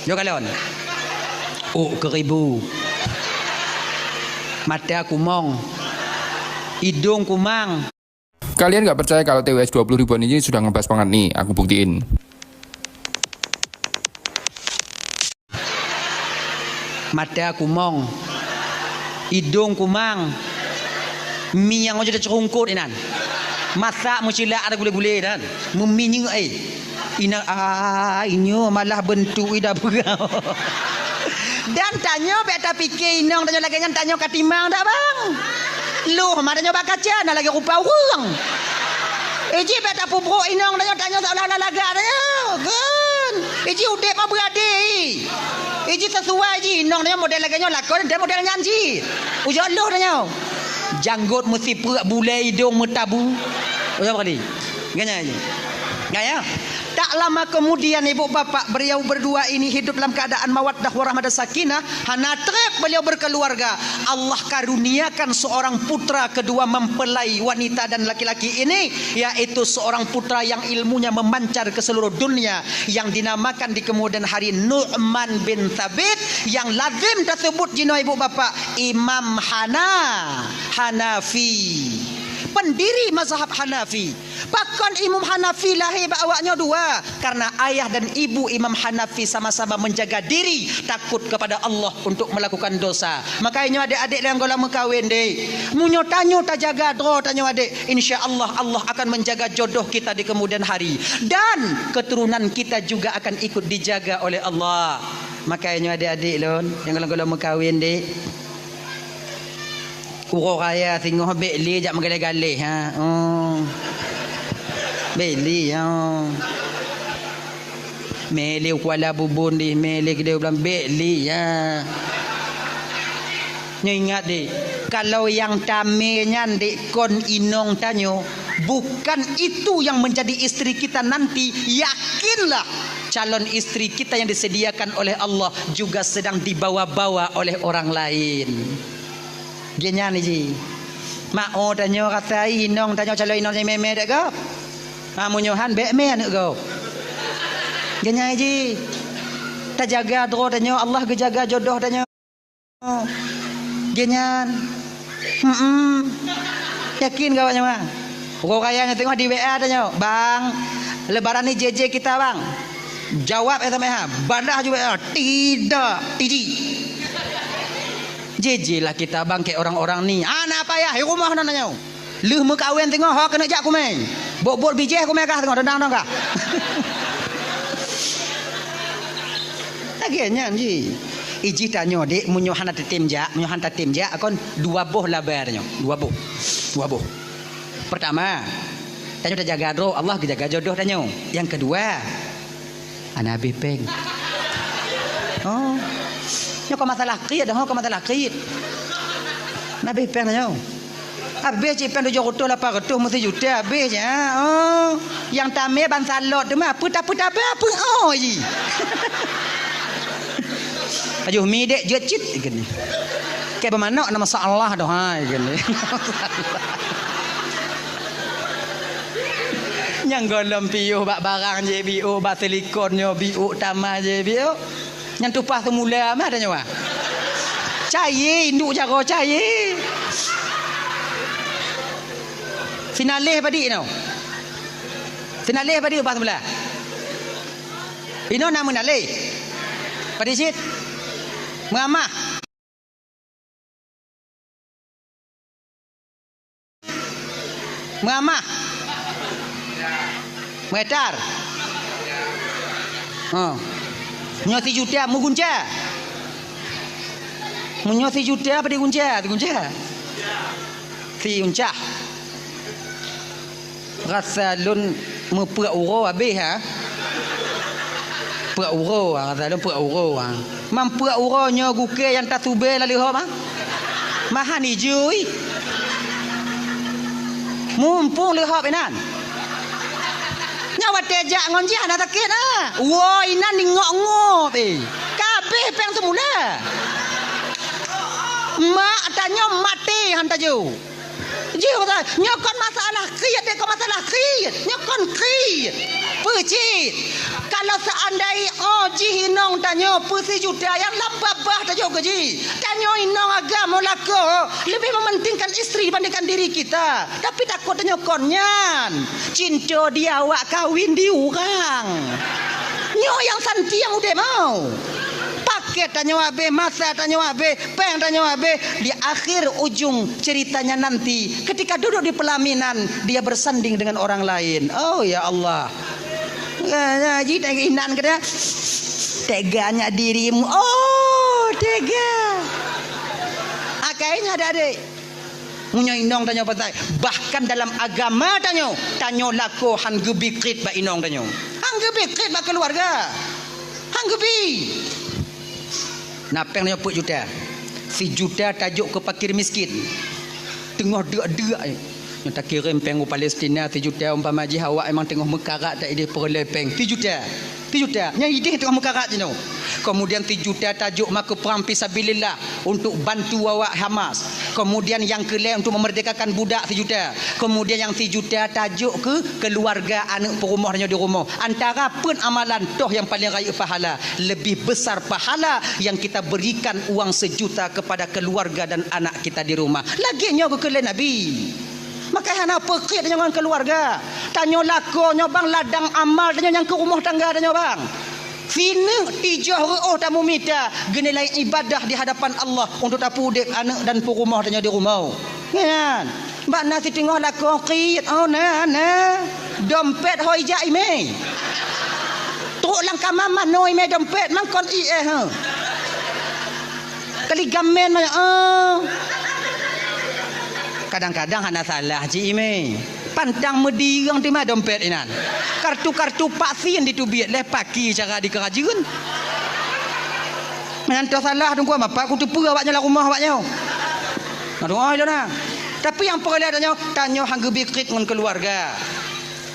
Nyoe kalon. Ôk keuribu. Mata kumong. Idong kumang. Kalian nggak percaya kalau T W S dua puluh ribuan ini sudah ngebas banget nih? Aku buktiin. Mata kumong, idong kumang, mi nyang ojok teuceurungkot inan. Masak meucilak ada gulé-gulé dan meuminyeuk ai. Inan, ah, inyoe malah bentuk ida beurau. Dan tanyoe bék tapike inong tanyoe lagée nyan, tanyoe ka timang dak bang? Loh ma tanyoe bak kaca na lagée rupa ureuëng. Iji bék tapeubrok inong tanyoe, tanyoe seolah-olah lagak tanyoe. Kan? Iji udeb ma beurade. Iji sesuai ji inong tanyoe model lagée nyoe lakon dan model nyan ji. Ujoe loh tanyoe. Janggot meusipreuk, bulée idong meutabu. Ujoe kali. Ganya ji. Gaya. Tak lama kemudian ibu bapak beliau berdua ini hidup dalam keadaan mawaddah warahmah dan sakinah. Hana treb beliau berkeluarga, Allah karuniakan seorang putra kedua mempelai wanita dan laki-laki ini, yaitu seorang putra yang ilmunya memancar ke seluruh dunia, yang dinamakan di kemudian hari Nu'man bin Thabit, yang lazim tersebut jinoe ibu bapak Imam Hana, Hanafi, pendiri mazhab Hanafi. Pakon Imam Hanafi lahé bak awak nyoe dua? Karena ayah dan ibu Imam Hanafi sama-sama menjaga diri takut kepada Allah untuk melakukan dosa. Makanya nyoe adik-adik nyang goh lom meukawen deh, meunyoe tanyoe tajaga droe tanyoe adik, insya Allah, Allah akan menjaga jodoh kita di kemudian hari. Dan keturunan kita juga akan ikut dijaga oleh Allah. Makanya nyoe adik-adik lôn nyang goh lom meukawen deh. Uroe raya singoh bék lé jak meugaleh-galeh, ha. Oh. Bék lé, ha. Mé lé u Kuala Bubon deh, mé lé keudéh u Blang, bék lé, ha. Nyoe ingat deh, kalau nyang tamé nyan deh kon inong tanyoe, bukan itu yang menjadi istri kita nanti, yakinlah calon istri kita yang disediakan oleh Allah juga sedang dibawa-bawa oleh orang lain. Geuhnyan ji. Mak, oh, tanyoe rasa inong tanyoe calon inong nyang mé-mé dek gob. Ha, meunyoe han bék mé aneuk gob. Geuhnyan ji. Tajaga droe tanyoe, Allah geujaga jodoh tanyoe. Geuhnyan. Hmm. Yakin keu awak nyoe, bang? Uroe raya nyoe teungoh di W A tanyoe, "Bang, lebaran ni J J kita, Bang." Jawab S M S, ha. Balah ju W A, "Tidak, T J." J J lah kita, Bang, keu orang-orang ni. Hana payah, di rumoh na tanyoe. Lheueh meukawen teungoh, ho keuneuk jak kumé. Bot-bot bijéh kumé kah teungoh, dendang dong kah. Lagée nyan ji. Iji tanyoe, dek, meunyoe hana tatem jak, meunyoe hana tatem jak, kon dua boh laba tanyoe. Dua boh. Dua boh. Pertama, tanyoe tajaga droe, Allah geujaga jodoh tanyoe. Nyang keudua, hana habéh péng. Oh. Nyoe kon masalah kriet, ho, kon masalah kriet. Nah, abéh péng nyoe. Abéh cit péng tujoh reutôh lapan reutôh meusijuta abéh cit. Ha, oh. Nyang tamé ban salot teuma, peue ta-, peue tabah, peue oh jih. Ajoh mi dék jeuet cit geuh nyoe. Keu beumanok na masalah doh hai geuh nyoe. Nyang gohlom piôh bak barang jih biôh, bak silikon nyoe biôh, tamah jih biôh. Nyang tumpah seumula mah tanyoe. Cayée, induek jaroe cayée. Sinaleh padit nyoe. Sinaleh padit tumpah seumula. Inoe na meunaleh. Padit cit. Meuamah. Meuamah. Meuetar. Ha. Nyoe sijuta meugunca. Meunyoe sijuta apa digunca? Digunca. Sigunca. Rasa lôn meupeuet uroe habéh, ha? Peuet uroe, ha, rasa lôn peuet uroe, ha. Meupeuet uroe nyoe gukée nyang tasubée lam leuhop, ha? Mahan ijui. Mumpung leuhop inan. Nyoe watée jak ngon jih hana sakét, ha? Woe inan ingok-ngop, eh. Ka habéh péng seumula. Mak tanyoe maté han tajok. Jih, nyoe kon masalah kriet, deh, kon masalah kriet. Nyoe kon kriet. Peue cit? Kalau seandai, oh, jih inong tanyoe peusijuta nyang lam babah tajok keu jih. Tanyoe inong agam lakoe lebih mementingkan istri dibandingkan diri kita. Tapi takot tanyoe kon nyan. Cinta di awak kawin di urang. Nyoe nyang santiang udeb mau. Paket tanyoe habéh, masa tanyoe habéh, péng tanyoe habéh, di akhir ujung ceritanya nanti, ketika duduk di pelaminan, dia bersanding dengan orang lain. Oh, ya Allah. Ya, ya, ji tega inan kata, "Teganya dirimu." Oh, tega. Akhirnya ada adik. Meunyoe inong tanyoe pasai, bahkan dalam agama tanyoe, tanyoe lakoe han geubi kriet bak inong tanyoe. Han geubi kriet bak keuluwarga. Han geubi. Na péng nyoe peuet juta. Sijuta tajok keu fakir miskin. Teungoh deuk-deuk, eh. Nyoe takirém péng u Palestina sijuta, umpama jih awak memang teungoh meukarat, tak idéh peureulée péng. Sijuta. Sijuta. Nyan idéh teungoh meukarat jinoe. Kemudian sijuta tajok ma keu prang fisabilillah untuk bantu awak Hamas. Kemudian nyang keulhée untuk memerdekakan budak sijuta. Kemudian nyang sijuta tajok keu keuluwarga aneuk peurumoh tanyoe di rumoh. Antara peuet amalan toh nyang paleng rayeuk pahala. Lebih besar pahala yang kita berikan uang sejuta kepada keluarga dan anak kita di rumah. Lagée nyoe geukheun lé Nabi. Maka hana peukeuet tanyoe ngon keuluwarga. Tanyoe lakoe nyoe bang ladang amal tanyoe nyang keu rumoh tangga tanyoe bang. Sineuk tijoh reuôh tamumita geunilai ibadah di hadapan Allah untuk tapeudeb aneuk dan peurumoh tanyoe di rumoh. Nyan. Bak na siteungoh lakoe kriet, oh, na, na. Dompet hôi jak imé. Trok lam kama manoe imé dompet, mangkon ié, ha. Kali gamen mah, oh. Kadang-kadang hana salah cit imé. Pantang meudireung teuma dompet inan. Kartu-kartu vaksin diteubiet lé paki cara dikeurajeuen. Meunan toh salah teungku, bapak kuteupeue awak nyoe lam rumoh awak nyoe. Aduh, ai lôn na. Tapi nyang peureulée tanyoe, tanyoe han geubi kriet ngon keuluwarga.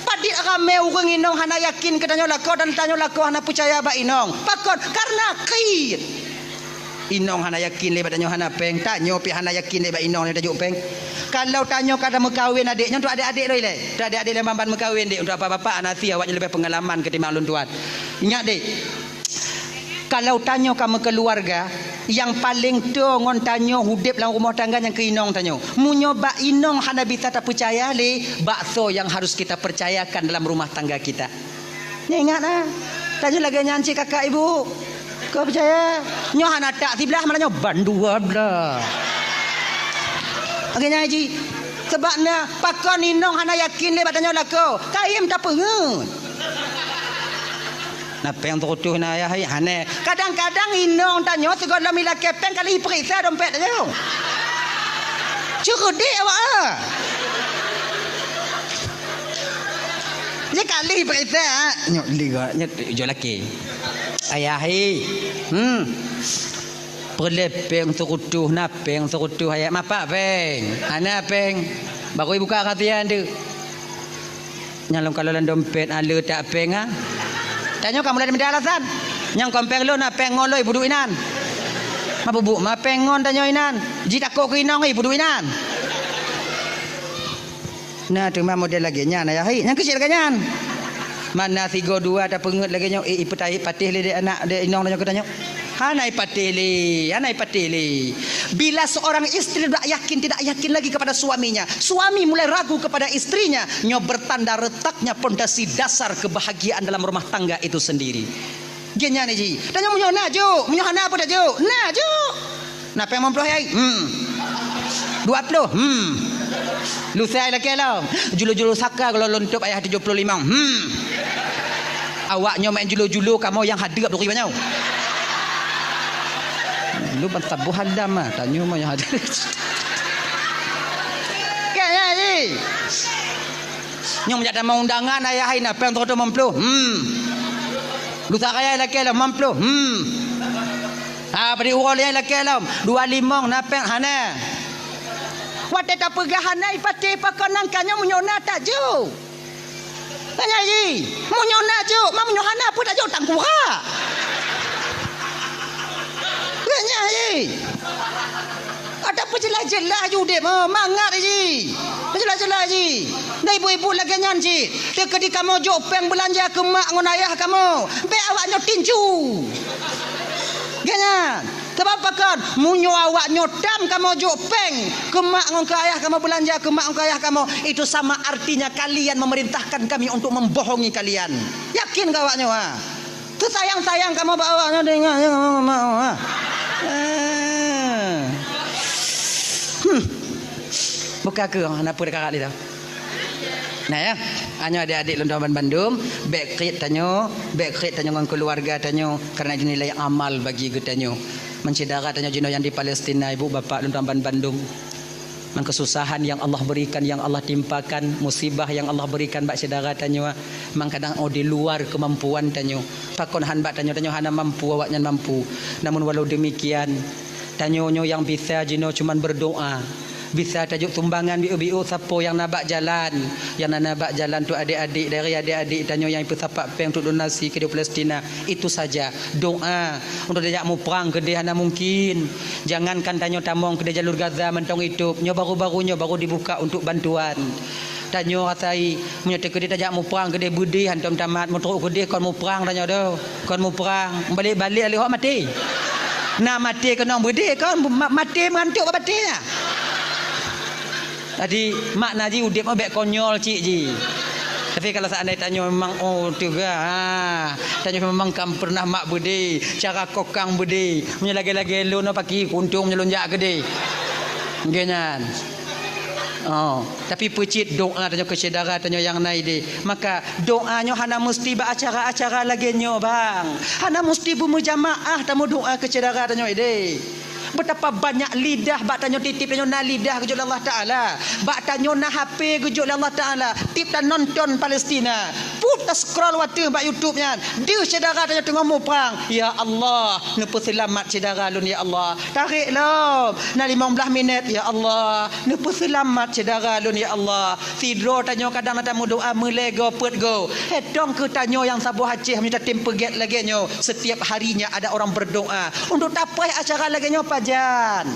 Padit ramé ureuëng inong hana yakin keu tanyoe lakoe dan tanyoe lakoe hana peucaya bak inong. Pakon? Karena kriet. Inong hana yakin lé bak tanyoe hana péng, tanyoe pih hana yakin lé bak inong nyoe tajok péng. Kalau tanyoe ka tameukawen adék nyoe, untuk adék-adék lôn ilée. Untuk adék-adék lôn ban-ban meukawen, dek, untuk bapak-bapak hana sie, awak nyoe leubeh peungalaman ketimbang lôn tuan. Ingat, dek, kalau tanyoe ka meukeuluwarga, nyang paleng toe ngon tanyoe udeb lam rumoh tangga nyang keu inong tanyoe. Meunyoe bak inong hana bisa tapeucaya lé, bak soe nyang harus kita percayakan dalam rumah tangga kita? Nyoe ingat, ah. Tanyoe lagée nyan cit kakak ibu. Kau peucaya? Nyoe hana tak siblah, malah nyoe bandua blah. Lagée nyan cit. Sebab na pakon inong hana yakin lé bak tanyoe lakoe. Kayém tapeungeut. Na péng seurutoh na ayah, hai, hana. Kadang-kadang inong tanyoe sigohlom ilakée péng kali ipeuriksa dompet tanyoe. Ceureudek awak, ah. Nyoe kali peuriksa, nyoe liga, nyoe jok laki. Ayah, hei. Hmm. Peureulée péng sireutoh, na péng sireutoh ayah, mapak péng. Hana péng. Baru ibuka rahasia tu. Nyang lôn kalon lam dompet, ale tak péng, ah. Tanyoe ka mulai mita alasan. Nyang kon péng lôn, na péng ngon lôn, ibuduek inan. Ma bubuk, ma péng ngon tanyoe inan. Jitakot keu inong, ibuduek inan. Na teuma model lagée nyan, ayah hai. Nyang keuchik lagée nyan. Mana sigo dua tapeungeut lagée nyoe, eh, ipeutai patéh lé dek anak, dek inong tanyoe keu tanyoe. Hana ipatéh lé, hana ipatéh lé. Bila seorang istri tidak yakin, tidak yakin lagi kepada suaminya, suami mulai ragu kepada istrinya, nyoe bertanda retaknya pondasi dasar kebahagiaan dalam rumah tangga itu sendiri. Geuh nyan ji. Tanyoe meunyoe na jok, meunyoe hana peue tajok. Na jok. Na péng limong ploh hai? Hmm. Dua ploh? Hmm. Lusa lakée lom. Julu-julu saka kalau lôn tôb ayah tujoh ploh limong. Hmm. Awak nyoe main julu-julu, kamoe nyang hadeup duri banyoe. Lu ban saboh hadam ah, tanyoe mah nyang hadeup. Kan, ya, ji? Nyoe meunjak tamong undangan ayah hai na péng sireutoh limong ploh. Hmm. Lusa raya lakée lom limong ploh. Hmm. Ha, padum uroe lé lakée lom, dua limong na péng hana. Watée tapeugah hana ipatéh pakon nangka nyoe meunyoe na tajok. Nyan ji, meunyoe na jok, ma meunyoe hana peue tajok tangkurak. Nyan ji. Ada peujeulaih-jeulaih ji udeb, oh, mangat ji. Peujeulaih-jeulaih ji. Dan ibu-ibu lagée nyan cit. Teukeudi kamoe jok péng beulanja keu mak ngon ayah kamoe, bék awak nyoe tinju. Geuh nyan. Sabab pakon? Meunyoe awak nyoe tam kamoe jok péng keu mak ngon keu ayah kamoe, beulanja keu mak ngon keu ayah kamoe, itu sama artinya kalian memerintahkan kami untuk membohongi kalian. Yakin keu awak nyoe, ha? Teusayang-sayang kamoe bak awak nyoe, deungoe, deungoe, deungoe, ha? Eh. Hmm. Buka ke, hana peue karat lé dah. Nah, ya. Nyoe adik-adik lôn tuan bandum, bék kriet tanyoe, bék kriet tanyoe ngon keuluwarga tanyoe, karena itu nilai amal bagi geutanyoe. Meusyedara tanyoe jinoe nyang di Palestina, ibu bapak lôn tuan bandum. Ngon kesusahan yang Allah berikan, yang Allah timpakan, musibah yang Allah berikan bak syedara tanyoe, mangkadang oh di luar kemampuan tanyoe. Pakon han bak tanyoe, tanyoe hana mampu, awaknyan mampu. Namun walau demikian, tanyoe nyoe nyang bisa jinoe cuman berdoa. Bisa tajok sumbangan biôh-biôh sapo nyang na bak jalan. Nyang na, na bak jalan tu adik-adik, dari adik-adik tanyoe nyang ipeusapat péng untuk donasi keudéh Palestina. Itu saja. Doa. Untuk tajak muprang keudéh hana mungkin. Jangankan tanyoe tamong keudéh jalur Gaza mantong itôb. Nyoe baru-baru nyoe baru dibuka untuk bantuan. Tanyoe rasai, meunyoe teukeudéh tajak muprang keudéh beudé hantom tamat, meutrok keudéh kon muprang tanyoe doh. Kon muprang, balek-balek lé hok maté. Na maté keunong beudé kon, ma-, maté meurantuk bak batée nyan. Jadi, makna jih udeb nyoe bék konyol cit jih. Tapi kalau seandai tanyoe memang, oh, teuga, ha, tanyoe memang kam pernah mak beudé, cara kokang beudé, meunyoe lagée-lagée lôn nyoe paki kuntung meunyoe lôn jak keudéh. Geuh nyan. Oh, tapi peucit doa tanyoe keu syedara tanyoe nyang na idéh. Maka doa nyoe hana meusti bak acara-acara lagée nyoe, bang. Hana meusti beumeujamaah tameudoa keu syedara tanyoe idéh. Betapa banyak lidah bak tanyoe tieb-tieb tanyoe na lidah geujok lé Allah Taala. Bak tanyoe na H P geujok lé Allah Taala. Tieb tanonton Palestina. Put ta-scroll watée bak YouTube nyan. Deuh syedara tanyoe teungoh muprang. Ya Allah, neupeuseulamat syedara lôn ya Allah. Tarek lom. Na limong blaih minét, ya Allah, neupeuseulamat syedara lôn, ya Allah. Sidroe tanyoe kadang na tameudoa meulée goe peuet goe. Hetong keu tanyoe nyang saboh Aceh meunyoe tatem peugét lagée nyoe, setiap harinya ada orang berdoa. Untuk tapaih acara lagée nyoe pajan.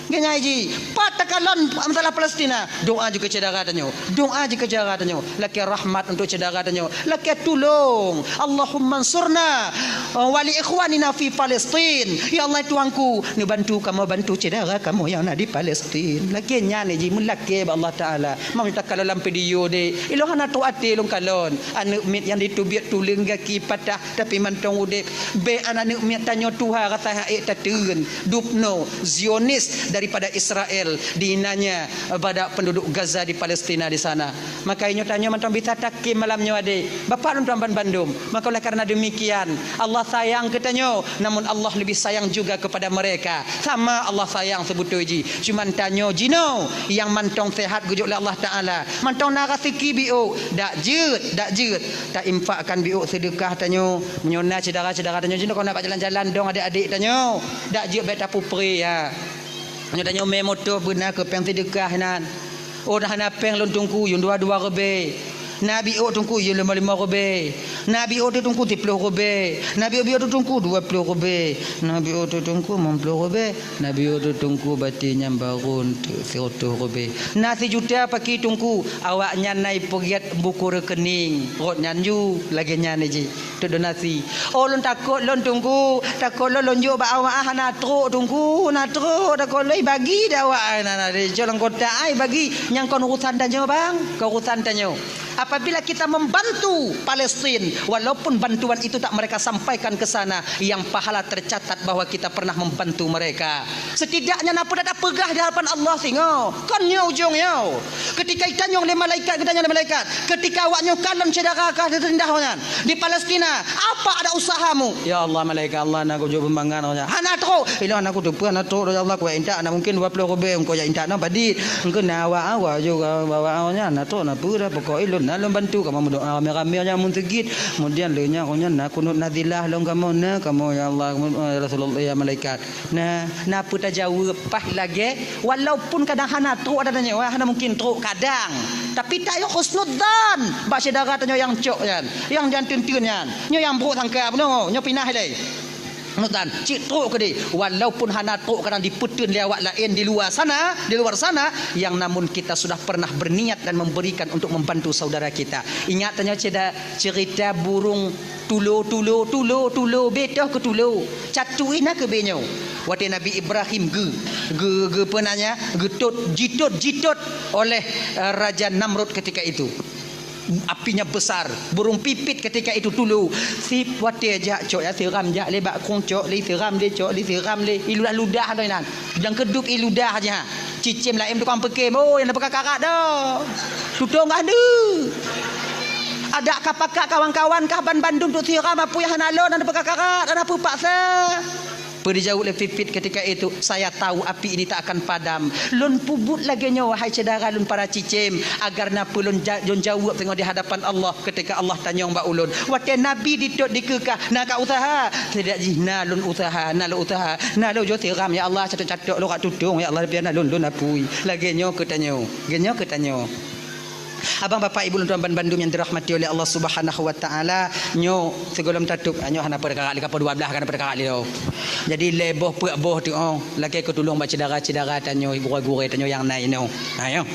Geuh nyan jih, pat takalon masalah Palestina, doa jih keu syedara tanyoe. Doa jih keu syedara tanyoe. Lakée rahmat untuk syedara tanyoe. Lakée tulông. Allahumma ansurna wa li ikhwanina fi Palestin. Ya Allah Tuhanku, neubantu kamoe bantu syedara kamoe nyang na di Palestin. Lagée nyan jih meulakée bak Allah Taala. Meunyoe takalon lam video deh, ilôn hana trok até lôn kalon. Aneuëk miet nyang diteubiet tuleueng gaki patah tapi mantong udeb. Bék aneuk miet tanyoe tuha rasa hak ék tateun. Dubno, Zionis, daripada Israel di nanya pada penduduk Gaza di Palestina di sana. Maka inyoe tanyoe mantong bisa takhém malam nyoe adé. Bapak lôn tuan ban bandum. Maka oleh karena demikian, Allah sayang keu tanyoe, namun Allah lebih sayang juga kepada mereka. Sama Allah sayang sebetul ji. Cuman tanyoe jinoe nyang mantong sehat geujok lé Allah Taala. Mantong na raseuki biôk, dak jeuet, dak jeuet. Ta infakkan biôk seudeukah tanyoe. Meunyoe na syedara-syedara tanyoe jinoe kon na bak jalan-jalan dong adék-adék tanyoe. Dak jeuet bék tapeupré ya. Nyoe tanyoe mé moto beuna keu péng seudeukah nan. Oh, na hana péng lôn teungku, yum dua-dua ribèe. Na biôk teungku, yum limong-limong ribèe. Na biôk teungku, siplôh ribèe. Na biôk-biôk teungku, dua plôh ribèe. Na biôk teungku, limong plôh ribèe. Na biôk teungku, bati nyang barô teuk siratoh ribèe. Na sijuta paki teungku, awaknyan na ipeugèt buku rekening. Rot nyan ju, lagèe nyan ji. Teuk donasi. Oh, lôn takot lôn teungku, takot lôn, lôn jok bak awak hana trok teungku, hana trok, takot lôn bagi dak awak, na, na, di cok lam kotak ai bagi, nyang kon urusan tanyoe bang, kon urusan tanyoe. Apabila kita membantu Palestin, walaupun bantuan itu tak mereka sampaikan ke sana, yang pahala tercatat bahwa kita pernah membantu mereka. Setidaknya na peue tapeugah di hadapan Allah singoh. Kon nyoe ujong nyoe. Ketika itanyong lé malaikat, geutanyong lé malaikat, ketika awak nyoe kalon syedara ka teurindah nyan di Palestina, apa ada usahamu? Ya Allah, malaikat Allah, na kujok beumangan nyan. Hana trok. Ilôn hana kuteupeu, hana trok, ya Allah, kuwèt intat, na mungkin dua plôh ribèe, engkau jak intat na padit. Engkau na awak, awak juga bawa nyan, na trok, na peue dah, pokok ilôn na lôn bantu, kamoe meudoa ramé-ramé nyan mun seugit. Kemudian lé nyan, nyan na kunut nazilah lôn kamoe na, kamoe ya Allah, ya Rasulullah, ya malaikat. Nah, na peue tajaweueb paih lagèe, walaupun kadang hana trok ada nyoe, hana mungkin trok kadang. Tapi tayoe husnudzan bak syedara tanyoe nyang cok nyan, nyang jan teunteun nyan. Nyoe nyang brôk sangka bunoe, nyoe pinah ilèe. Husnudzan, cit trok keudéh, walaupun hana trok kadang dipeuteun lé awak laén di luwa sana, di luar sana, yang namun kita sudah pernah berniat dan memberikan untuk membantu saudara kita. Ingat tanyoe ceda-, cerita burung tulo, tulo, tulo, tulo, betoh keu tulo. Catu ina keu benyoe. Watèe Nabi Ibrahim geu-, geu-, geupeunanya, geutot, jitot, jitot oleh, eh, Raja Namrud ketika itu. Apinya besar, burung pipit ketika itu tulo. Sip watèe jak cok ya siram jak lé bak krueng cok lé siram lé cok lé siram lé. Iludah-ludah tu inan. Dan keudop iludah aja. Cicém laén tukang peukem, oh, nyang na peukakarat dah. Tutong kah deuh. Adak ka pakat kawan-kawan kah ban bandum tu siram apui hana lon, hana peukakarat, hana peupaksa. Peue dijaweueb lé pipit ketika itu, "Saya tahu api ini tak akan padam." Lôn peubuet lagèe nyoe, wahai syedara lôn para cicém, agar na peue lôn ja-, lôn jaweueb teungoh di hadapan Allah ketika Allah tanyong bak ulôn. Watèe Nabi ditot dikeukah, na ka usaha? Tidak jih, na lôn usaha, na lôn usaha. Na lôn jok siram, ya Allah, catok-catok lôn rak tutong, ya Allah, biar na lôn, lôn apui. Lagèe nyoe keu tanyoe. Lagèe nyoe keu tanyoe. Abang, bapak, ibu lôn tuan ban bandum nyang dirahmati oleh Allah Subhanahu wa Taala, nyoe sigohlom tatôp, nyoe hana peue takarak lé, ka poh dua blah ka hana peue takarak lé. Jadi lhèe boh peuet boh tu, oh, lakèe keu tulông bak syedara-syedara tanyoe, gurèe-gurèe tanyoe nyang na inoe. Ha, nyoe.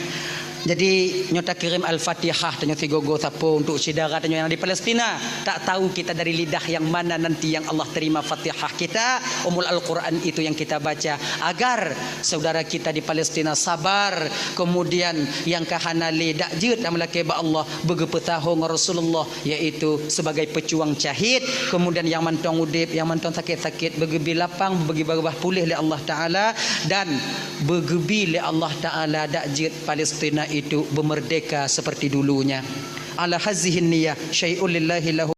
Jadi, nyoe takirém Al-Fatihah tanyoe sigoe-goe sapo untuk syedara tanyoe nyang di Palestina. Tak tahu kita dari lidah yang mana nanti yang Allah terima Fatihah kita, Ummul Al-Quran itu yang kita baca, agar saudara kita di Palestina sabar, kemudian nyang ka hana lé dak jeuet dan meulakèe bak Allah, beugeupeusaho ngon Rasulullah, yaitu sebagai pejuang syahid, kemudian nyang mantong udép, nyang mantong sakét-sakét, beugeubi lapang, beugeubi babah puléh lé Allah Taala, dan beugeubi lé Allah Taala dak jeuet Palestina itu beumerdeka seperti dulunya. Ala hazihin niyah, syai'un lillahi lahu